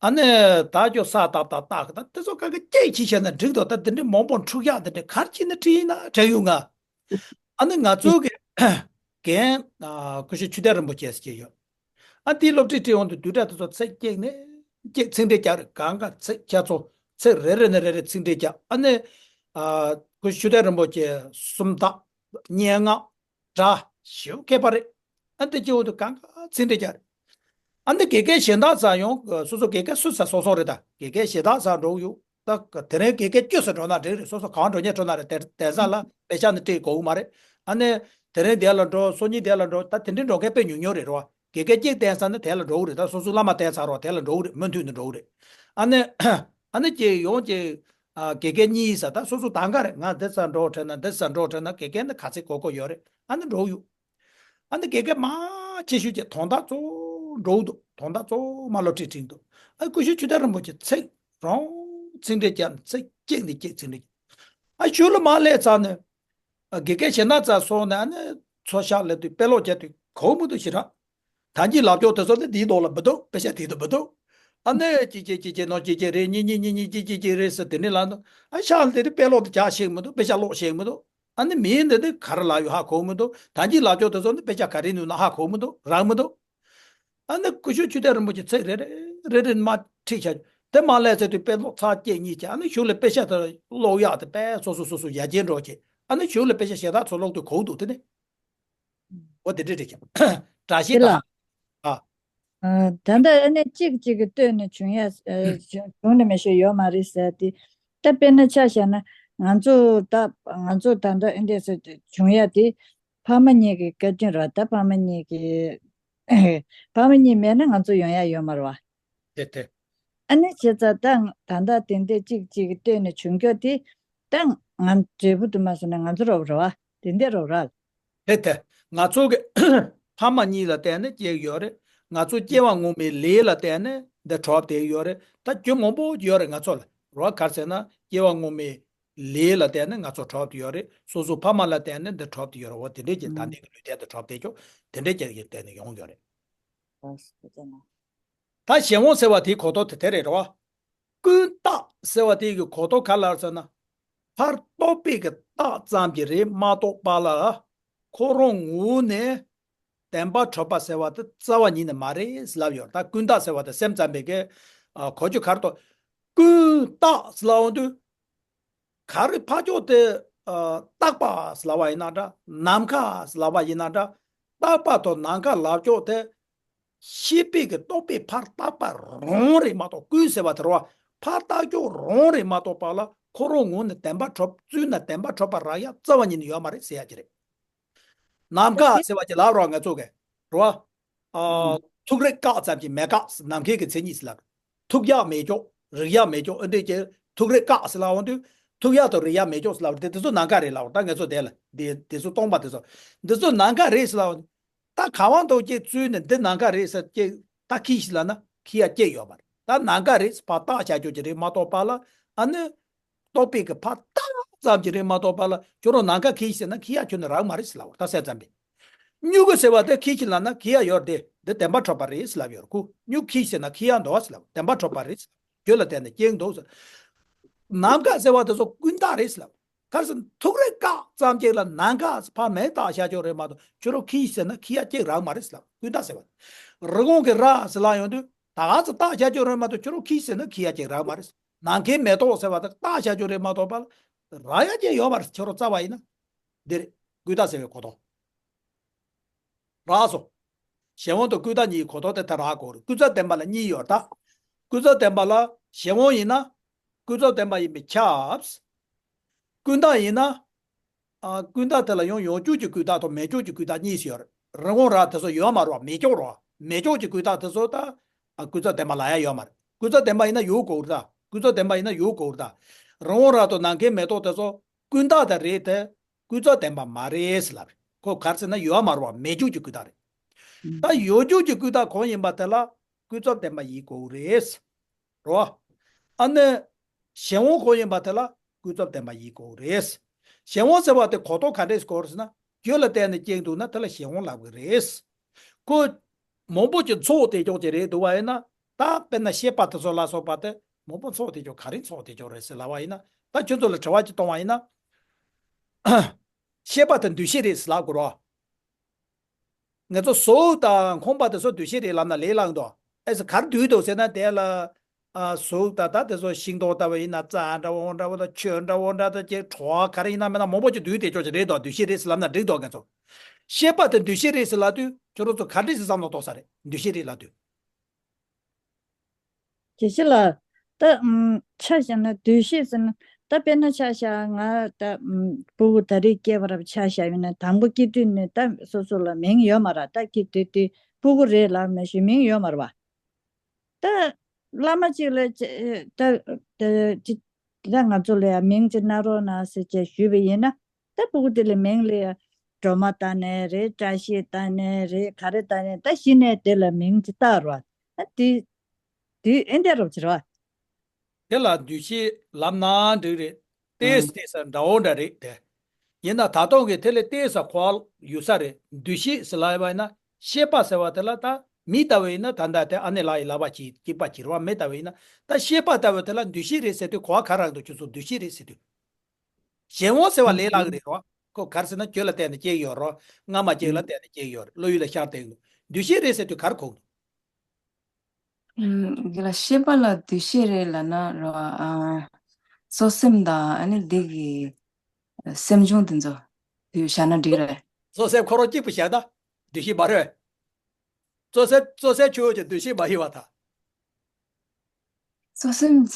ཨ་ནི་ད་ཅོ་ས་ཏ་བཏགས་སྟ་ག་ད། དེ་ཚོ་ག་ག་སྐད་ཅིག་བཤད་ན་འགྲིག་འདུག་ད་དེ་འདྲའི་མང་པོ་འཁྲུག་ཡག་དེ་འདྲ་གར་ཅིག་ནི་བྲིས་ན་དྲན་ཡོང་ང་། ཨ་ནི་ང་ཚོ་གི་རྒན་ཨ་སྐུ་ཞབས་ཆོས་དར་རིན་པོ་ཆེ་ཟེར་གྱི་ཡོད། ཨ་དེའི་སློབ་ཁྲིད་ཁྲིད་འོང་དུས་བསྡུས་གྲྭ་དེ་ཚོ་ཚིག་གཅིག་ནས་གཅིག་ཚིག་འགྲེལ་རྒྱག་རེད། གང་ག་ཚིག་ཁྱད་ཚོ་ཚིག་རེ་རེ་ནས་རེ་རེ་ཚིག་འགྲེལ་རྒྱག་ཨ་ནི་ཨ་སྐུ་ཞབས་ཆོས་དར་རིན་པོ་ཆེ་སུམ་རྟགས་སྙན་ངག་སྒྲ་ཞེ་པོ་མཁས་པ་རེད། ཨ་འདི་སྐྱེ་བོ་དུ་གང་ག་ཚིག་འགྲེལ་རྒྱག་རེད། ཨ་འདི་དགེ་རྒན་གཞན་དག་ཚང་ཡང་སོ་སོ་དགེ་རྒན་སུ་ཚང་སོང་སོང་རེད། ད་དགེ་རྒན་གཞན་དག་ཚང་འགྲོ་གི་ཡོད། ད་དེ་རིང་དགེ་རྒན་བཅུ་ཚང་འགྲོ་ན་འགྲིག་རེད། སོ་སོ་གང་འགྲོ་ཉེ་འགྲོ་ན་རེད། དེ་དེང་སང་ལ་དཔེ་ཆ་ནི་སྤྲད་དགོས་ཀྱི་མ་རེད། ཨ་ནི་དེ་རིང་དེ་ལ་འགྲོ། སང་ཉིན་དེ་ལ་འགྲོ། ད་དེ་འདྲའི་འགྲོ་མཁན་དཔེ་ཉུང་ཉུང་རེད་རོ། དགེ་རྒན་གཅིག་བསྟེན་ཚར་ན་དེ་ལ་འགྲོ་གི་རེད། ད་སོ་སོ་བླ་མ་བསྟེན་ཚར་རོ་དེ་ལ་འགྲོ་གི་རེད། མུ་མཐུད་ནས་འགྲོ་གི་རེད། ཨ་ནི་ཨ་ནི་ཅིག་ཡོང་ཅིག་ཨ་དགེ་རྒན་གཉིས་ཡིན་ས། ད་སོ་སོ་དང་ག་རེད། ང་འདི་ཚར་འགྲོ་དྲན་ན་འདི་ཚར་འགྲོ་དྲན་ན་དགེ་རྒན་ནི་ག་ཚད་དགོས་དགོས་ཡོད་རེད། ཨ་ནི་འགྲོ་ཡོད། ཨ་ནི་དགེ་རྒན་མ་ཆེ་ཤོས་ཀྱི་དོན་དག་གཙོ་བོ་འགྲོ་འདུག་དོན་དག་གཙོ་བོ་མ་སློབ་ཁྲིད་ཁྲིད་འདུག་ཨ་སྐུ་ཞབས་ཆོས་དར་རིན་པོ་ཆེ་ཚིག་རོང་ཚིག་འགྲེལ་རྒྱབ་ནས་ཚིག་གཅིག་ནས་གཅིག་ཚིག་འགྲེལ། ཨ་གཞུག་ལ་མར་སླེབས་ཚར་ནས་ཨ་དགེ་རྒན་གཞན་དག་ཚར་སོང་ནས་ཨ་ནི་ཚོ་ཤག་ལ་དུས་དཔེ་ཀློག་བྱས་དུས་གོ་མི་འདུག་ཞེ་དྲག་ད་གིན་ལབ་ཕྱོགས་དེ་ཚོ་ནི་འདིའི་ཐོག་ལ་མི་འདུག་དཔེ་ཆ་དེའི་ཐོག་མི་འདུག་ཨ་ནི་ཅི་ཅི་ཅི་ཅི་ནོ་ཅི་ཅི་རེད། གཉིས་གཉིས་གཉིས་གཉིས་གཅིག་གཅིག་གཅིག་རེད་ཟེར་དེ་ནི་ལབ་འདུག་ཨ་ཤག་དེ་ནི་དཔེ་ཀློག་དེ་ཇ་ཤེས་མི་འདུག་དཔེ་ཆ་ཀློག་ཤེས་མི་འདུག་ཨ་ནི་མིང་འདི་ནི་ག་རེ་ལབ་ཡོད་ཧ་གོ་མི་འདུག་ད་གིན་ལབ་ཕྱོགས་དེ་ཚོ་ནི་དཔེ་ཆ་ག་རེ་ནུས་ན་ཧ་གོ་མི་འདུག་རག་མི་འདུག་ཨ་ནི་སྐུ་ཞབས་ཆོས་དར་རིན་པོ་ཆེ་ཚིག་རེ་རེ་རེ་རེ་མར་ཁྲིད་བྱ། དེ་མར་སླེབས་ཚར་དུས་དཔེ་ཀློག་ཚར་གཅིག་གཉིས་བྱས། ཨ་ནི་གཞུག་ལ་དཔེ་ཆ་དེ་ཀློག་ཡག་དེ་དཔེ་སོ་སོ་སོ་སོ་ཡར་རྒྱས་འགྲོ་བྱས། ཨ་ནི་གཞུག་ལ་དཔེ་ཆ་གཞན་དག་ཚོ་ཀློག་དུས་གོ་འདུག་དེ་ནི། འོ་དེ་འདྲ་རེད་ཀྱང་། བཀྲ་ཤིས་དེ་ལ། དང་། ཨ། ཨ། ད་ལྟ་ཨ་ནི་གཅིག་གཅིག་གི་ལྟོས་ནས་བྱུང་ཡ། ཨ། བྱུང་ནས་མི་ཤེས་ཡོད་མ་རེད་ཟེར་ཏེ། ད་དཔེར་ན་ཆ་བཞག་ན་ང་ཚོ་ད་ང་ཚོ་ད་ལྟ་ཨ་འདྲས་སེ་བྱུང་ཡ་དེ་ཕ་མ་གཉིས་ཀྱི་བཀའ་དྲིན་རེད་བ། ད་ཕ་མ་གཉིས་ཀྱི་ཕ་མ་གཉིས་མེད་ན་ང་ཚོ་ཡོང་ཡ་ཡོད་མ་རེད་བ། དེ་དེ། ཨ་ནི་བྱས་ཙང་ད་ད་ལྟ་དེ་འདྲས་གཅིག་གཅིག་གི་ལྟོས་ནས་བྱུང་རྒྱུ་དེ་ད་ང་འབྲས་བུ་དུ་མ་སོང་ན་ང་ཚོ་རོགས་རེད་བ། དེ་འདྲས་རོགས་རེད། དེ་དེ། ང་ཚོ་གི་ཕ་མ་གཉིས་ལ་བརྟེན་ནས་སྐྱེས་ཡོད་རེད། ང་ཚོ་སྐྱེ་བ་སྔོན་མའི་ལས་ལ་བརྟེན་ནས་འདི་གྲུབ་བསྡད་ཡོད་རེད། ད་རྒྱུ་མང་པོ་ཡོད་རེད་ང་ཚོ་ལ། རོགས་ག་རེ་ཟེར་ན་སྐྱེ་བ་སྔོན་མའི་ལས་ལ་བརྟེན་ནས་ང་ཚོ་གྲུབ་བསྡད་ཡོད་རེད། སོ་སོ་ཕ་མ་ལ་བརྟེན་ནས་འདི་གྲུབ་བསྡད་ཡོད་རེད། འོ་དེ་འདྲས་ཀྱི་ད་ཨུམ་འདི་གི་ལུས་རྟེན་དུ་གྲུབ་བསྡད་ཆོག་དེ་འདྲས་ཀྱི་བརྟེན་ནས་ཡོང་ཡོད་རེད། ལགས་སོ། ཐུགས་རྗེ་གནང་། ད་གཞན་དབང་ཟེར་བ་དེའི་གོ་རྟོགས་དེ་དེ་རེད་རེད་བ། ཀུན་བརྟགས་ཟེར་བ་དེ་གི་གོ་རྟོགས་ག་ལ་ཟེར་ན། ཕར་རྟོག་པའི་གི་བརྟགས་ཙམ་གྱིས་རེད་མ་གཏོགས་པ་ལ། ཁོ་རང་ངོས་ནས་བདེན་པ་གྲུབ་པ་ཟེར་བ་དེ་རྩ་བ་ཉིད་ནས་མ་རེད་ཟེར་ལབ་ཡོད། ད་ཀུན་བརྟགས་ཟེར་བ་དེ་སེམས་ཙམ་པའི་གི་ཨ་གོ་རྒྱུ་ག་རེ་འདུག་ཀུན་བརྟགས་ཟེར་ལབ་འོང་དུས། ག་རེ་ཕར་ཕྱོགས་དེ་ཨ་རྟག་པ་ཟེར་ལབ་པ་ཡིན་ན་འདྲ། ནམ་མཁའ་ཟེར་ལབ་པ་ཡིན་ན་འདྲ། རྟག་པ་དང་ནམ་མཁའ་ལབ་ཕྱོགས་དེ། ཤེས་པའི་གི་རྟོག་པས་ཕར་བརྟགས་པ་རང་རེད་མ་གཏོགས། ཀུན་ཟེར་བ་དེ་རེད་བ། ཕར་བརྟགས་ཕྱོགས་རང་རེད་མ་གཏོགས་པ་ལ་ཁོ་རང་ངོས་ནས་བདེན་པ་གྲུབ་བཙུན་ན་བདེན་པ་གྲུབ་པ་རག་ཡ་རྩ་བ་ཉིད་ནས་ཡོད་མ་རེད་ཟེར་ཡ་ཅིག་རེད། ནམ་མཁའ་ཟེར་བ་ཅིག་ལབ་རོགས་ང་ཚོ་གི་རེད་བ། ཨ། ཐུག་རེག་བཀག་ཙམ་གྱིས་མེད་དཀའ། ནམ་མཁའི་གི་མཚན་ཉིད་ཟེར་ལབ། ཐུག་ཡག་མེད་ཀྱོག་རེག་ཡག་མེད་ཀྱོག་ཨེ་འདྲས་ཀྱི་ཐུག་རེག་བཀག་ཟེར་ལབ་འོང་དུས། ཐུག་ཡག་དང་རེག་ཡག་མེད་ཀྱོག་ཟེར་ལབ་དེ་དེ་ཚོ་ནམ་མཁའ་རེད་ལབ། ད་ང་ཚོ་དེ་ལ་དེ་དེ་ཚོ་སྟོང་པ་དེ་ཚོ། འདི་ཚོ་ནམ་མཁའ་རེད་ཟེར་ལབ་འོང་དུས། ད་ག་བ་འདུག་ཅེས་བཙུད་ནས་འདི་ནམ་མཁའ་རེད་ཟེར་ཅེས་ད་ཁྱི་ཤི་ལབ་ན་ཁྱི་ཡ་སྐྱེ་ཡོད་མ་རེད། ད་ནམ་མཁའ་རེད་ཟེར་ཕར་བཏགས་བྱ་རྒྱུ་ཅིག་རེད་མ་གཏོགས་པ་ལ་ཨ་ནི་རྟོག་པས་ཀྱི་ཕར་བཏགས་ཙམ་གྱི་རེད་མ་གཏོགས་པ་ལ་ཁྱོད་རང་ནམ་མཁའ་ཁྱི་ཤི་ཟེར་ན་ཁྱི་ཡ་ཁྱོད་ནི་རག་མ་རེད་ཟེར་ལབ་པ་ད་གསལ་ཙམ་པས། སྨྱུ་གུ་ཟེར་བ་དེ་ཁྱི་ཤི་ལབ་ན་ཁྱི་ཡ་ཡོད་རེད་དེ་འདི་བདེན་པ་གྲུབ་པ་རེད་ཟེར་ལབ་ཡོད་རེད་ཁུ། སྨྱུ་ཁྱི་ཟེར་ན་ཁྱི་ཡ་འདུག་བ་ཟེར་ལབ་བདེན་པ་གྲུབ་པ་རེད་ཟེར། རྒྱུ་ལ་བརྟེན་ནས་སྐྱེ་འདུག་ཟེར། ནམ་མཁའ་ཟེར་བ་དེ་ཚོ་ཀུན་བཏགས་རེད་ཟེར་ལབ། གལ་སྲིད་ཐུག་རེ་བཀག་ཙམ་གཅིག་ལ་ནམ་མཁའ་ཕར་མེ་བཏགས་བཞག་ཆོག་རེད་མ་གཏོགས་ཁྱོད་རང་ཁྱི་ཤི་ཟེར་ན་ཁྱི་ཡ་གཅིག་རག་མ་རེད་ཟེར་ལབ་ཀུན་བཏགས་ཟེར་བ། རི་བོང་གི་རྭ་ཟེར་ལབ་ཡོང་དུས་ད་ག་ཚོད་བཏགས་བཞག་ཆོག་རེད་མ་གཏོགས་ཁྱོད་རང་ཁྱི་ཤི་ཟེར་ན་ཁྱི་ཡ་གཅིག་རག་མ་རེད། ནམ་མཁའི་མེ་ཏོག་ཟེར་བ་དེ་བཏགས་བཞག་ཆོག་རེད་མ་གཏོགས་པ་ལ་རག་ཡ་གཅིག་ཡོད་མ་རེད་ཁྱོད་རང་རྩ་བ་ཡིན་ན། འདི་རེད། ཀུན་བཏགས་ཟེར་བའི་གོ་དོན། རགས་སོ། གཞན་དབང་དང་ཀུན་བཏགས་གཉིས་གོ་དོན་དེ་ལྟར་རག་གོ་རེད། ཀུན་རྫོབ་བདེན་པ་ལ་གཉིས་ཡོད་ད། ཀུན་རྫོབ་བདེན་པ་ལ་གཞན་དབང་ཡིན་ན། ཀུན་རྫོབ་བདེན་པ་ཡིན་པས་ཁྱབ། ཀུན་བཏགས་ཡིན་ན། ཨ། ཀུན་བཏགས་དེ་ལ་ཡང་ཡོང་འཇུག་གི་ཀུན་བཏགས་དང་མེད་འཇུག་གི་ཀུན་བཏགས་གཉིས་སུ་ཡོད་རེད། རི་བོང་རྭ་དེ་ཚོ་ཡོད་མ་རེད་བ་མེད་ཀྱོག་རེད་བ། མེད་ཀྱོག་གི་ཀུན་བཏགས་དེ་ཚོ་ད། ཨ། ཀུན་རྫོབ་བདེན་པ་ལ་ཡང་ཡོད་མ་རེད། ཀུན་རྫོབ་བདེན་པ་ཡིན་ན་ཡོད་དགོས་རེད་ད། ཀུན་རྫོབ་བདེན་པ་ཡིན་ན་ཡོད་དགོས་རེད་ད། རི་བོང་རྭ་དང་ནམ་མཁའི་མེ་ཏོག་དེ་ཚོ་ཀུན་བཏགས་དེ་རེད་དེ། ཀུན་རྫོབ་བདེན་པ་མ་རེད་ལབ་རེད། ཁོ་ག་རེ་ཟེར་ན་ཡོད་མ་རེད་བ་མེད་འཇུག་གི་ཀུན་བཏགས་རེད། ད་ཡོད་འཇུག་གི་ཀུན་བཏགས་གང་ཡིན་པ་དེ་ལ་ཀུན་རྫོབ་བདེན་པ་ཡིན་དགོས་རེད། རོ། ཨ་ནི། གཞན་དབང་གང་ཡིན་པ་དེ་ལ་ཀུན་རྫོབ་བདེན་པ་ཡིན་དགོས་རེད། གཞན་དབང་ཟེར་བ་དེ་གོ་རྟོགས་ག་འདྲས་གོ་རེད་ཟེར་ན་རྒྱུ་ལ་བརྟེན་ནས་སྐྱེས་འདུག་ན་དེ་ལ་གཞན་དབང་ལབ་ཀྱི་རེད། ཁོ། མང་པོ་ཅིག་ཚོགས་བསྡད་ཀྱོག་ཅིག་རེད་འདུག་བ་ཡིན་ན། ད་དཔེར་ན་ཤེས་པ་དེ་ཚོ་ལ་སོགས་པ་དེ་མང་པོ་ཚོགས་བསྡད་ཀྱོག་ག་རེ་ཚོགས་བསྡད་ཀྱོག་རེད་ཟེར་ལབ་པ་ཡིན་ན། ད་ཁྱོད་ཚོ་ལ་དྲི་བ་ཅིག་གཏོང་བ་ཡིན་ན། ཤེས་པ་དེ་འདུ་ཤེས་རེད་ཟེར་ལབ་དགོས་རོ། ང་ཚོ་གཟུགས་དང་ཁམས་པ་དེ་ཚོ་འདུ་ཤེས་རེད་ལབ་ན་ལས་སླ་འདུག་ཨེ་ཟེར་ག་རེ་འདུས་འདུག་ཟེར་ན་དེ་ལ། ཨ། གཟུགས་དང་ད་དེ་ཚོ་ཤིང་ཏོག་ལྟ་བུ་ཡིན་ན་རྩྭ་འདྲ་བོ་འདྲ་བོ་དང་ཆུ་འདྲ་བོ་འདྲ་དང་ཅེས་བྲོ་བ་ག་རེ་ཡིན་ན་མིན་ན་མང་པོ་ཅིག་འདུས་བསྡད་ཆོག་ཅིག་རེད་དོ། འདུ་ཤེས་རེད་ཟེར་ལབ་ན་འགྲིག་དོ་ང་ཚོ། ཤེས་པ་དེ་འདུ་ཤེས་རེད་ཟེར་ལབ་དུས་ཁྱོད་རང་ཚོ་ག་འདྲས་ཟེར་བསམ་བློ་གཏོང་ས་རེད་འདུ་ཤེས་རེད་ལབ་དུས། དགེ་བཤེས་ལགས། ད་ཨམ། ཆ་བཞག་ན་འདུ་ཤེས་ཟེར་ན་ད་དཔེར་ན་ཆ་བཞག་ང་ད་ཨམ། སྤུ་གུ་ད་རེས་སྐྱེས་པ་རབས་ཆ་བཞག་ཡོད་ན་དང་པོ་སྐྱེས་དུས་ནས་ད་སོ་སོ་ལ་མིང་ཡོད་མ་རེད། ད་སྐྱེས་དུས་དུས་སྤུ་གུ་རེད་ལབ་མ་ཞུ་མིང་ཡོད་མ་རེད་བ། ད་བླ་མ་གཅིག་ལ་ཅེ་ད་ད་ཅི་ད་ང་ཚོ་ལ་ཡང་མིང་ཅིག་གནང་རོགས་གནང་ཟེར་ཅེས་ཞུས་པ་ཡིན་ན་ད་སྤུ་གུ་དེ་ལ་མིང་ལ་ཡང་སྒྲོལ་མ་བཏགས་ནའི་རེད། བཀྲ་ཤིས་བཏགས་ནའི་རེད། ག་རེ་བཏགས་ནའི་ད་གཞི་ནས་དེ་ལ་མིང་ཅིག་བཏགས་རོགས། ད་དེ་དེ་ཨེ་འདྲ་རོགས་ཅིག་རེད་བ། དེ་ལ་འདུ་ཤེས་ལབ་ན་འགྲིག་རེད། ཏོག་ཙམ་ཏོག་ཙམ་འདྲ་བོ་འདྲ་རེད་དེ། ཡིན་ན་ད་དུང་གི་དེ་ལས་ཏོག་ཙམ་གོ་བ་ཡོད་ས་རེད། འདུ་ཤེས་ཟེར་ལབ་པ་ཡིན་ན་ཤེས་པ་ཟེར་བ་དེ་ལ་ད་མི་ལྟ་བུ་ཡིན་ན་ད་ལྟ་དེ་ཨ་ནེ་ལགས་ཡི་ལབ་པ་ཅིག་གཅིག་པ་གྱིས་རེད་བ། མི་ལྟ་བུ་ཡིན་ན་ད་ཤེས་པ་ལྟ་བུ་དེ་ལ་འདུ་ཤེས་རེད་ཟེར་དུས་གོ་བ་ག་རང་འདུག་ཁྱོད་ཚོ་འདུ་ཤེས་རེད་ཟེར་དུས། གཞན་དབང་ཟེར་བ་ལས་སླ་གི་རེད་རོ། ཁོ་ག་རེ་ཟེར་ན་རྒྱུ་ལ་བརྟེན་ནས་སྐྱེ་གི་ཡོད་རོ། སྔ་མ་གཅིག་ལ་བརྟེན་ནས་སྐྱེ་གི་ཡོད་རེད། བློ་ཡུལ་ལ་ཤར་བསྡད་གི་འདུག་འདུ་ཤེས་རེད་ཟེར་དུས་ག་རེ་གོ་གི་འདུག་ཨུམ། དེ་ལ་ཤེས་པ་ལ་འདུ་ཤེས་རེད་ལབ་ན་རོ། ཨ། གཙོ་སེམས་དང་ཨ་ནི་འདི་གི་སེམས་བྱུང་དེ་ཚོ་དེ་བཞག་ན་འགྲིག་རེད། གཙོ་སེམས་ཁོ་རང་གཅིག་པུ་བཞག་ན་འདུ་ཤེས་མ་རེད། གཙོ་སེམས་གཙོ་སེམས་ཆོས་ཀྱི་འདུ་ཤེས་མ་ཡིན་པ་དང་། གཙོ་སེམས།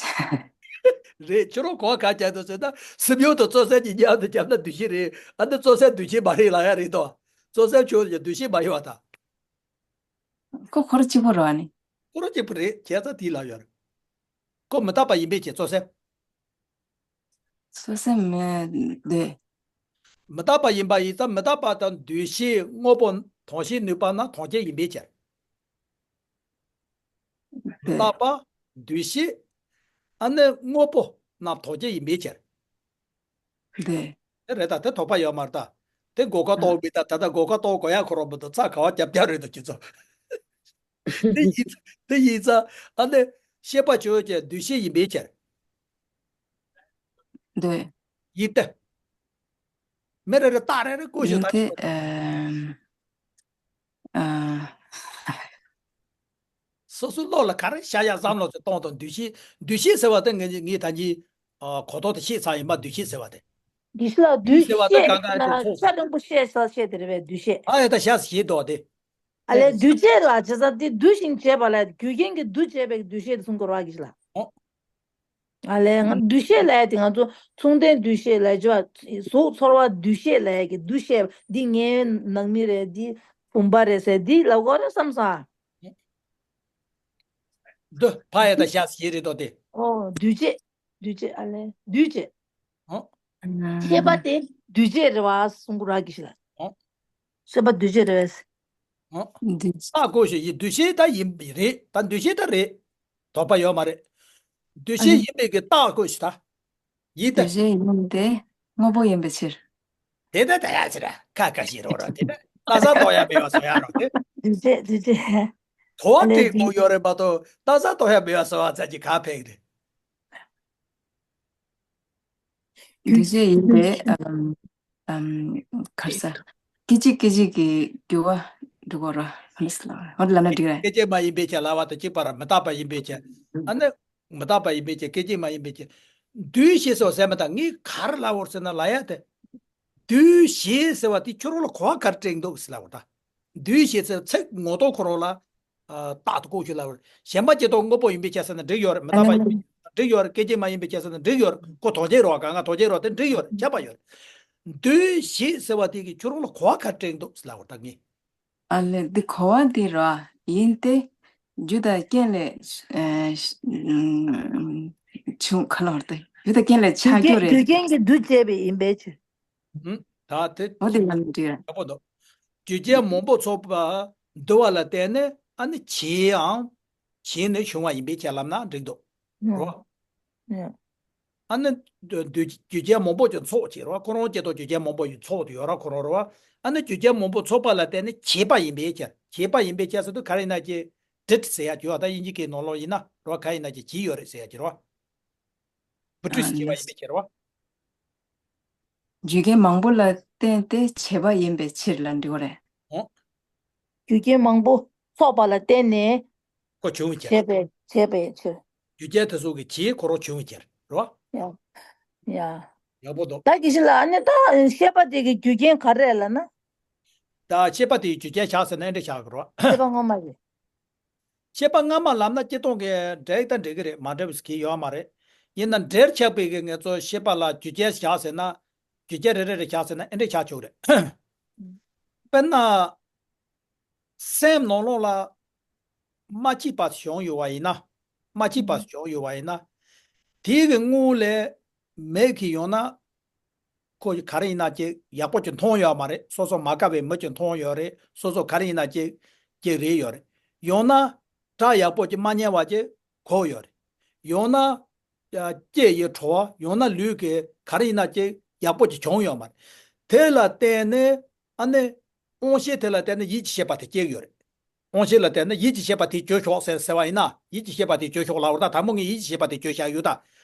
རེད། ཁྱོད་རང་གོ་བ་ག་རེ་རྒྱག་འདུག་ཟེར་ན་སེམས་བྱུང་དང་གཙོ་སེམས་ཀྱི་མཉམ་དུ་བརྒྱབ་ན་འདུ་ཤེས་རེད། ཨ་ནི་གཙོ་སེམས་འདུ་ཤེས་མ་རེད་ལབ་ཡ་རེད་དོ། གཙོ་སེམས་ཆོས་ཀྱི་འདུ་ཤེས་མ་ཡིན་པ་དང་། ཁོ་ཁོ་རང་གཅིག་པོ་རེད་བ་ནི། ཁོ་རང་གཅིག་པོ་རེད། བྱས་ཙང་དེ་ལབ་ཡོད་རེད། ཁོ་མི་རྟག་པ་ཡིན་པའི་ཕྱིར་གཙོ་སེམས། གཙོ་སེམས་མེད་དེ། མི་རྟག་པ་ཡིན་པ་ཡིན་ཙང་མི་རྟག་པ་དང་འདུ་ཤེས་དངོས་པོ་དོན་བྱེད་ནུས་པ་རྣམས་དོན་བྱེད་ཡིན་པའི་ཕྱིར། དེ། རྟག་པ། འདུ་ཤེས། ཨ་ནི་དངོས་པོ་རྣམས་དོན་བྱེད་ཡིན་པའི་ཕྱིར། དེ། དེ་རེད་ད། དེ་དོགས་པ་ཡོད་མ་རེད་ད། དེ་མགོ་སྐོར་གཏོང་མི་ད་ད་ལྟ་མགོ་སྐོར་གཏོང་དགོས་ཡ་ཁོ་རང་མི་འདུག་ཚ་ག་བ་རྒྱབ་རྒྱབ་རེད་འདུག་ཁྱེད་ཚོ། དེ་ཡིན་དེ་ཡིན་ཙང་ཨ་ནི་ཤེས་པ་ཆོས་ཅན་འདུ་ཤེས་ཡིན་པའི་ཕྱིར། འདོད། ཡིན་ཏེ། མི་རེ་རེ་རྟགས་རེ་རེ་བཀོད་ཞིག་ཡིན་ད་ཏེ། ཨ། ཨ། སོ་སོའི་བློ་ལ་ག་རེ་ཤར་ཡ་བསམ་བློ་ཅིག་གཏོང་དང་། འདུ་ཤེས་འདུ་ཤེས་ཟེར་བ་དེ་ངས་ངས་ད་གིན་གོ་རྟོགས་དེ་ཤེས་ཚར་ཡིན་པ། འདུ་ཤེས་ཟེར་བ་དེ། འདུ་ཤེས་ལ་འདུ་ཤེས་ཟེར་བ་དེ་གང་ག་དེ་ན་ཚོགས་ཤ་སྟོན་པོ་ཤེས་ས་ཤེས་དེ་རེད་པས་འདུ་ཤེས། ཨ་ཡ་ད་ཤ་ཞེས་འདོགས་དེ། ཨ་ལས་འདུ་བྱེད་ལ་བྱེད་ས་དེ་འདུ་ཞིང་བྱེད་པ་ལ་རྒྱུ་རྐྱེན་གྱིས་འདུ་བྱེད་པའི་འདུ་ཤེས་དེ་གསུང་དགོས་ར་གི་ལ། ཨོ། ཨ་ལས་ང་འདུ་ཤེས་ལ་ཡ་དེ་ང་ཚོ་མཚུངས་ལྡན་འདུ་ཤེས་ལ་བྱ་བ་གཟུགས་ཚོར་བ་འདུ་ཤེས་ལ་ཡ་གི་འདུ་ཤེས་འདི་ངའི་ནང་མི་རེད། འདི་བུམ་པ་རེད་ཟེར་འདི་ལ་གོ་རེ་བསམ་ས། འདུ་ཕ་ཡ་ད་ཤ་ཞེས་རེད་དོ་དེ། ཨོ་འདུ་བྱེད། འདུ་བྱེད་ཨ་ལས་འདུ་བྱེད། ཨོ། ཤེས་པ་དེ་འདུ་བྱེད་རེད་བ་གསུང་གོ་ར་གི་ལ། ཨོ། ཤེས་པ་འདུ་བྱེད་རེད་བས། ཨོ། འདུས། རྟགས་བཀོད་ཞིག་ཡིན། འདུས་བྱས་ད་ཡིན་རེད། ད་འདུས་བྱས་ད་རེད། དོགས་པ་ཡོད་མ་རེད། འདུས་བྱས་ཡིན་པའི་གི་རྟགས་བཀོད་ཞིག་ད། ཡིན་ཏེ། འདུས་བྱས་ཡིན་ཏེ། དངོས་པོ་ཡིན་པའི་ཕྱིར། དེ་ད་ད་ཡ་ཟེར་ར་ཁ་ཁ་ཞིག་རོགས་ར་དེ་ད་ལྟ་ས་རྟོགས་ཡ་མེད་པ་བཟོ་ཡ་རོགས་དེ། འདུས་བྱས་འདུས་བྱས། དོགས་སྤྲད་དགོས་ཡོད་རེད་མ་གཏོགས་ལྟ་ས་རྟོགས་ཡ་མེད་པ་བཟོ་བ་ཙམ་གྱིས་ག་ཕན་གི་རེད། འདུས་བྱས་ཡིན་ཏེ། ཨམ། ཨམ། ག་རེ་ཟ། སྐད་ཅིག་སྐད་ཅིག་གི་འགྱུར་བ་འགྲོ་གི་རེད། ཧོན་སི་ལ་ཧོན་ལ་ན་འགྲིག་རེད། སྐད་ཅིག་མ་ཡིན་པའི་ཆ་ལ་བ་དང་གཅིག་པ་ར་མི་རྟག་པ་ཡིན་པའི་ཆ། ཨ་ནི། མི་རྟག་པ་ཡིན་པའི་ཆ་སྐད་ཅིག་མ་ཡིན་པའི་ཆ། འདུས་བྱས་སོགས་ཟེར་མི་དང་ངས་ག་རེ་ལབ་པ་རེད་ཟེར་ན་ལབ་ཡ་དེ། འདུས་བྱས་ཟེར་བ་དེ་ཁྱོད་རང་ལ་གོ་བ་ག་རེ་སྤྲད་འདུག་ཟེར་ལབ་པ་ད། འདུས་བྱས་ཟེར་ཚིག་ངོ་ཐོག་ཁོ་རང་ལ། རྟག་ཏུ་ལྐོག་གྱུར་ལབ་པ་རེད། གཞན་པ་ཅི་ལྟར་དངོས་པོ་ཡིན་པའི་ཆ་ཟེར་ན་འགྲིག་ཡོད་རེད། མི་རྟག་པ་ཡིན་པའི་འགྲིག་ཡོད་རེད། སྐད་ཅིག་མ་ཡིན་པའི་ཆ་ཟེར་ན་འགྲིག་ཡོད་རེད། ཁོ་དོན་ཆེན་རེད་བ། གང་ག་དོན་ཆེན་རེད་བ། དེ་འགྲིག་ཡོད་རེད། ཁྱབ་པ་ཡོད་རེད། འདུས་བྱས་ཟེར་བ་དེ་གིས་ཁྱོད་རང་ལ་གོ་བ་ག་རེ་སྤྲད་འདུག་ཟེར་ལབ་པ་ད་ངས། ཨ་ལས། འདི་གོ་བ་འདི་ར་ཡིན་ཏེ། རྒྱུ་དང་རྐྱེན་ལས། ཨ། བྱུང་ག་ལ་བར་ཏེ། རྒྱུ་དང་རྐྱེན་ལས་ཆགས་རྒྱུ་རེད། རྒྱུ་རྐྱེན་གྱིས་འདུ་བྱས་པའི་ཡིན་པའི་ཕྱིར། ཨུམ། ད་དེ། འོ་དེ་ཡང་འགྲིག་རེད། ཡག་པོ་འདུག་རྒྱུ་རྐྱེན་མང་པོ་ཚོགས་པ་འདུ་བ་ལ་བརྟེན་ནས་ཨ་ནི་བྱེད་ཡང་། བྱས་ནས་བྱུང་བ་ཡིན་པའི་ཕྱིར་ལབ་ན་འགྲིག་འདུག་རོ། ཨ་ནི། འདུ་འདུ་རྒྱུ་རྐྱེན་མང་པོ་ཅིག་ཚོགས་བྱས་རོ། ཁོ་རང་སྐྱེ་ཐོག་རྒྱུ་རྐྱེན་མང་པོ་ཡོད་ཚོགས་ཡོད་ར་ཁོ་རང་རོ། ཨ་ནི་རྒྱུ་རྐྱེན་མང་པོ་ཚོགས་པ་ལ་བརྟེན་ནས་བྱས་པ་ཡིན་པའི་ཕྱིར། བྱས་པ་ཡིན་པའི་ཕྱིར་ཟེར་དུས་ག་རེ་ཡིན་ན་ཅི། did ཟེར་ཡ་ཅི་བ་ད་དབྱིན་ཇི་སྐད་ནང་ལོགས་ཡིན་ན་རོ། ག་ཡིན་ན་ཅི་བྱས་ཡོད་རེད་ཟེར་ཡ་ཅི་རོ། བུ་ཊི་ཞིག་བྱས་པ་ཡིན་པའི་ཕྱིར་རོ། རྒྱུ་རྐྱེན་མང་པོ་ལ་བརྟེན་ཏེ་བྱས་པ་ཡིན་པའི་ཕྱིར་ལ་འགྲིག་གི་རེད། ཨོ། རྒྱུ་རྐྱེན་མང་པོ་ཚོགས་པ་ལ་བརྟེན་ནས་ཁོ་བྱུང་བའི་ཕྱིར། བྱས་པའི་བྱས་པའི་ཕྱིར། རྒྱུ་རྐྱེན་དེ་ཚོ་གི་བྱས་ཁོ་རང་བྱུང་བའི་ཕྱིར་རོ། ཡ། ཡ། ཡག་པོ་འདུག་ད་གི་ཞིག་ལ་ཨ་ནི་ད་ཤེས་པ་དེ་གི་རྒྱུ་རྐྱེན་ག་རེ་ལབ་ན། ད་ཤེས་པ་དེའི་རྒྱུ་རྐྱེན་བཞག་ཟེར་ན་ཨེ་འདྲ་བཞག་གི་རོ། ཤེས་པ་སྔ་མ་རེད། ཤེས་པ་སྔ་མ་ལབ་ན་སྤྱིར་བཏང་གི་འགྲེལ་ད་འགྲིག་གི་རེད། མ་འགྲིག་པ་ཟེར་གྱི་ཡོད་མ་རེད། ཡིན་ན་འགྲེལ་ཆགས་པའི་གི་ངེད་ཚོ་ཤེས་པ་ལ་རྒྱུ་རྐྱེན་བཞག་ཟེར་ན། རྒྱུ་རྐྱེན་རེ་རེ་རེ་བཞག་ཟེར་ན་ཨེ་འདྲ་ཆགས་ཆོག་རེད། དཔེར་ན། སེམས་ནང་ལོགས་ལ་མ་སྐྱིད་པ་བྱུང་ཡོད་པ་ཡིན་ན། མ་སྐྱིད་པ་བྱུང་ཡོད་པ་ཡིན་ན། དེའི་གི་སྔོན་ལ་མེད་ཀྱི་ཡོང་ན། ཁོ་ག་རེ་ཡིན་ན་ཅིག་ཡག་པོ་ཅིག་མཐོང་ཡོད་མ་རེད། སོ་སོ་མ་དགའ་བའི་མི་ཅིག་མཐོང་ཡོད་རེད། སོ་སོ་ག་རེ་ཡིན་ན་ཅིག་ཅིག་རེད་ཡོད་རེད། ཡང་ན་སྐྲ་ཡག་པོ་ཅིག་མ་ཉེ་བ་ཅིག་གོག་ཡོད་རེད། ཡང་ན་ལྕེ་ཡི་བྲོ་བ། ཡང་ན་ལུས་ཀྱི་ག་རེ་ཡིན་ན་ཅིག་ཡག་པོ་ཅིག་བྱུང་ཡོད་མ་རེད། དེ་ལ་བརྟེན་ནས་ཨ་ནི་དབང་ཤེས་དེ་ལ་བརྟེན་ནས་ཡིད་ཀྱི་ཤེས་པ་དེ་སྐྱེ་གི་ཡོད་རེད། དབང་ཤེས་ལ་བརྟེན་ནས་ཡིད་ཀྱི་ཤེས་པ་དེ་བྱོས་ཤོག་ཟེར་ཟེར་བ་ཡིན་ན། ཡིད་ཀྱི་ཤེས་པ་དེ་བྱོས་ཤོག་ལབ་པ་རེད། ད་དང་པོ་ངས་ཡིད་ཀྱི་ཤེས་པ་དེ་བྱོས་བཞག་ཡོད་ད།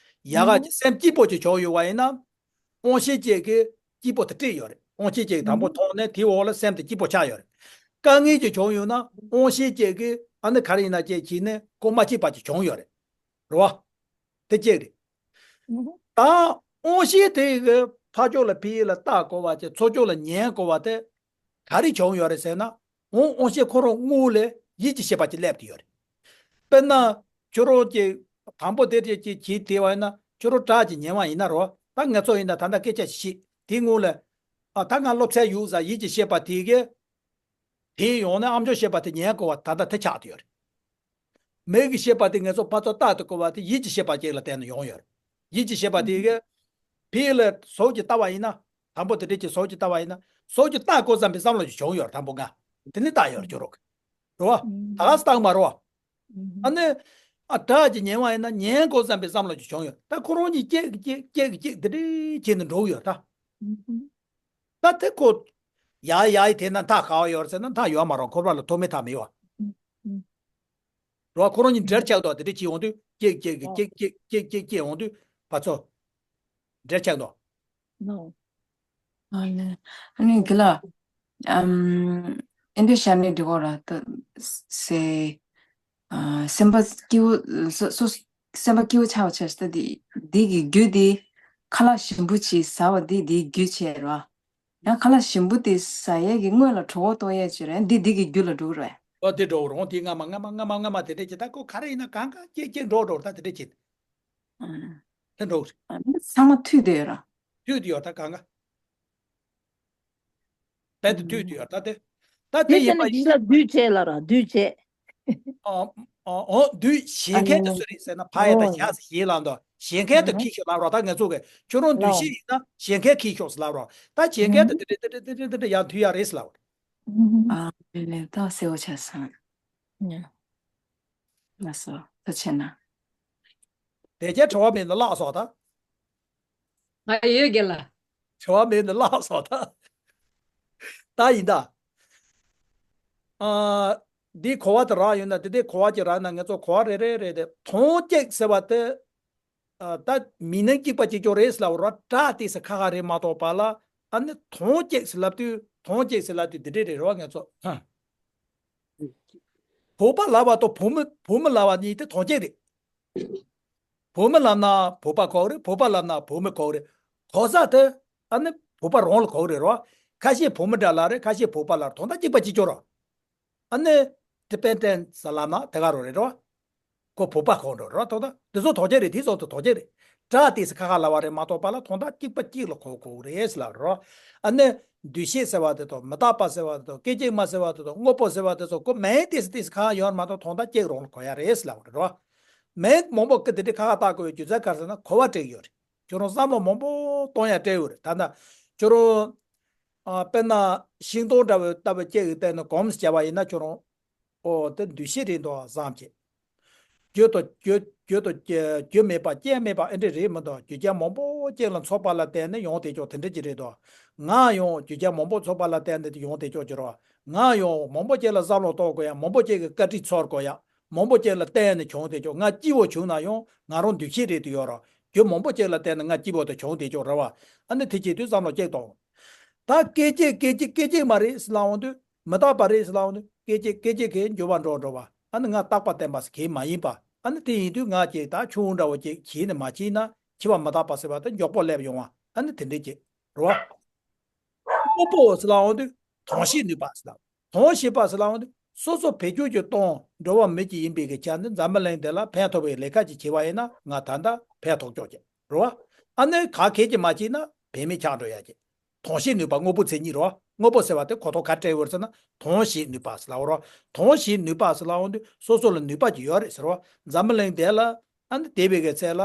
ཡག་ག་ཅིག་སེམས་སྐྱིད་པོ་ཅིག་བྱུང་ཡོད་པ་ཡིན་ན། དབང་ཤེས་ཅིག་གིས་སྐྱིད་པོ་དེ་སྤྲད་ཡོད་རེད། དབང་ཤེས་ཅིག་གིས་དང་པོ་མཐོང་ནས་དེའི་འོག་ལ་སེམས་དེ་སྐྱིད་པོ་ཆགས་ཡོད་རེད། དཀའ་ངལ་ཅིག་བྱུང་ཡོད་ན་དབང་ཤེས་ཅིག་གིས་ཨ་ནི་ག་རེ་ཡིན་ན་ཅིག་བྱས་ནས་ཁོ་མ་སྐྱིད་པ་ཅིག་བྱུང་ཡོད་རེད། རེད་བ། དེ་གཅིག་རེད། ད་དབང་ཤེས་དེ་གི་ཕར་ཕྱོགས་ལ་ཕི་ཡི་ལ་ལྟ་དགོས་པ་ཅིག་ཚུར་ཕྱོགས་ལ་ཉན་དགོས་པ་དེ་ག་རེ་བྱུང་ཡོད་རེད་ཟེར་ན། འོང་དབང་ཤེས་ཁོ་རང་སྔོན་ལ་ཡིད་ཀྱི་ཤེས་པ་ཅིག་སླེབས་ཏེ་ཡོད་རེད། དཔེར་ན་ཁྱོད་རང་གི་དང་པོ་དེ་རེད་ཅིག་བྱས་དེ་བ་ཡིན་ན་ཁྱོད་རང་སྐྲ་ཅིག་ཉན་པ་ཡིན་ན་རོ། ད་ང་ཚོ་ཡིན་ན་ད་ལྟ་སྐད་ཆ་ཞིག་བཤད་དེའི་སྔོན་ལ། ཨ་ད་ང་སློབ་ཚན་ཡོད་ཟེར་ཡིད་ཀྱི་ཤེས་པ་དེ་གི་དེ་ཡོང་ནས་ཨམ་ཅོག་ཤེས་པ་དེ་ཉན་དགོས་པ་ད་ལྟ་དེ་ཆགས་ཏེ་ཡོད་རེད། མིག་གི་ཤེས་པ་དེ་ང་ཚོ་ཕར་ཚུར་ལྟ་དུ་དགོས་པ་དེ་ཡིད་ཀྱི་ཤེས་པ་ཅིག་ལ་བརྟེན་ནས་ཡོང་ཡོད་རེད། ཡིད་ཀྱི་ཤེས་པ་དེ་གི་ཕི་ལ་ཟོག་ཅིག་ལྟ་བ་ཡིན་ན། དང་པོ་དེ་འདྲ་ཅིག་ཟོག་ཅིག་ལྟ་བ་ཡིན་ན་ཟོག་ཅིག་ལྟ་དགོས་བསམ་པའི་བསམ་བློ་ཅིག་བྱུང་ཡོད་རེད། དང་པོ་ང་དེ་ནས་ལྟ་ཡོད་རེད། ཁྱོད་རང་གི་རེད་བ། ད་ག་སེ་ལྟ་གི་མ་རེད་བ། ཨ་ནི། ཨ་སྒྲ་ཅིག་ཉན་པ་ཡིན་ན་ཉན་དགོས་བསམ་པའི་བསམ་བློ་ཅིག་བྱུང་ཡོད། ད་ཁོ་རང་གཉིས་གཅིག་གིས་གཅིག་གཅིག་གིས་གཅིག་དེ་འདྲ་བྱས་ནས་འགྲོ་གི་ཡོད་ད། ད་དེ་ཁོ། ཡ་ཡ་ཡི་དེ་ན་མཐའ་ག་བ་ཡོད་རེད་ཟེར་ན་མཐའ་ཡོད་མ་རེད། འཁོར་བ་ལ་ཐོག་མའི་མཐའ་མེད་བ། རེད་བ། ཁོ་རང་གཉིས་འབྲེལ་ཆགས་འདུག་དེ་འདྲ་བྱས་ཡོང་དུས་གཅིག་གཅིག་གིས་གཅིག་གཅིག་གཅིག་གཅིག་བྱས་ཡོང་དུས་ཕར་ཚུར་འབྲེལ་ཆགས་འདུག་ཨ་ནི་ཨ་ནི་གི་ལ། ཨམ། ཨེ་འདྲ་བྱས་ནས་འགྲིག་གི་རེད་ད་ཟེར། ཨ། སེམས་པ་སྐྱིད་པོ། སོ་སོ། སེམས་པ་སྐྱིད་པོ་ཆགས་པ་བྱས་ད་དེ་དེ་གི་རྒྱུ་དེ་ཁ་ལག་ཞིམ་པོ་ཅིག་ཟ་བ་དེ་དེའི་རྒྱུ་བྱས་རེད་བ། ཡང་ཁ་ལག་ཞིམ་པོ་དེ་ཟ་ཡས་ཀྱི་སྔོན་ལ་གྲོད་ཁོག་ལྟོགས་ཡས་ཅིག་རེད། འདི་འདི་གི་རྒྱུ་ལ་འགྲོ་གི་རེད། ཨོ་དེ་འགྲོ་གི་རེད། དེ་སྔ་མ་སྔ་མ་སྔ་མ་སྔ་མ་དེ་འདྲ་ཅིག་ད་ཁོ་ག་རེ་ཡིན་ན་གང་ག་གཅིག་གཅིག་འགྲོ་འགྲོ་ད་དེ་འདྲ་ཅིག་ཨ། དེ་འགྲོ་གི་རེད། ཨ། འདི་ཚང་མ་མཐུད་དེ་ཡོད་ར། མཐུད་དེ་ཡོད་ད་གང་ག་དཔེ་དེ་མཐུད་དེ་ཡོད་ད་དེ། ད་དེ་དེ་ཡིན་པ་ཡིན། འདི་ལ་འདུས་བྱས་ལ་ར་འདུས་བྱས། ཨོ། ཨོ། འོ་འདུས་བྱེད་མཁན་དེ་སུ་རེད་ཟེར་ན་ཕ་ཡ་ད་བྱ་ཟེར་ཞེས་ལབ་འདུག་བྱེད་མཁན་དེ་ཁྱེར་ཤོག་ལབ་རོགས། ད་ང་ཚོ་གི་ཁྱོད་རང་འདུས་བྱས་ཡིན་ན་བྱེད་མཁན་ཁྱེར་ཤོག་ཟེར་ལབ་རོགས། ད་བྱེད་མཁན་དེ་དེ་འདྲ་དེ་འདྲ་དེ་འདྲ་དེ་འདྲ་ཡང་མཐུད་ཡ་རེད་ཟེར་ལབ་རོགས། ཨ་ལས་ལས་ད་གསལ་བོ་ཆགས་སོང་། ལགས་སོ། ཐུགས་རྗེ་གནང་། དེ་རྒྱ་དྲི་བ་མེད་ན་བཀླགས་སོ་ད། ང་ཡོད་རྒན་ལགས། དྲི་བ་མེད་ན་བཀླགས་སོ་ད། ད་ཡིན་ད། ཨ། འདི་གོ་བ་དེ་རག་ཡོད་ན་དེ་དེ་གོ་བ་ཅིག་རག་ན་ང་ཚོ་གོ་བ་རེ་རེ་རེ་དེ་དོན་གཅིག་ཟེར་བ་དེ། ཨ། ད་མི་སྣང་གཅིག་པ་གཅིག་ཀྱང་རེད་ཟེར་ལབ་རོ། སྒྲ་དེ་ཟེར་ཁ་ཁ་རེད་མ་གཏོགས་པ་ལ། ཨ་ནི་དོན་གཅིག་ཟེར་ལབ་དུས་དོན་གཅིག་ཟེར་ལབ་དུས་འདི་འདྲས་རེད་རོ་ང་ཚོ། ཧ། བོད་པ་ལབ་པ་དང་བོད་མི་བོད་མི་ལབ་པ་གཉིས་དེ་དོན་གཅིག་རེད། བོད་མི་ལབ་ན་བོད་པ་གོ་གི་རེད། བོད་པ་ལབ་ན་བོད་མི་གོ་གི་རེད། གོ་ས་དེ་ཨ་ནི་བོད་པ་རང་ལ་གོ་གི་རེད་རོ། ཁ་ཤས་བོད་མི་འདྲ་ལ་རེད། ཁ་ཤས་བོད་པ་ལ་རེད། དོན་དག་གཅིག་པ་གཅིག་ཀྱང་རོ། ཨ་ནི། ཏི་པེ་ཏན་ཟེར་ལབ་ན་དེ་ག་རང་རེད་རོ། ཁོ་བོད་པ་གོ་འགྲོ་རོ། དོན་དག་དེ་ཚོ་དོན་གཅིག་རེད། དེ་ཚོ་དོན་གཅིག་རེད། སྒྲ་དེ་ཟེར་ཁ་ཁ་ལབ་པ་རེད་མ་གཏོགས་པ་ལ་དོན་དག་གཅིག་པ་གཅིག་ལ་གོ་གོ་རེད་ཟེར་ལབ་རོ། ཨ་ནི། འདུ་ཤེས་ཟེར་བ་དེ་དང་མི་རྟག་པ་ཟེར་བ་དེ་དང་སྐད་ཅིག་མ་ཟེར་བ་དེ་དང་དངོས་པོ་ཟེར་བ་དེ་ཚོ་ཁོ་མིང་དེ་ཟེར་དེ་ཟེར་ཁ་ཁ་ཡོད་མ་གཏོགས་དོན་དག་གཅིག་རང་ལ་གོ་ཡ་རེད་ཟེར་ལབ་རོ། མིང་མང་པོ་ཀི་དེ་འདྲ་ཁ་ཁ་བཏགས་དགོས་པའི་རྒྱུ་མཚན་ག་རེ་ཟེར་ན་གོ་བ་སྤྲད་ཀྱི་ཡོད་རེད། ཁྱོད་རང་བསམ་བློ་མང་པོ་གཏོང་ཡ་སྤྲད་ཡོད་རེད། ད་ལྟ་ཁྱོད་རང་། ཨ། དཔེར་ན་ཤིང་སྡོང་འདྲ་བོ་ལྟ་བུ་སྐྱེ་གི་བལྟས་ན་གོམས་སུ་བྱ་བ་ཡིན་ན་ཁྱོད་རང་། ཨོ་དེ་འདུ་ཤེས་རེད་འདུག་བསམ་གྱི། རྒྱུ་དང་རྒྱུ་རྒྱུ་དང་རྒྱུ་རྒྱུ་མེད་པ་རྐྱེན་མེད་པ་ཨེ་འདྲ་རེད་མི་འདུག་རྒྱུ་རྐྱེན་མང་པོ་རྐྱེན་ལ་ཚོགས་པ་ལ་བརྟེན་ནས་ཡོང་བསྡད་ཀྱོག་དེ་འདྲ་ཅིག་རེད་འདུག་ང་ཡང་རྒྱུ་རྐྱེན་མང་པོ་ཚོགས་པ་ལ་བརྟེན་ནས་ཡོང་བསྡད་ཀྱོག་ཅིག་རེད། ང་ཡང་མང་པོ་ཅིག་ལ་བསམ་བློ་གཏོང་དགོས་ཡ། མང་པོ་ཅིག་གི་བཀའ་དྲིན་ཚོར་དགོས་ཡ། མང་པོ་ཅིག་ལ་བརྟེན་ནས་བྱུང་བསྡད་ཀྱོག་ང་སྐྱིད་པོ་བྱུང་ན་ཡང་ང་རང་འདུ་ཤེས་རེད་དུ་ཡོད་ར། རྒྱུ་མང་པོ་ཅིག་ལ་བརྟེན་ནས་ང་སྐྱིད་པོ་དེ་བྱུང་བསྡད་ཀྱོག་རེད་བ། ཨ་ནི་དེ་བྱེད་དུས་བསམ་བློ་གཅིག་གཏོང་། ད་སྐད་ཅིག་སྐད་ཅིག་སྐད་ཅིག་མ་རེད་ཟེར་ལབ་འོང་དུས་མི་རྟག་པ་རེད་ཟེར་ལབ་འོང་དུས་སྐད་ཅིག་སྐད་ཅིག་གིས་འགྱུར་བ་འགྲོ་འགྲོ་བ། ཨ་ནི་ང་རྟག་པ་བརྟན་པ་ཟེར་གྱི་མ་ཡིན་པ། ཨ་ནི་དེ་ཡིན་དུས་ང་ཅིག་ད་ཆུང་འདྲ་བོ་ཅིག་བྱས་ནས་མ་བྱས་ན་འཆི་བ་མི་རྟག་པ་ཟེར་བ་དེ་མགྱོགས་པོ་སླེབས་ཡོང་བ། ཨ་ནི་དེ་འདྲས་ཅིག་རེད་བ། དངོས་པོ་ཟེར་ལབ་འོང་དུས་དོན་ཤེས་ནུས་པ་ཟེར་ལབ། དོན་ཤེས་པ་ཟེར་ལབ་འོང་དུས་སོ་སོ་བེད་སྤྱོད་ཀྱི་གཏོང་འགྲོ་བ་མི་གཅིག་ཡིན་པའི་གི་ཆ་ནི་འཛམ་བུ་གླིང་འདི་ལ་ཕན་ཐོགས་པའི་ལས་ཀ་ཅིག་བྱས་པ་ཡིན་ན་ང་ད་ལྟ་ཕན་ཐོགས་ཀྱོག་ཅིག་རེད་བ། ཨ་ནི་ག་གེ་ཅིག་མ་བྱས་ན་བེད་མེད་ཆགས་འགྲོ་ཡ་ཅིག་དོན་ཤེས་ནུས་པ་དངོས་པོའི་མཚན་ཉིད་རོ། དངོས་པོ་ཟེར་བ་དེ་གོ་རྟོགས་ག་སྤྲད་ཡོད་ཟེར་ན་དོན་ཤེས་ནུས་པ་ཟེར་ལབ་རོ། དོན་ཤེས་ནུས་པ་ཟེར་ལབ་འོང་དུས་སོ་སོ་ལ་ནུས་པ་ཅིག་ཡོད་རེད་ཟེར་རོ། འཛམ་བུ་གླིང་འདི་ལ་ཨ་ནི་བསྡད་པའི་གི་ཚེ་ལ།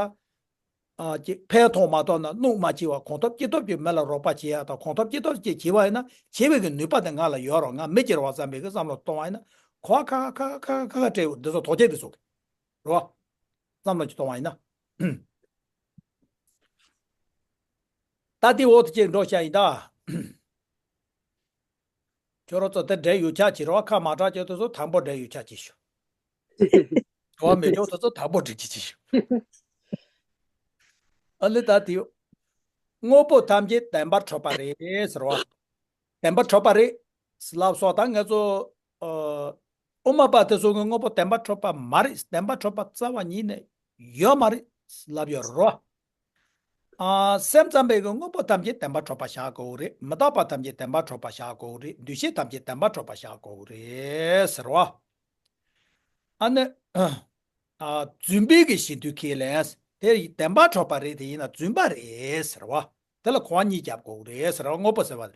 ཨ་ཅིག་ཕན་ཐོགས་མ་གཏོགས་ན་གནོད་མ་བྱེད་པ་གང་ཐུབ་ཅི་ཐུབ་ཀྱིས་མི་ལ་རོགས་པ་བྱེད་ཡ་དང་གང་ཐུབ་ཅི་ཐུབ་ཀྱིས་བྱེད་པ་ཡིན་ན་བྱེད་པའི་གི་ནུས་པ་དེ་ང་ལ་ཡོད་རོ། ང་མི་སྐྱེ་རོགས་བསམ་པའི་གི་བསམ་བློ་གཏོང་བ་ཡིན་ན་གོ་ཁ་ཁ་ཁ་ཁ་ཁ་སྤྲད་ཡོད་འདི་ཚོ་དོན་ཤེས་འདི་ཚོ་གི་རོ། བསམ་བློ་ཅིག་གཏོང་བ་ཡིན་ན། ད་དེ་འོག་ཏུ་ཅིག་འགྲོ་བྱ་ཡིན་ད། ཁྱོད་རང་ཚོ་དེ་འདྲའི་ཡོད་ཆ་ཅིག་རོ། ཁ་མ་གྲགས་ཁྱོད་ཚོ་དང་པོ་འདྲའི་ཡོད་ཆ་ཅིག་ཞུ། གོ་བ་མེད་ཁྱོད་ཚོ་དང་པོ་འགྲིག་ཅིག་ཅིག་ཞུ། ཨ་ལེ་ད་དེ་དངོས་པོ་ཐམས་ཅད་བདེན་པར་གྲུབ་པ་རེད་ཟེར་བ། བདེན་པར་གྲུབ་པ་རེད། ལབ་སོགས་དང་ང་ཚོ། ཨ། དབུ་མ་པ་དེ་ཚོ་གི་དངོས་པོ་བདེན་པར་གྲུབ་པ་མ་རེད། བདེན་པར་གྲུབ་པ་རྩ་བ་ཉིད་ནས་ཡོད་མ་རེད་ལབ་ཡོད་རོ། ཨ། སེམས་ཙམ་པའི་གི་དངོས་པོ་ཐམས་ཅད་བདེན་པར་གྲུབ་པ་བཞག་དགོས་རེད། མི་རྟག་པ་ཐམས་ཅད་བདེན་པར་གྲུབ་པ་བཞག་དགོས་རེད། འདུ་ཤེས་ཐམས་ཅད་བདེན་པར་གྲུབ་པ་བཞག་དགོས་རེད་ཟེར་བ། ཨ་ནི། ཨ། རྫུན་པའི་གི་གཞི་མཐུན་ཁས་ལེན། དེ་བདེན་པར་གྲུབ་པ་རེད། དེ་ཡིན་ན་རྫུན་པ་རེད་ཟེར་བ། དེ་ལ་གོ་བ་གཉིས་རྒྱབ་དགོས་རེད་ཟེར་བ། དངོས་པོ་ཟེར་བ།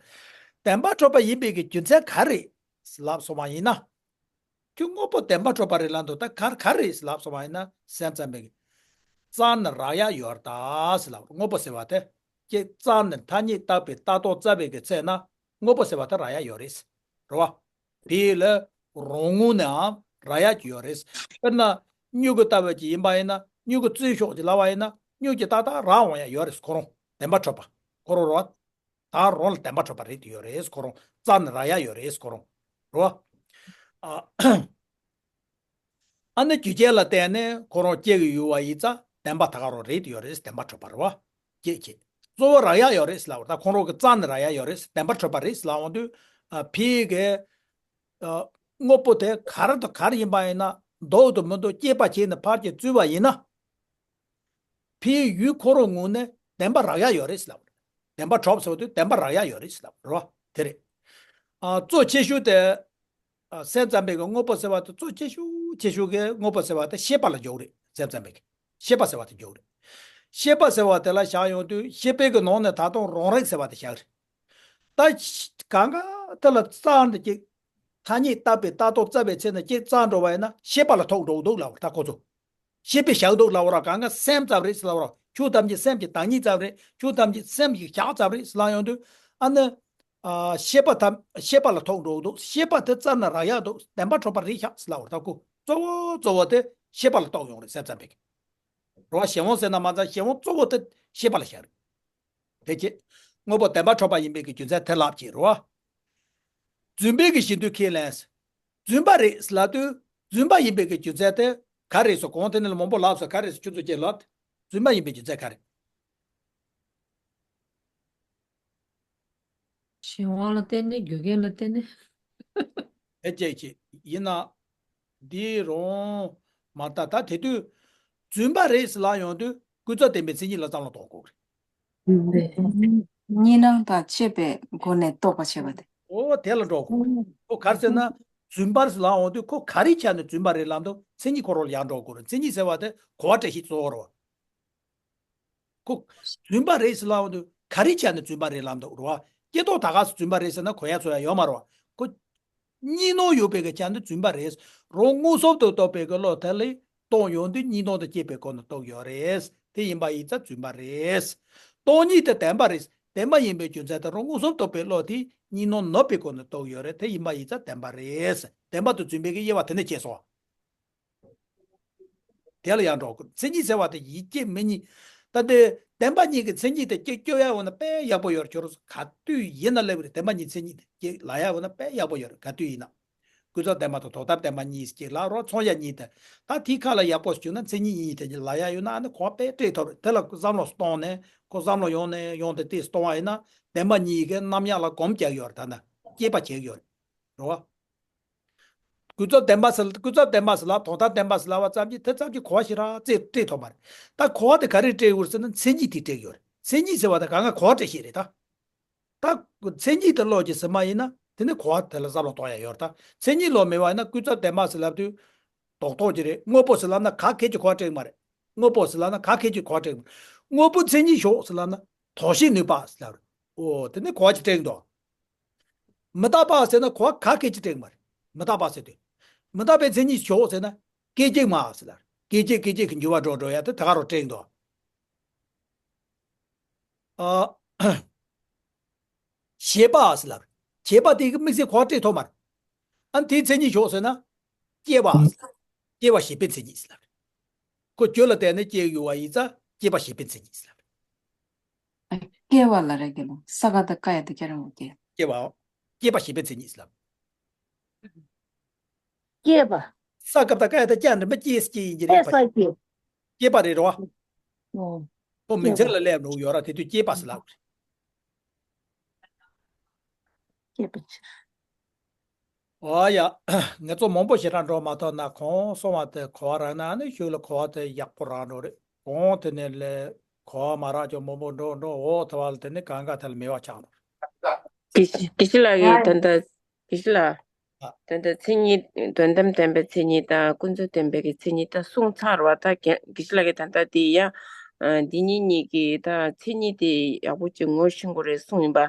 བདེན་པར་གྲུབ་པ་ཡིན་པའི་གི་རྒྱུ་མཚན་ག་རེ་ལབ་སོང་བ་ཡིན་ན། ཁྱོད་དངོས་པོ་བདེན་པར་གྲུབ་པ་རེད་ལབ་འདུག་ད་ག་རེ་ག་རེ་ལབ་སོང་བ་ཡིན་ན་སེམས་ཙམ་པའི་གི། རྩ་ནི་རག་ཡ་ཡོད་རེད་ད་ཟེར་ལབ། དངོས་པོ་ཟེར་བ་དེ། ཀྱེ་རྩ་ནི་ཐ་སྙད་བཏགས་པའི་ལྟ་རྟོག་རྩ་བའི་གི་ཚེ་ན་དངོས་པོ་ཟེར་བ་དེ་རག་ཡ་ཡོད་རེད། རེད་བ། དེ་ལ་རང་ངོས་ནའང་རག་ཡ་ཅིག་ཡོད་རེད། དཔེར་ན། སྨྱུ་གུ་ལྟ་བུ་ཅིག་ཡིན་པ་ཡིན་ན་སྨྱུ་གུ་བཙུགས་ཤོག་ཅིག་ལབ་པ་ཡིན་ན་སྨྱུ་གུ་ཅིག་ཏག་ཏག་རག་འོང་ཡ་ཡོད་རེད། ཁོ་རང་བདེན་པར་གྲུབ་པ། ཁོ་རང་རོ། ད་རང་ལ་བདེན་པར་གྲུབ་པ་རེད་དེ་ཡོད་རེད། ཁོ་རང་རྩ་ནས་རག་ཡ་ཡོད་རེད། ཁོ་རང་རོ། ཨ། ཨ་ནི་རྒྱུ་རྐྱེན་ལ་བརྟེན་ནས་ཁོ་རང་སྐྱེ་གི་ཡོད་པ་ཡིན་ཙང་བདེན་པ་ད་ག་རང་རེད་དེ་ཡོད་རེད། བདེན་པར་གྲུབ་པ་རེད་བ། སྐྱེ་སྐྱེ། གཙོ་བོ་རག་ཡ་ཡོད་རེད་ལབ་པ། ད་ཁོ་རང་གི་རྩ་ནས་རག་ཡ་ཡོད་རེད། བདེན་པར་གྲུབ་པ་རེད་ལབ་འོང་དུས། ཨ། ཕའི་གི། ཨ། དངོས་པོ་དེ་ག་རེ་དང་ག་རེ་ཡིན་པ་ཡིན་ན་འདུག་དང་མི་འདུག་དཔྱད་པ་བྱས་ནས་ཕར་གྱི་བཙུགས་པ་ཡིན་ན། ཕའི་ཡུལ་ཁོ་རང་ངོས་ནས་བདེན་པ་རག་ཡ་ཡོད་རེད་ལབ། བདེན་པ་གྲུབ་ཟེར་བ་དེ་བདེན་པ་རག་ཡ་ཡོད་རེད་ལབ་རེད་བ། དེ་རེད། ཨ། གཙོ་ཆེ་ཤོས་དེ། ཨ། སེམས་ཙམ་པའི་གི་དངོས་པོ་ཟེར་བ་དེ་གཙོ་ཆེ་ཤོས་ཆེ་ཤོས་གི་དངོས་པོ་ཟེར་བ་དེ་ཤེས་པ་ལ་འཇོག་རེད། སེམས་ཙམ་པའི་གི་ཤེས་པ་ཟེར་བ་དེ་འཇོག་རེད། ཤེས་པ་ཟེར་བ་དེ་ལ་བཞག་ཡོང་དུས་ཤེས་པའི་གི་ནང་ནས་ད་དུང་རང་རིག་ཟེར་བ་དེ་བཞག་རེད། ད་གང་ག་དེ་ལ་རྩ་འདི་ཅིག་ཐ་སྙད་བཏགས་པའི་ལྟ་རྟོག་རྩ་བའི་ཚེ་ན་ཅིག་རྩ་འགྲོ་བ་ཡིན་ན་ཤེས་པ་ལ་ཐུག་འགྲོ་འདུག་ལབ་པ་ད་ཁོ་ཚོ། ཤེས་པས་བཞག་འདུག་ལབ་པ་ར། གང་ག་སེམས་ཙམ་རེད་ལབ་པ་ར། ཆོས་ཐམས་ཅད་སེམས་ཀྱི་བདག་ཉིད་ཙམ་རེད། ཆོས་ཐམས་ཅད་སེམས་ཀྱི་བཞག་ཙམ་རེད་ལབ་ཡོང་དུས་ཨ་ནི། ཨ། ཤེས་པ་དང་ཤེས་པ་ལ་ཐོགས་འགྲོ་འདུག་ཤེས་པ་དེ་རྩ་ནས་རག་ཡག་འདུག་བདེན་པ་འཕྲོད་པ་རེད་ཤག་ཟེར་ལབ་པ་རེད། ད་ཁོ་གཙོ་བོ་གཙོ་བོ་དེ་ཤེས་པ་ལ་གཏོགས་ཡོང་རེད་ཟེར་ཙམ་པས། རེད་བ། གཞན་དབང་ཟེར་ན་མ་ཚད་གཞན་དབང་གཙོ་བོ་དེ་ཤེས་པ་ལ་བཞག་རེད། དེ་ཅི། དངོས་པོ་བདེན་པ་འཕྲོད་པ་ཡིན་པའི་གི་རྒྱུ་མཚན་དེ་ལབ་ཀྱི་རེད་བ། རྫུན་པའི་གི་བཞེད་དུས་ཁས་ལེན། རྫུན་པ་རེད་ཟེར་ལབ་དུས། རྫུན་པ་ཡིན་པའི་གི་རྒྱུ་མཚན་དེ་ག་རེད་ཟེར། གོང་དེ་ནས་ལ་མང་པོ་ལབ་སོང་། ག་རེད་ཟེར་ཁྱོད་ཚོ་ཅིག་ལབ། རྫུན་པ་ཡིན་པའི་རྒྱུ་མཚན་ག་རེད། གཞན་དབང་ལ་བརྟེན་ནས། རྒྱུ་རྐྱེན་ལ་བརྟེན་ནས། དེ་ཅིག་ཅིག་ཡིན་ན། འདི་རུང་མ་ལྟ། ད་དེ་དུས་རྫུན་པ་རེད་ཟེར་ལབ་ཡོང་དུས་ཀུན་རྫོབ་བདེན་པའི་མཚན་ཉིད་ལ་བསམ་བློ་གཏོང་དགོས་རེད། གཉིས་སྣང་དང་བཅས་པའི་སྒོ་ནས་རྟོགས་པ་བྱེད་པ་དེ། ཨོ་དེ་ལ་འགྲོ་དགོས། ཁོ་ག་རེ་ཟེར་ན། རྫུན་པ་རེད་ཟེར་ལབ་ཡོང་དུས་ཁོ་ག་རེ་བྱས་ནས་རྫུན་པ་རེད་ལབ་འདུག་མཚན་ཉིད་ཁོ་རང་ལ་ཡར་འགྲོ་དགོས་རེད། མཚན་ཉིད་ཟེར་བ་དེ་གོ་བ་འདྲ་ཞིག་གཙོ་བོ་རེད་བ། ཁོ་རྫུན་པ་རེད་ཟེར་ལབ་ཡོང་དུས་ག་རེ་བྱས་ནས་རྫུན་པ་རེད་ལབ་འདུག་རེད་བ། སྐྱེ་ལྡོག་ད་ག་སེ་རྫུན་པ་རེད་ཟེར་ན་གོ་ཡ་ཚོར་ཡ་ཡོད་མ་རེད་བ། ཁོ་གཉིས་སྣང་ཡོད་པའི་གི་ཆ་ནི་རྫུན་པ་རེད། རང་མངོན་སུམ་དུ་རྟོགས་པའི་གི་བློ་དེ་ལས་རྟོགས་ཡོང་དུས་གཉིས་སྣང་དང་བཅས་པའི་སྒོ་ནས་རྟོགས་ཡོད་རེད། དེ་ཡིན་པ་ཡིན་ཙང་རྫུན་པ་རེད། སྟོང་ཉིད་དེ་བདེན་པ་རེད། བདེན་པ་ཡིན་པའི་རྒྱུ་མཚན་དེ་རང་མངོན་སུམ་རྟོགས་པའི་བློ་དེ་གཉིས་སྣང་ནུབ་པའི་སྒོ་ནས་རྟོགས་ཡོད་རེད། དེ་ཡིན་པ་ཡིན་ཙང་བདེན་པ་རེད། བདེན་པ་དང་རྫུན་པའི་གི་དབྱེ་བ་དེ་ནས་ཕྱེ་སོང་བ། དེ་ལ་ཡང་འགྲོ་དགོས། མཚན་ཉིད་ཟེར་བ་དེ་ཡིད་སྐྱེ་མི་ཉིད། ད་དེ་བདེན་པ་གཉིས་ཀྱི་མཚན་ཉིད་དེ་སྐྱེ་སྐྱོ་ཡ་འོ་ན་དཔེ་ཡག་པོ་ཡོད་རེད། ཁྱོད་རང་ག་དུས་ཡིན་ན་སླེབས་རེད། བདེན་པ་གཉིས་མཚན་ཉིད་དེ་སྐྱེ་ལབ་ཡ་འོ་ན་དཔེ་ཡག་པོ་ཡོད་རེད། ག་དུས་ཡིན་ན། ཀུན་རྫོབ་བདེན་པ་དང་དོན་དམ་བདེན་པ་གཉིས་སྐྱེ་ལབ་རོགས་མཚུངས་ཡ་གཉིས་དེ། ད་དེའི་ཁ་ལ་ཡག་པོ་བྱུང་ན་མཚན་ཉིད་གཉིས་དེ་ལབ་ཡ་ཡོད་ན་ཨ་ནི་གོ་བ་དཔེ་སྤྲད་ཐུབ་རེད། དེ་ལ་བསམ་བློ་གཏོང་ནས་ཁོ་བསམ་བློ་ཡོང་ནས་ཡོང་དེ་དེ་གཏོང་བ་ཡིན་ན་བདེན་པ་གཉིས་ཀྱི་རྣམ་གཞག་ལ་སྒོམ་རྒྱག་ཡོད་རེད། ད་ན་དཔྱད་པ་བྱེད་ཡོད་རེད། རེད་བ། ཀུན་རྫོབ་བདེན་པ་ཟེར། ཀུན་རྫོབ་བདེན་པ་ཟེར་ལ་དོན་དམ་བདེན་པ་ཟེར་ལབ་པ་ཙམ་གྱིས་དེ་ཙམ་གྱིས་གོ་བ་ཞེ་དྲག་རྩེ་སྤྲད་ཐུབ་མ་རེད། ད་གོ་བ་དེ་ག་རེ་སྤྲད་དགོས་ཟེར་ན་མཚན་ཉིད་དེ་སྤྲད་ཡོད་རེད། མཚན་ཉིད་ཟེར་བ་དེ་ག་ང་གོ་བ་སྤྲད་ཤེས་རེད་ད། ད་མཚན་ཉིད་དེ་ལོག་ཅིག་ཟེར་མ་ཡིན་ན་དེ་ནི་གོ་བ་དེ་ལ་བསམ་བློ་གཏོང་ཡ་ཡོད་རེད་ད། མཚན་ཉིད་ལོག་མེད་པ་ཡིན་ན་ཀུན་རྫོབ་བདེན་པ་ཟེར་ལབ་དུས་རྡོག་རྡོག་ཅིག་རེད། དངོས་པོ་ཟེར་ལབ་ན་ག་གེ་ཅིག་གོ་བ་སྤྲད་མ་རེད། དངོས་པོ་ཟེར་ལབ་ན་ག་གེ་ཅིག་གོ་བ་སྤྲད་མ་རེད། དངོས་པོ་མཚན་ཉིད་ཞོག་ཟེར་ལབ་ན་དོགས་གཞི་ནུས་པ་ཟེར་ལབ་རེད། ཨོ་དེ་ནི་གོ་བ་ཅིག་སྤྲད་འདུག་མི་རྟག་པ་ཟེར་ན་གོ་བ་ག་གེ་ཅིག་སྤྲད་མ་རེད། མི་རྟག་པ་ཟེར་དུས། མི་རྟག་པའི་མཚན་ཉིད་ཞོག་ཟེར་ན་སྐད་ཅིག་མ་ཟེར་ལ། སྐད་ཅིག་སྐད་ཅིག་གི་འགྱུར་བ་འགྲོ་འགྲོ་ཡ་དེ་ད་ག་རུ་སྤྲད་འདུག་ཨ། བྱས་པ་ཟེར་ལ། བྱས་པ་དེ་གི་དམིགས་བསལ་གོ་བ་སྤྲད་ཐུབ་མ་རེད། ཨ་དེའི་མཚན་ཉིད་ཞོག་ཟེར་ན། སྐྱེ་བ་ཟེར་ལ། སྐྱེ་བ་བྱེད་པའི་མཚན་ཉིད་ཟེར་ལ། ཁོ་རྒྱུ་ལ་བརྟེན་ནས་སྐྱེ་ཡོང་བ་ཡིན་ཙང་སྐྱེ་བ་བྱེད་པའི་མཚན་ཉིད་ཟེར་ལ། སྐྱེ་བ་ལ་རེ་གི་ལ་ས་ག་ད་ཀ་ཡ་ད་སྐྱེ་རང་སྐྱེ། སྐྱེ་བའོ། སྐྱེ་བ་བྱེད་པའི་མཚན་ཉིད་ལ། སྐྱེ་བ། ས་སྐབས་དང་ཀ་ཡ་ད་སྐྱེ་འདྲ་མ་སྐྱེས་སྐྱེ་ཡིན་གྱི་རེད་པ། སྐྱེ་བ་རེད་རོ། ཨོ། ཁོ་མིང་ཚན་ལ་སླེབས་འགྲོ་ཡོད་ར་དེ་དུས་སྐྱེས་པ་ཟེར་ལབ་རེད། སྐྱེས་པ་ཕྱིར། ཨོ་ཡ། ངེད་ཚོ་མང་པོ་ཞེ་དྲག་འགྲོ་མ་ཐུབ་ན་གོང་གསུངས་པ་དེ་གོ་བ་རག་ན་ཨ་ནི་ཤུགས་ལ་གོ་བ་དེ་ཡག་པོ་རག་འགྲོ་རེད། གོང་དེ་ནས་ལས་གོ་བ་མ་རག་ཀྱང་མང་པོ་འགྲོ་འགྲོ་འོག་ཐུ་བ་ལ་དེ་ནི་གང་ག་དེ་ལ་མེད་པ་ཆགས་འགྲོ་རེད། དགེ་བཤེས་དགེ་བཤེས་ལགས་ཀྱིས་ད་ལྟ་དགེ་བཤེས་ལགས། ད་ལྟ་མཚན་ཉིད་དོན་དམ་བདེན་པའི་མཚན་ཉིད་དང་ཀུན་རྫོབ་བདེན་པའི་གི་མཚན་ཉིད་ད་གསུངས་ཚར་བ། ད་དགེ་དགེ་བཤེས་ལགས་ཀྱིས་ད་ལྟ་དེ་ཡང་འདི་གཉིས་གཉིས་ཀྱི་ད་མཚན་ཉིད་དེ་ཡག་པོ་ཅིག་ངོ་ཤེས་དགོས་རེད་གསུངས་ཡིན་པ།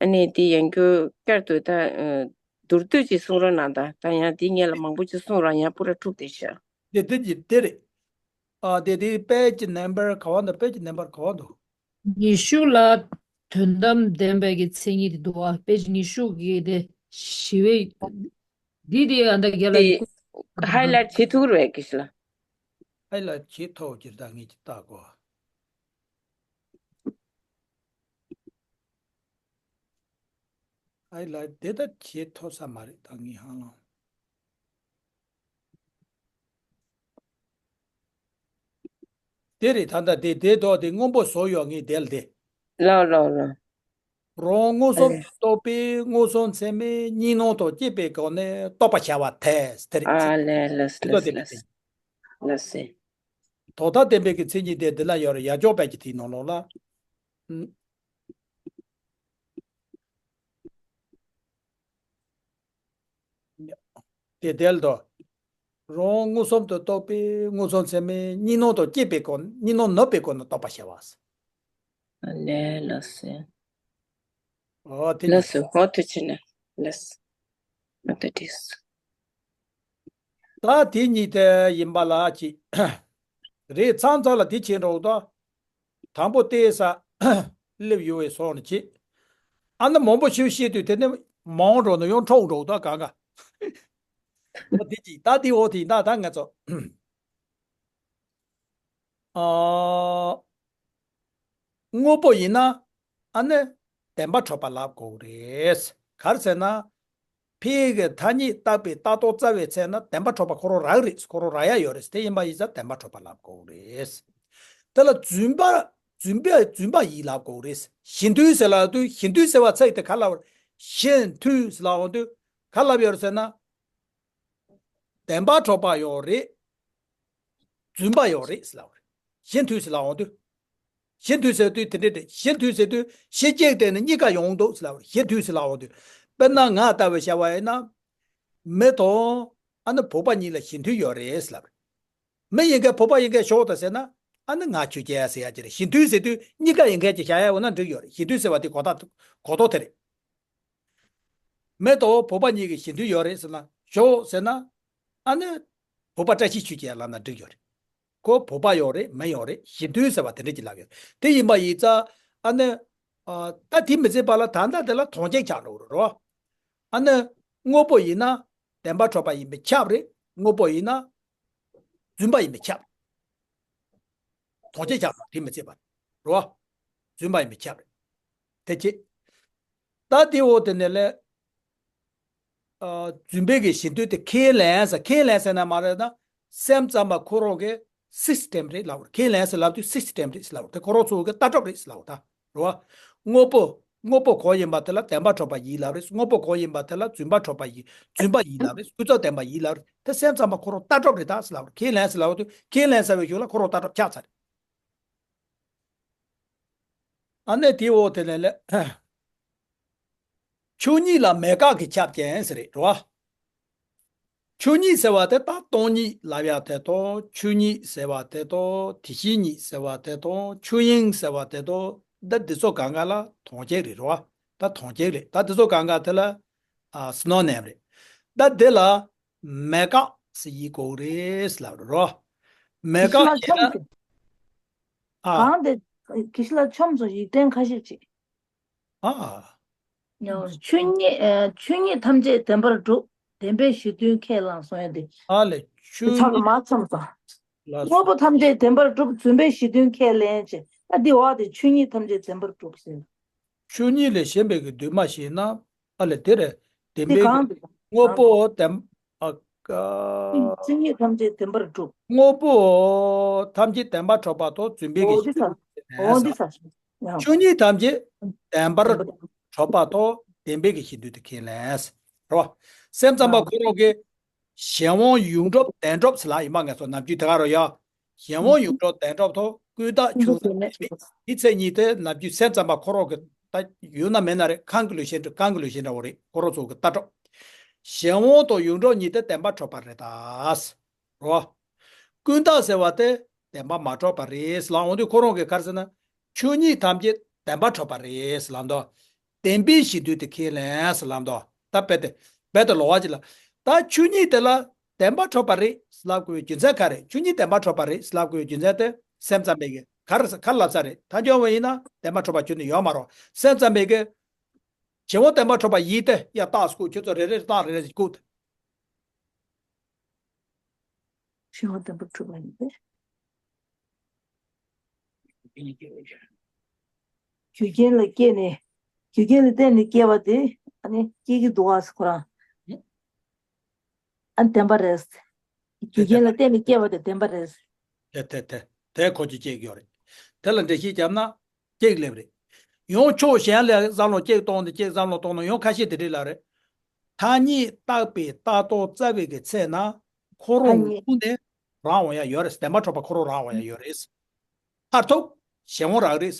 ཨ་ནི་དེ་ཡང་སྐྱར་དུ་ད་མདོར་བསྡུས་ཅིག་གསུང་རོགས་གནང་དང་། ད་ཡང་དེ་ངེད་ལ་མང་པོ་ཅིག་གསུང་རོགས། ཡང་པུ་ར་འཁྲུག་བསྡད་ཤག་དེ་དེ་དེ་རེད། ཨ་དེ་དེ་page number ག་བ་འདུག page number ག་བ་འདུག་ཉི་ཤུ་ལ་དོན་དམ་བདེན་པའི་གི་མཚན་ཉིད་དེ་འདུག་ཨ། page ཉི་ཤུ་གི་དེ་ཞི་བའི་འདི་དེ་ཨ་ད་རྒྱ་ལ་དེ་highlight བྱེད་ཐུབ་རེད་དགེ་བཤེས་ལགས། highlight བྱེད་ཐུབ་ཀྱི་ད་ངས་ཅིག་ལྟ་དགོས། highlight དེ་ད་བྱེད་ཐུབ་ས་མ་རེད་ད་ངས་ཧ་ལམ། དེ་རེད། ད་ལྟ་དེ་དེ་དོག་དེ་སྔོན་པོ་བཟོ་ཡོད་ངས་དེ་ལ་དེ། ལགས་ལགས་ལགས། རང་མངོན་སུམ་དུ་རྟོགས་པའི་མངོན་སུམ་ཚད་མས་གཉིས་སྣང་དང་བཅས་པའི་སྒོ་ནས་རྟོགས་པར་བྱ་བ་དེ་དེ་རེད། ཨ་ལས་ལགས་སོ་དེ་ལགས་སོ་ལགས་སོ། དོན་དམ་བདེན་པའི་གི་མཚན་ཉིད་དེ་འདི་ན་ཡོད་རེད། ཡ་ཅོག་པད་ཀྱི་དེའི་ནང་ལོགས་ལ། དེ་དེ་ལ་དོ། རང་མངོན་སུམ་དུ་རྟོགས་པའི་མངོན་སུམ་ཚད་མས་གཉིས་སྣང་དང་བཅས་པའི་སྒོ་གཉིས་སྣང་ནུབ་པའི་སྒོ་ནས་རྟོགས་པར་བྱ་བ། ལས་ལགས་སོ། ཨོ་དེ་ལགས་སོ། ཧོ་ཐུགས་རྗེ་ཆེ་ན་ལགས་སོ། ཨ་ད་དྲིས། ད་དེ་གཉིས་དེ་ཡིན་པ་ལ་ཅི། རེད། མཚམས་མཚམས་ལ་དེ་བྱེད་འགྲོ་དོ། དང་པོ་བལྟས་ས་སླེབས་ཡོད་པའི་སོང་ནས་ཅི། ཨ་ནི་མང་པོ་ཞིག་བཤད་དུས་དེ་ནི་མང་འགྲོ་ནི་ཡང་འཕྲོག་འགྲོ་ད་གང་ག་འོ་དེ་ཅིག་ད་དེ་འོ་དེ་ཡིན་ད་ད་ང་ཚོ། ཨ། དངོས་པོ་ཡིན་ན་ཨ་ནི་བདེན་པ་འཕྲོག་པ་ལབ་དགོས་རེད། ག་རེ་ཟེར་ན། ཕའི་གི་ཐ་སྙད་བཏགས་པའི་ལྟ་རྟོག་རྩ་བའི་ཚེ་ན་བདེན་པ་འཕྲོག་པ་ཁོ་རང་རག་རེད། ཁོ་རང་རག་ཡ་ཡོད་རེད། དེ་ཡིན་པ་ཡིན་ཙང་བདེན་པ་འཕྲོག་པ་ལབ་དགོས་རེད། དེ་ལ་རྫུན་པ་རྫུན་པ་རྫུན་པ་ཡིན་ལབ་དགོས་རེད། གཞི་མཐུན་ཟེར་ལབ་དུས་གཞི་མཐུན་ཟེར་བ་ཚིག་དེ་ག་ལབ་རེད། གཞི་མཐུན་ཟེར་ལབ་འོང་དུས་ག་ལབ་ཡོད་རེད་ཟེར་ན། བདེན་པ་འཕྲོག་པ་ཡོད་རེད། རྫུན་པ་ཡོད་རེད་ཟེར་ལབ་རེད། གཞི་མཐུན་ཟེར་ལབ་འོང་དུས། གཞི་མཐུན་ཟེར་དུས་དེ་འདྲ་རེད། གཞི་མཐུན་ཟེར་དུས་གཞི་གཅིག་སྟེང་ནས་གཉིས་ཀ་ཡོང་འདུག་ཟེར་ལབ་རེད། གཞི་མཐུན་ཟེར་ལབ་འོང་དུས། དཔེར་ན་ང་ལྟ་བུ་བྱ་བ་ཡིན་ན། མི་དང་ཨ་ནི་བོད་པ་གཉིས་ལ་གཞི་མཐུན་ཡོད་རེད་ཟེར་ལབ་རེད། མི་ཡིན་མཁན་བོད་པ་ཡིན་མཁན་ཞོག་དང་ཟེར་ན། ཨ་ནི་ང་ཆོས་རྒྱལ་ཟེར་ཡ་ཅི་རེད། གཞི་མཐུན་ཟེར་དུས་གཉིས་ཀ་ཡིན་མཁན་ཅིག་བྱ་ཡ་འོ་ན་འགྲིག་ཡོད་རེད། གཞི་མཐུན་ཟེར་བ་དེ་གོ་ཐག་གོ་ཐོག་དེ་རེད། མི་དང་བོད་པ་གཉིས་ཀྱི་གཞི་མཐུན་ཡོད་རེད་ཟེར་ན་ཞོག་ཟེར་ན། ཨ་ནི་བོད་པ་བཀྲ་ཤིས་ཆོས་རྒྱལ་ལབ་ན་འགྲིག་ཡོད་རེད། ཁོ་བོད་པ་ཡོད་རེད། མི་ཡོད་རེད། གཞི་མཐུན་ཟེར་བ་དེ་འདྲ་ཅིག་ལབ་ཡོད་རེད། དེ་ཡིན་པ་ཡིན་ཙང་ཨ་ནི། ཨ། ད་དེ་མི་ཚེ་བར་ལ་ད་ལྟ་དེ་ལ་དོན་གཅིག་ཆགས་འགྲོ་གི་རེད་རོ། ཨ་ནི། དངོས་པོ་ཡིན་ན་བདེན་པ་འཕྲོག་པ་ཡིན་པས་ཁྱབ་རེད། དངོས་པོ་ཡིན་ན་རྫུན་པ་ཡིན་པས་ཁྱབ། དོན་གཅིག་ཆགས་འགྲོ་དེ་མི་ཚེ་བར་རོ། རྫུན་པ་ཡིན་པས་ཁྱབ་རེད། དེ་ཅི། ད་དེ་འོ་དེ་ནས་ལས། ཨ། རྫུན་པའི་གི་གཞི་མཐུན་དེ་ཁས་ལེན་ཟེར། ཁས་ལེན་ཟེར་ན་མ་རེད་ན། སེམས་ཙམ་པ་ཁོ་རང་གི་སིས་ཊེམ་རེད་ལབ་རེད། ཁས་ལེན་ཟེར་ལབ་དུས་སིས་ཊེམ་རེད་ལབ་རེད། དེ་ཁོ་རང་ཚོ་གི་ལྟ་གྲུབ་རེད་ལབ་རེད་ད། རེད་བ། དངོས་པོ། དངོས་པོ་གང་ཡིན་པ་དེ་ལ་བདེན་པ་འཕྲོག་པ་ཡིན་ལབ་རེད། དངོས་པོ་གང་ཡིན་པ་དེ་ལ་རྫུན་པ་འཕྲོག་པ་ཡིན། རྫུན་པ་ཡིན་ལབ་རེད། ཀུན་རྫོབ་བདེན་པ་ཡིན་ལབ་རེད། དེ་སེམས་ཙམ་པ་ཁོ་རང་ལྟ་གྲུབ་རེད་ད་ཟེར་ལབ་རེད། ཁས་ལེན་ཟེར་ལབ་དུས་ཁས་ལེན་ཟེར་བའི་གཞུག་ལ་ཁོ་རང་ལྟ་གྲུབ་ཆགས་ཚར་རེད། ཨ་ནི་དེའི་འོག་དེ་ལས་ལས། ཆོས་ཉིད་ལ་མེད་དགག་གིས་ཁྱབ་ཅན་ཟེར་རེད་རོ། ཆོས་ཉིད་ཟེར་བ་དེ་ད་སྟོང་ཉིད་ལབ་ཡ་དེ་དང་། ཆོས་ཉིད་ཟེར་བ་དེ་དང་། དེ་བཞིན་ཉིད་ཟེར་བ་དེ་དང་། ཆོས་དབྱིངས་ཟེར་བ་དེ་དང་། ད་འདི་ཚོ་གང་ག་ལ་དོན་གཅིག་རེད་རོ། ད་དོན་གཅིག་རེད། ད་འདི་ཚོ་གང་ག་དེ་ལ། ཨ། སི་ནོ་ནིམ་རེད། ད་འདི་ལ་མེད་དགག་ཟེར་ཡིག་གོ་རེད་ལབ་རོ། མེད་དགག་བྱས་ན། ཨ། གང་དེ། གི་ཤི་ལ་ཆོམ་སོང་ཡིག་ཕྲེང་ཁ་ཤས་ཅིག་ཨ། ཆོས་ཉིད། ཨ། ཆོས་ཉིད་ཐམས་ཅད་བདེན་པར་གྲུབ། བདེན་པའི་གཞི་མཐུན་ཁས་བླངས་གསུང་ཡ་དེ། ཨ་ལས། ཆོས་ཚར་ཉིད་མ་ཚོམ་ས། ལ་དངོས་པོ་ཐམས་ཅད་བདེན་པར་གྲུབ། རྫུན་པའི་གཞི་མཐུན་ཁས་ལེན་བྱེད། ཨ་འདི་བ་དེ་ཆོས་ཉིད་ཐམས་ཅད་བདེན་པར་གྲུབ་ཟེར། ཆོས་ཉིད་ལས་གཞན་པའི་གི་འདུས་མ་ཤེས་ན། ཨ་ལས་དེ་རེད། བདེན་དེ་པའི་གང་གི་དེ་དངོས་གང་པོ་དེ། བདེན། ཨ། ཀ་ཆོས་ཉིད་ཐམས་ཅད་བདེན་པར་གྲུབ། དངོས་པོ་ཐམས་ཅད་བདེན་པར་གྲུབ་པ་དང་རྫུན་པའི་གི་འོ་འདི་ས། འོ་འདི་ས། ཆོས་ཉིད་ཐམས་ཅད་བདེན་པར་གྲུབ་པ་དང་བདེན་པའི་གི་གཞི་མཐུན་དེ་ཁས་ལེན། རེད་བ། སེམས་ཙམ་པ་ཁོ་རང་གི་གཞན་དབང་ཡོངས་གྲུབ་བདེན་གྲུབ་ཟེར་ལ་ཡིན་པ་ང་ཚོ་ནམ་རྒྱུན་དེ་ག་རུ་ཡ། གཞན་དབང་ཡོངས་གྲུབ་བདེན་གྲུབ་དང་ཀུན་བཏགས་ཆོས་ཉིད་དེ་ཚེ་གཉིས་དེ་ནམ་རྒྱུན་སེམས་ཙམ་པ་ཁོ་རང་གི་ད་ཡོད་ན་མེད་ན་རེད། གང་གི་ལུགས་བཞིན་གང་གི་ལུགས་བཞིན་འདྲ་བོ་རེད། ཁོ་རང་ཚོ་གི་ལྟ་གྲུབ། གཞན་དབང་དང་ཡོངས་གྲུབ་གཉིས་དེ་བདེན་པ་འཕྲོག་པ་རེད་ད། རོ། ཀུན་བཏགས་ཟེར་བ་དེ་བདེན་པ་མ་འཕྲོག་པ་རེད་ལབ་འོང་དུས་ཁོ་རང་གིས་ག་རེ་ཟེར་ན། ཆོས་ཉིད་ཐམས་ཅད་བདེན་པ་འཕྲོག་པ་རེད་ལབ་འདུག་བདེན་པའི་གཞི་མཐུན་དེ་ཁས་ལེན་ཟེར་ལབ་འདུག་ད་རྦད་དེ་རྦད་དེ་ལོགས་ཀ་ཅིག་ལ། ད་ཆོས་ཉིད་དེ་ལ་བདེན་པ་འཕྲོག་པ་རེད་ལབ་དགོས་པའི་རྒྱུ་མཚན་ག་རེ། ཆོས་ཉིད་བདེན་པ་འཕྲོག་པ་རེད་ལབ་དགོས་པའི་རྒྱུ་མཚན་དེ་སེམས་ཙམ་པས་ག་རེ་ག་རེ་ལབ་ས་རེད། ཐལ་འགྱུར་བ་ཡིན་ན་བདེན་པ་འཕྲོག་པ་ཁྱོན་ནས་ཡོད་མ་རེད། སེམས་ཙམ་པས་གཞན་དབང་བདེན་པ་འཕྲོག་པ་ཡིན་ཏེ་ཡ་རྟགས་སུ་བཀོད། ཁྱོད་ཚོ་རེ་རེ་རྟགས་རེ་རེ་ཞིག་བཀོད། གཞན་དབང་བདེན་པར་གྲུབ་པ་ཡིན་ཏེ། རྒྱུ་རྐྱེན་ལ་སྐྱེས་ནས། རྒྱུ་རྐྱེན་ལ་བརྟེན་ནས་སྐྱེ་བ་དེ་ཨ་ནི་སྐྱེ་གི་འདུག་ཨ་ཁོ་རང་། ཨ་བདེན་པ་རེད། རྒྱུ་རྐྱེན་ལ་བརྟེན་ནས་སྐྱེ་བ་དེ་བདེན་པ་རེད། དེ་དེ་དེ་དེ་ཁོ་ཅིག་སྐྱེ་གི་ཡོད་རེད། དེ་ལ་འགྲེལ་བཤད་བརྒྱབ་ན་སྐྱེ་གི་སླེབས་རེད། ཡང་ཕྱོགས་གཞན་ལ་བསམ་བློ་སྐྱེ་གཏོང་ནས་སྐྱེ་བསམ་བློ་གཏོང་ན་ཡང་ཁ་ཤས་དེ་འདྲས་ལ་རེད། ཐ་སྙད་བཏགས་པའི་ལྟ་རྟོག་རྩ་བའི་གི་ཚེ་ན་ཁོ་རང་ཐ་སྙད་ངོས་ནས་རང་འོང་ཡ་ཡོད་རེད། བདེན་པ་འཕྲོག་པ་ཁོ་རང་རང་འོང་ཡ་ཡོད་རེད། མཐར་ཐུག་གཞན་དབང་རག་རེད།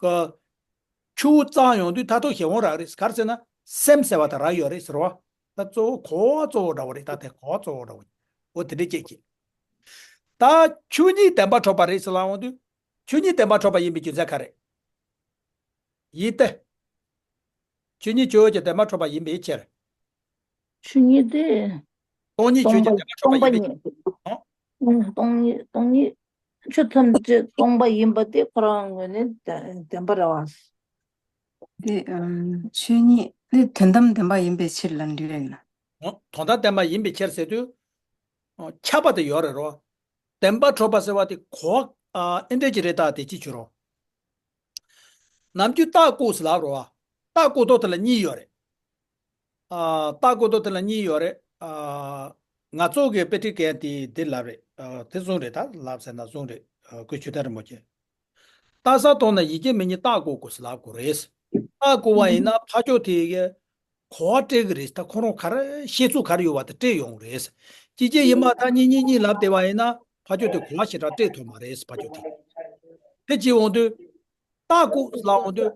ཀ་ཆུ་བོ་གཙང་ཡོང་དུས་མཐར་ཐུག་གཞན་དབང་རག་རེད། ག་རེ་ཟེར་ན་སེམས་ཟེར་བ་དེ་རག་ཡོད་རེད་ཟེར་བ། ད་གཙོ་བོ་གོ་བ་གཙོ་བོ་འདྲ་བོ་རེད། ད་དེ་གོ་བ་གཙོ་བོ་འདྲ་བོ་རེད། འོ་དེ་འདྲས་སྐྱེས་ཀྱི། ད་ཆོས་ཉིད་བདེན་པ་འཕྲོག་པ་རེད་ཟེར་ལ་འོང་དུས། ཆོས་ཉིད་བདེན་པ་འཕྲོག་པ་ཡིན་པའི་རྒྱུ་མཚན་ག་རེ། ཡིན་ཏེ། ཆོས་ཉིད་ཆོས་ཅན་བདེན་པ་འཕྲོག་པ་ཡིན་པའི་ཕྱིར། ཆོས་ཉིད་དེ། སྟོང་ཉིད་ཆོས་ཅན་བདེན་པ་འཕྲོག་པ་ཡིན་པའི་ཕྱིར། སྟོང་པ་ཉིད། ཨང་། སྟོང་ཉིད་སྟོང་ཉིད། ཆོས་ཐམས་ཅད་སྟོང་པ་ཡིན་པ་དེ་ཁོ་རང་ངོས་ནས་བདེན་པ་རེད་བ། དེ་ཨམ་ཆོས་ཉིད་ནི་དོན་དམ་བདེན་པ་ཡིན་པའི་ཕྱིར་ལ་འགྲིག་རེད་ན། འོ། དོན་དམ་བདེན་པ་ཡིན་པའི་ཕྱིར་ཟེར་དུས། འོ། ཁྱབ་པ་དེ་ཡོད་རེད་རོ། བདེན་པར་གྲུབ་པ་ཟེར་བ་དེ་གོ་བ་ཨ་ཨེ་འདྲ་ཅིག་རེད། ད་དེ་ཅི་བྱུང་རོ། ནམ་རྒྱུན་རྟགས་བཀོད་ཟེར་ལབ་རོ། རྟགས་བཀོད་ཐོག་དེ་ལ་གཉིས་ཡོད་རེད། ཨ། རྟགས་བཀོད་ཐོག་དེ་ལ་གཉིས་ཡོད་རེད། ཨ། ང་ཚོ་གི་དཔེ་ཁྲིད་མཁན་དེ་འདི་ལབ་རེད། ཨ། དེ་བཟུང་རེད། ད་ལབ་ཟེར་ན་བཟུང་རེད། ཨ། ཁོས་ཆོས་དར་རིན་པོ་ཆེ། རྟགས་གསལ་མཐོང་ན་ཡིད་ཀྱི་མིག་གཉིས་རྟགས་བཀོད་དགོས་ཟེར་ལབ་དགོས་རེད། རྟགས་བཀོད་པ་ཡིན་ན་ཕ་ཕྱོགས་དེ་གི་གོ་བ་སྤྲད་གི་རེད། ད་ཁོ་རང་ག་རེ་བཤད་ཚུལ་ག་རེ་ཡོད་པ་དེ་སྤྲད་ཡོང་གི་རེད། ཅི་ཅི་ཡིན་པ་ད་གཉིས་གཉིས་གཉིས་ལབ་བསྡད་པ་ཡིན་ན་ཕ་ཕྱོགས་དེ་གོ་བ་ཞེ་དྲག་སྤྲད་ཐུབ་མ་རེད། ཕ་ཕྱོགས་དེ། དེ་ཅི་འོང་དུས། རྟགས་བཀོད་ལབ་འོང་དུས།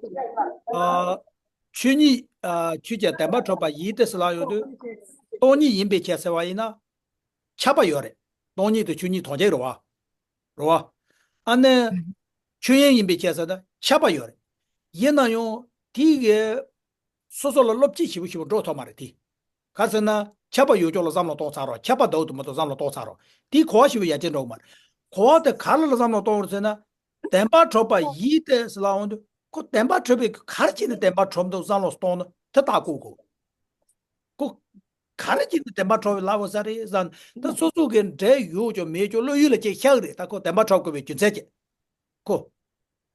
ཨ། ཆོས་ཉིད། ཨ། ཆོས་ཅན་བདེན་པར་གྲུབ་པ་ཡིན་ཏེ་ཟེར་ལབ་ཡོང་དུས། སྟོང་ཉིད་ཡིན་པའི་ཕྱིར་ཟེར་བ་ཡིན་ན། ཁྱབ་པ་ཡོད་རེད། སྟོང་ཉིད་དང་ཆོས་ཉིད་དོན་གཅིག་རེད་བ། རེད་བ། ཨ་ནི། ཆོས་དབྱིངས་ཡིན་པའི་ཕྱིར་ཟེར་ན་ཁྱབ་པ་ཡོད་རེད། ཡིན་ན་ཡང་དེ་གི་སོ་སོ་ལ་བློ་སྐྱེད་ཞེ་པོ་ཞེ་པོ་འགྲོ་ཐུབ་མ་རེད་དེ། ག་རེ་ཟེར་ན་ཁྱབ་པ་ཡོད་ཕྱོགས་ལ་བསམ་བློ་གཏོང་ཚར་རོགས། ཁྱབ་པ་འདུག་ཏུ་མི་འདུག་བསམ་བློ་གཏོང་ཚར་རོགས། དེའི་གོ་བ་ཞེ་པོ་ཡར་རྒྱས་འགྲོ་གི་མ་རེད། གོ་བ་དེ་ག་རེ་ལ་བསམ་བློ་གཏོང་བར་ཟེར་ན། བདེན་པར་གྲུབ་པ་ཡིན་ཏེ་ཟེར་ལབ་འོང་དུས། ཁོ་བདེན་པར་གྲུབ་པའི་ག་རེ་བྱས་ནས་བདེན་པར་གྲུབ་འདུག་བསམ་བློ་གཏོང་ན་དེ་རྟགས་བཀོད་དགོས། ཁོ་ག་རེ་བྱས་ནས་བདེན་པར་གྲུབ་པའི་ལབ་དགོས་ས་རེད་ཟེར་ན། ད་སོ་སོ་གི་འབྲེལ་ཡོད་ཀྱང་མེད་ཀྱང་བློ་ཡུལ་ལ་ཅིག་ཤར་གི་རེད། ད་ཁོ་བདེན་པར་གྲུབ་དགོས་པའི་རྒྱུ་མཚན་ཅིག་ཁོ།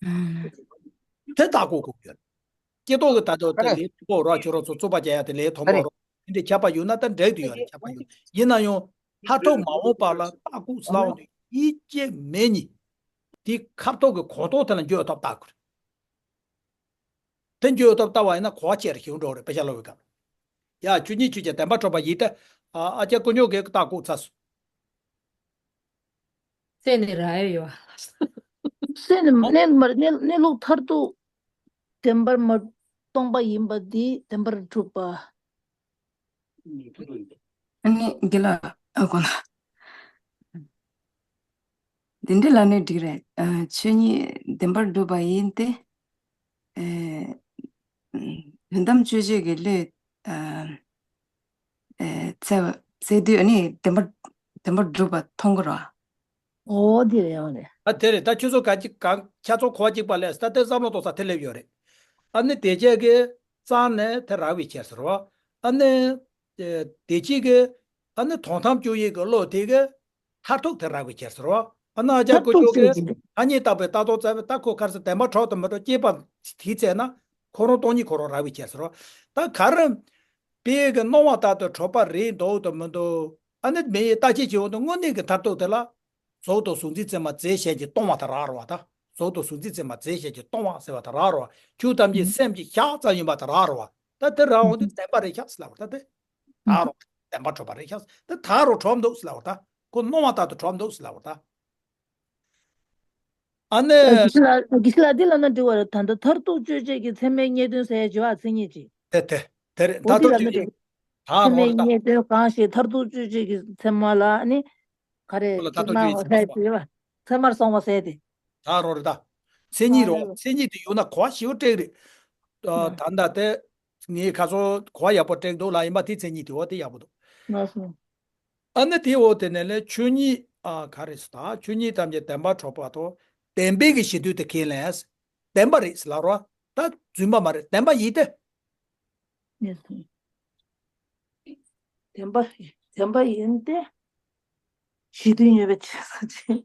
ཨ། དེ་རྟགས་བཀོད་དགོས་ཀྱི་ཡོད། སྐྱེ་ཐོག་གི་ད་ལྟ་དེ་ལས་མཐོ་པོ་ར་ཁྱོད་རང་ཚོ་རྩོད་པ་རྒྱག་ཡ་དེ་ལས་མཐོ་པོ་ར། དེ་འདྲའི་ཁྱབ་པ་ཡོད་ན་ད་འགྲིག་ཏུ་ཡོད་རེད། ཁྱབ་པ་ཡོད། ཡིན་ན་ཡང་མཐར་ཐུག་མ་འོངས་པ་ལ་རྟགས་བཀོད་ཟེར་ལབ་འོང་དུས་ཡིད་ཀྱི་མིག་གཉིས། དེ་ཁ་ཐོག་གི་ཁོང་ཐོག་དེ་ལ་འགྱོད་ཐོབ་ལྟ་དགོས་རེད། དེ་འགྱོད་ཐོབ་ལྟ་བ་ཡིན་ན་གོ་བ་ཆེ་རུ་ཞིག་འགྲོ་རེད། དཔེ་ཆ་ཀློག་པའི་སྐབས། ཡ། ཆོས་ཉིད་ཆོས་ཅན་བདེན་པར་གྲུབ་པ་ཡིན་ཏེ། ཨ། ཨ་ཅག་ཀུན་སྨྱོན་གྱིས་རྟགས་བཀོད་ཚར་སོང་། སེམས་ནི་རག་ཡོད། སེམས་ནི་གནས་མ་གནས་གནས་ལུགས་མཐར་ཐུག་བདེན་པར་མ་སྟོང་པ་ཡིན་པ་འདི་བདེན་པར་གྲུབ་པ། ཨ་ནི་འདི་ལ་ཨ་གོ་ལ། འདི་འདྲ་ལ་ནི་འགྲིག་རེད། ཨ། ཆོས་ཉིད་བདེན་པར་གྲུབ་པ་ཡིན་ཏེ། ཨེ། དོན་དམ་དཔྱོད་བྱེད་ཀྱི་བློས། ཨ། ཨེ། ཚད་ཚད་དུས་ཨ་ནི་བདེན་པར་བདེན་པར་གྲུབ་པ་མཐོང་གི་རེད། འོ་དེ་རེད། འོ་རེད། ཨ། དེ་རེད། ད་ཁྱོད་ཚོ་ག་ཅིག་གང་ཁྱེད་ཚོ་གོ་བ་གཅིག་པ་ལས་ད་དེ་བསམ་བློ་གཏོང་ས་དེ་སླེབས་ཡོད་རེད། ཨ་ནི་དེ་བྱས་ཀྱི་རྩ་ནས་དེ་རག་པའི་ཕྱིར་ཟེར་བ། ཨ་ནི། ཨེ། དེ་གཅིག་གི། ཨ་ནི་དོན་དམ་དཔྱོད་བྱེད་ཀྱི་བློ་དེ་གི་མཐར་ཐུག་དེ་རག་པའི་ཕྱིར་ཟེར་བ། ཨ་ནི་ཨ་ཅག་ཀུན་སྨྱོན་གྱིས་ཐ་སྙད་བཏགས་པའི་རྟགས་སྟོང་རྩ་བའི་རྟགས་ཁོ་ག་རེ་ཟེར་བདེན་པར་གྲུབ་དང་མི་གྲུབ་དཔྱད་པ་དེའི་ཚེ་ན་ཁོ་རང་སྟོང་ཉིད་ཁོ་རང་རག་པའི་ཕྱིར་ཟེར་བ། ད་ག་རེ། དཔེ་གི་སྣང་བ་ལྟར་དུ་གྲུབ་པ་རེད་འདུག་དང་མི་འདུག་ཨ་ནི་མི་ཡི་ལྟ་བྱེད་ཀྱི་འོག་ཏུ་དངོས་གནས་ཀྱི་མཐར་ཐུག་དེ་ལ། གཟུགས་དང་གཟུགས་འཛིན་ཚད་མ་རྫས་གཞན་གྱིས་སྟོང་བ་དེ་རག་རེད་བ་ད། གཟུགས་དང་གཟུགས་འཛིན་ཚད་མ་རྫས་གཞན་གྱིས་སྟོང་བ་ཟེར་བ་དེ་རག་རེད་བ། ཆོས་ཐམས་ཅད་སེམས་ཀྱི་ཤ་ཙམ་ཡིན་པ་དེ་རག་རེད་བ། ད་དེ་རག་འོང་དུས་བདེན་པ་རེད་ཤག་ཟེར་ལབ་པ་ད་དེ། ད་རུང་བདེན་པར་གྲུབ་པ་རེད་ཤག་ཟེར། དེ་ད་རུང་གྲུབ་འདུག་ཟེར་ལབ་པ་ད། ཁོ་སྣང་བ་ལྟར་དུ་གྲུབ་འདུག་ཟེར་ལབ་པ་ད། ཨ་ནི། དགེ་བཤེས་ལགས་དགེ་བཤེས་ལགས་འདི་ལབ་ན་འགྲིག་པ་རེད། ད་ལྟ་མཐར་ཐུག་དཔྱོད་བྱེད་ཀྱི་ཚད་མའི་རྙེད་དོན་ཟེར་ཡ་བྱེད་པ་མཚན་ཉིད་ཅིག་དེ་དེ་དེ་རེད། འོ་མཐར་འདི་ཐུག་ལབ་ན་དཔྱོད་འགྲིག་ད་ཚད་མའི་རུང་ད། རྙེད་དོན་གང་ཞིག་མཐར་ཐུག་དཔྱོད་བྱེད་ཀྱི་ཚད་མ་ལ་ནི། ག་རེ་ཁོ་ལ་མཐར་ཐུག་དཔྱོད་བྱེད་ཚད་མ་ཟེར་བ། ཚད་མར་སོང་བ་ཟེར་ཏེ། ད་རུང་རེད་ད། མཚན་ཉིད་རེད་བ། མཚན་ཉིད་དེ་ཡོད་ན་གོ་བ་ཞེ་པོ་སྤྲད་རེད། ཨ། ད་ལྟ་དེ། ངས་ཁ་སང་གོ་བ་ཡག་པོ་སྤྲད་འདུག་ལ་ཡིན་པ་དེ་མཚན་ཉིད་དེ་འོ་དེ་ཡག་པོ་འདུག་ལགས་སོ། ཨ་ནི་དེའི་འོག་དེ་ནས་ལས་ཆོས་ཉིད་ཨ་ག་རེ་ཟེར་ད། ཆོས་ཉིད་ཐམས་ཅད་བདེན་པར་གྲུབ་པ་དང་བདེན་པའི་གི་གཞི་མཐུན་དེ་ཁས་ལེན། བདེན་པ་རེད་ཟེར་ལབ་རོགས། ད་རྫུན་པ་མ་རེད། བདེན་པ་ཡིན་ཏེ། བདེན་པ་བདེན་པ་ཡིན་ཏེ། གཞི་མཐུན་ཡོད་པའི་ཕྱིར་ཟེར་ཅིང་།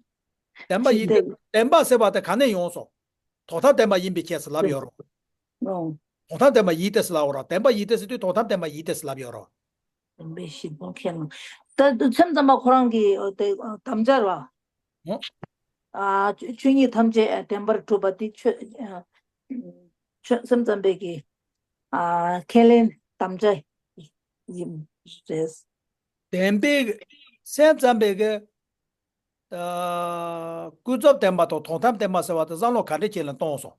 བདེན་པ་ཡིན་ཏེ། བདེན་པ་ཟེར་བ་དེ་ག་ནས་ཡོང་སོང་། དོན་དམ་བདེན་པ་ཡིན་པའི་ཕྱིར་ཟེར་ལབ་ཡོད་རོགས། ཨོ། དོན་དམ་བདེན་པ་ཡིན་ཏེ་ཟེར་ལབ་རོགས། བདེན་པ་ཡིན་ཏེ་ཟེར་དུས་དོན་དམ་བདེན་པ་ཡིན་ཏེ་ཟེར་ལབ་ཡོད་རོགས། བདེན་པའི་གཞི་མཐུན་ཁས་ལེན། ད་དུས་མཚམས་ཙམ་པ་ཁོ་རང་གི་ཨོ་དེ་ཨོ་དམ་བཅའ་ར། ཨོ། ཨ་ཆོས་ཆོས་ཉིད་ཐམས་ཅད་བདེན་པར་གྲུབ་པ་དེ་ཆོས་ཨ་ཆོས་སེམས་ཙམ་པའི་གི་ཨ་ཁས་ལེན་དམ་བཅའ་ཡིན་རེད། བདེན་པའི་སེམས་ཙམ་པའི་གི་ཨ་ཀུན་རྫོབ་བདེན་པ་དང་དོན་དམ་བདེན་པ་ཟེར་བ་དེ་བསམ་བློ་ག་འདྲ་བྱས་ལ་གཏོང་སོང་།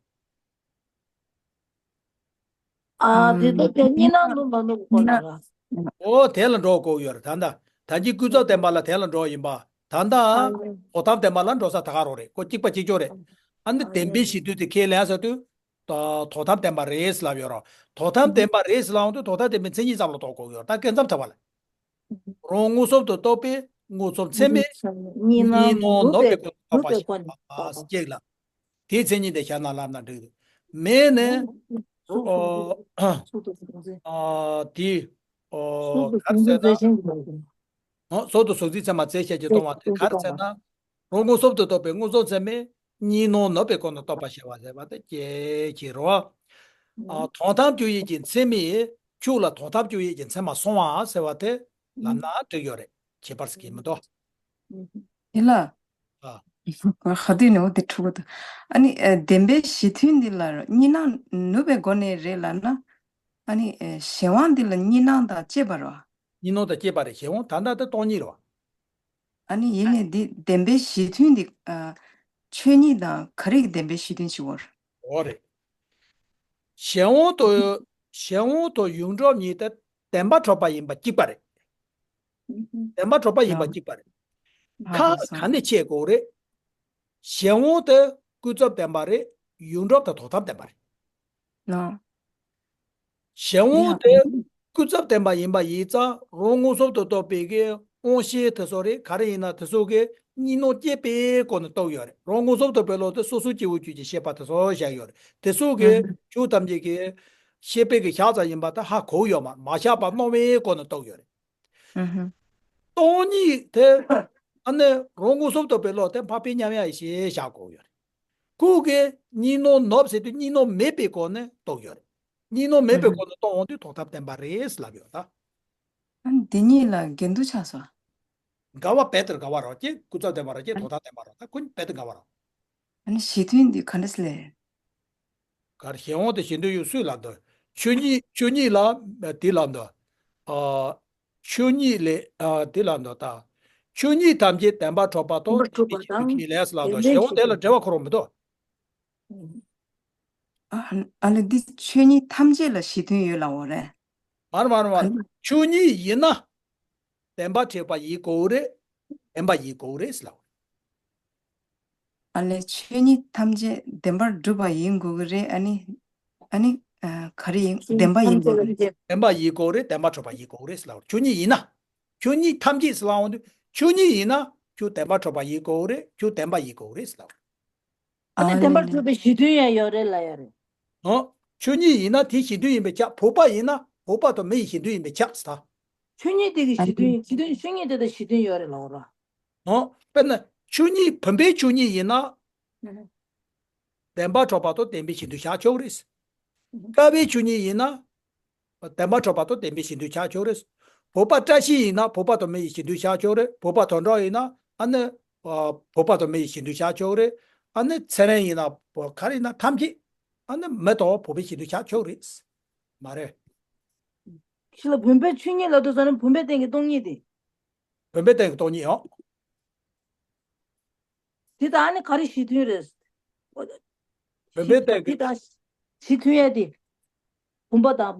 ཨ། དེ་ཚོ་དེ་གཉིས་སྣང་ནུབ་མ་ནུབ་ཁོ་ན་ར། ཨོ་དེ་ལ་འགྲོ་དགོས་ཡོད་རེད། ད་ལྟ་ད་གིན་ཀུན་རྫོབ་བདེན་པ་ལ་དེ་ལ་འགྲོ་ཡིན་པ། ད་ལྟ་ཨ་ལེ། དོན་དམ་བདེན་པ་ལ་འགྲོ་ས་ད་ག་རང་རེད། ཁོ་གཅིག་པ་གཅིག་རྐྱང་རེད། ཨ་ནི་ཨ་བདེན་ལེ། པའི་གཞི་མཐུན་དེ་ཁས་ལེན་ཟེར་དུས། ད་དོན་དམ་བདེན་པ་རེད་ཟེར་ལབ་ཡོད་རེད། དོན་དམ་བདེན་པ་རེད་ཟེར་ལབ་ཡོང་དུས་དོན་དམ་བདེན་པའི་མཚན་ཉིད་ཙམ་ལ་རྟོགས་དགོས་ཡོད་རེད། ད་སྐབས་མཚམས་ཐོབ་པ་ལ། རང་མངོན་སུམ་དུ་རྟོགས་པའི་མངོན་སུམ་ཚད་མས་གཉིས་སྣང་ནུབ་པའི་སྒོ་ནས་རྟོགས་པ་ཞིག་ལ་གཅིག་ལ། དེའི་མཚན་ཉིད་དེ་ཤར་ན་ལབ་ན་འགྲིག་འདུག་མེད་ནས་ ཨོ། ཨ། དེ། ཨོ། ག་རེ་ཟེར་ན། ཨོ། ཟུར་དུ་གཟུགས་འཛིན་ཚད་མ་རྫས་ཤེས་ཀྱིས་སྟོང་བ་དེ་ག་རེ་ཟེར་ན། རང་ངོ་སོབ་ཏུ་རྟོགས་པའི་མངོན་རྫོགས་ཚད་མས་གཉིས་སྣང་ནུབ་པའི་སྒོ་ནས་རྟོགས་པར་བྱ་བ་ཟེར་བ་དེ་སྐྱེ་གི་རེད་བ། ཨ། དོན་དམ་དཔྱོད་ཡུལ་གྱི་མཚན་མས་ཁྱོད་ལ་དོན་དམ་དཔྱོད་ཡུལ་གྱི་མཚན་མ་སོང་བ་ཟེར་བ་དེ་ལབ་ན་འགྲིག་ཡོད་རེད། ཁྱད་པར་ཟེར་གྱི་མི་འདུག་དེ་ལ། ཨ། ཧ་དུས་ནས་འོ་དེ་འཁྲུག་གི་འདུག་ཨ་ནི་ཨ། བདེན་པའི་གཞི་མཐུན་འདི་ལ་གཉིས་སྣང་ནུབ་པའི་སྒོ་ནས་རེད་ལབ་ན། ཨ་ནི་ཨ། གཞན་དབང་འདི་ལ་གཉིས་སྣང་དང་བཅས་པ་རེད་བ། གཉིས་སྣང་དང་བཅས་པ་རེད། གཞན་དབང་ད་ལྟ་དེ་སྟོང་ཉིད་རེད་བ། ཨ་ནི་ཡིན་ནའི་འདི་བདེན་པའི་གཞི་མཐུན་འདི་ཨ། ཆོས་ཉིད་དང་ག་རེ་གི་བདེན་པའི་གཞི་མཐུན་ཞིག་འོ་རེད། འོ་རེད། གཞན་དབང་དང་། གཞན་དབང་དང་ཡོངས་གྲུབ་གཉིས་དེ་བདེན་པ་གྲུབ་པ་ཡིན་པ་གཅིག་པ་རེད། བདེན་པ་གྲུབ་པ་ཡིན་པ་གཅིག་པ་རེད། ཁ་ག་ནས་ཕྱེ་དགོས་རེད། གཞན་དབང་དེ་ཀུན་རྫོབ་བདེན་པ་རེད། ཡོངས་གྲུབ་དེ་དོན་དམ་བདེན་པ་རེད། གཞན་དབང་དེ་ཀུན་རྫོབ་བདེན་པ་ཡིན་པ་ཡིན་ཙང་རང་མངོན་སུམ་དུ་རྟོགས་པའི་གི་དབང་ཤེས་དེ་ཚོ་རེད། ག་རེ་ཡིན་ན་དེ་ཚོ་གི་གཉིས་སྣང་སྐྱེས་པའི་སྒོ་ནས་རྟོགས་ཡོད་རེད། རང་མངོན་སུམ་དུ་རྟོགས་པའི་བློ་དེ་སོ་སོའི་སྐྱེ་བོའི་རྒྱུད་ཀྱི་ཤེས་པ་དེ་ཚོ་བཞག་ཡོད་རེད། དེ་ཚོ་གི་ཆོས་ཐམས་ཅད་ཀྱི་ཤེས་པའི་གི་བཞག་ཙམ་ཡིན་པ་དེ་ཧ་གོ་ཡོད་མ་རེད། མ་བཞག་པ་སྣང་བའི་སྒོ་ནས་རྟོགས་ཡོད་རེད། སྟོང་ཉིད་དེ་ཨ་ནི་རང་མངོན་སུམ་དུ་རྟོགས་པའི་བློ་དེ་འཕགས་པའི་མཉམ་ཡངས་ཞེས་བཞག་དགོས་ཡོད་རེད། ཁོ་གིས་གཉིས་སྣང་ནུབ་ཟེར་དུས་གཉིས་སྣང་མེད་པའི་སྒོ་ནས་རྟོགས་ཡོད་རེད། གཉིས་སྣང་མེད་པའི་སྒོ་ནས་རྟོགས་འོང་དུས་དོན་དམ་བདེན་པ་རེད་ལབ་ཡོད་ད། ཨ་ནི་དེ་གཉིས་ལ་འགལ་འདུ་ཆགས་སོང་། འགལ་བ་རྦད་དེ་འགལ་བ་རེད་ཀྱི། ཀུན་རྫོབ་བདེན་པ་རེད་ཀྱི། དོན་དམ་བདེན་པ་རེད། ད་ཁོ་གཉིས་རྦད་དེ་འགལ་བ་རེད། ཨ་ནི་གཞི་མཐུན་འདི་ག་འདྲ་སེ་ལས། གར་གཞན་དབང་དེ་གཞི་མཐུན་ཡོད་སུས་ལབ་འདུག་ཆོས་ཉིད། ཆོས་ཉིད་ལ་དེ་ལབ་འདུག་ཨ། ཆོས་ཉིད་ལས། ཨ། དེ་ལབ་འདུག་ད། ཆོས་ཉིད་ཐམས་ཅད་བདེན་པར་གྲུབ་པ་དང་བདེན་པའི་གཞི་མཐུན་གཉིས་ལས་ལབ་འདུག་གཞན་དབང་དེ་ལ་འབྲེལ་བ་ཁོ་རང་མི་འདུག་ཨ། ཨ་ལས་འདི་ཆོས་ཉིད་ཐམས་ཅད་ལ་གཞི་མཐུན་ཡོད་ལབ་འོ་རེད། མར་མར་མར། ཆོས་ཉིད་ཡིན་ན། བདེན་པར་གྲུབ་པ་ཡིན་དགོས་རེད། བདེན་པ་ཡིན་དགོས་རེད་ལབ། ཨ་ལས་ཆོས་ཉིད་ཐམས་ཅད་བདེན་པར་གྲུབ་པ་ཡིན་དགོས་ཀྱི་རེད། ཨ་ནི། ཨ་ནི། ཨ། ག་རེ་ཡིན། བདེན་པ་ཡིན་དགོས་རེད། བདེན་པ་ཡིན་དགོས་རེད། བདེན་པར་གྲུབ་པ་ཡིན་དགོས་རེད་ལབ། ཆོས་ཉིད་ཡིན་ན། ཆོས་ཉིད་ཐམས་ཅད་ཟེར་ལབ་འོང་དུས་ཆོས་ཉིད་ཡིན་ན་ཁྱོད་བདེན་པར་གྲུབ་པ་ཡིན་དགོས་རེད། ཁྱོད་བདེན་པ་ཡིན་དགོས་རེད་ལབ། ཨ་ནི་ཨ་བདེན་པར་ལས་གྲུབ་པའི་གཞི་མཐུན་ཡང་ཡོད་རེད་ལབ་ཡོད་རེད། ཨོ། ཆོས་ཉིད་ཡིན་ན་དེ་གཞི་མཐུན་ཡིན་པས་ཁྱབ། བུམ་པ་ཡིན་ན་བུམ་པ་དང་མི་ཡི་གཞི་མཐུན་ཡིན་པས་ཁྱབ་ཟེར་ད། ཆོས་ཉིད་དེ་གི་གཞི་མཐུན་ཡིན། གཞི་མཐུན་ཆོས་ཉིད་དེ་དང་གཞི་མཐུན་ཡོད་རེད་ལབ་ར། ཨོ། དཔེར་ན་ཆོས་ཉིད་བུམ་པའི་ཆོས་ཉིད་ཡིན་ན། ཨ་ཧ། བདེན་པར་གྲུབ་པ་དང་བདེན་པའི་གཞི་མཐུན་བཞག་ཆོག་རེད། ཀ་བའི་ཆོས་ཉིད་ཡིན་ན། བདེན་པར་གྲུབ་པ་དང་བདེན་པའི་གཞི་མཐུན་བཞག་ཆོག་རེད། བུམ་པ་བཀྲ་ཤིས་ཡིན་ན་བུམ་པ་དང་མི་ཡི་གཞི་མཐུན་བཞག་ཆོག་རེད། བུམ་པ་དོན་གྲུབ་ཡིན་ན་ཨ་ནི། ཨ། བུམ་པ་དང་མི་ཡི་གཞི་མཐུན་བཞག་ཆོག་རེད། ཨ་ནི་ཚེ་རིང་ཡིན་ན་བུ་ག་རེ་ཡིན་ན་ཐམས་ཅད་ཨ་ནི་མི་དང་བུམ་པའི་གཞི་མཐུན་བཞག་ཆོག་རེད། མ་རེད། ཁྱེད་ལ་བུམ་པའི་ཆོས་ཉིད་ལབ་དུས་ཙམ་ནས་བུམ་པའི་སྟེང་གི་སྟོང་ཉིད་དེ། བུམ་པའི་སྟེང་གི་སྟོང་ཉིད་ཡང་། དེ་དང་ཨ་ནི་ག་རེ་གཞི་མཐུན་རེད། བུམ་པའི་སྟེང་གི། དེ་དང་གཞི་མཐུན་ཡས་དེ། བུམ་པ་དང་བུམ།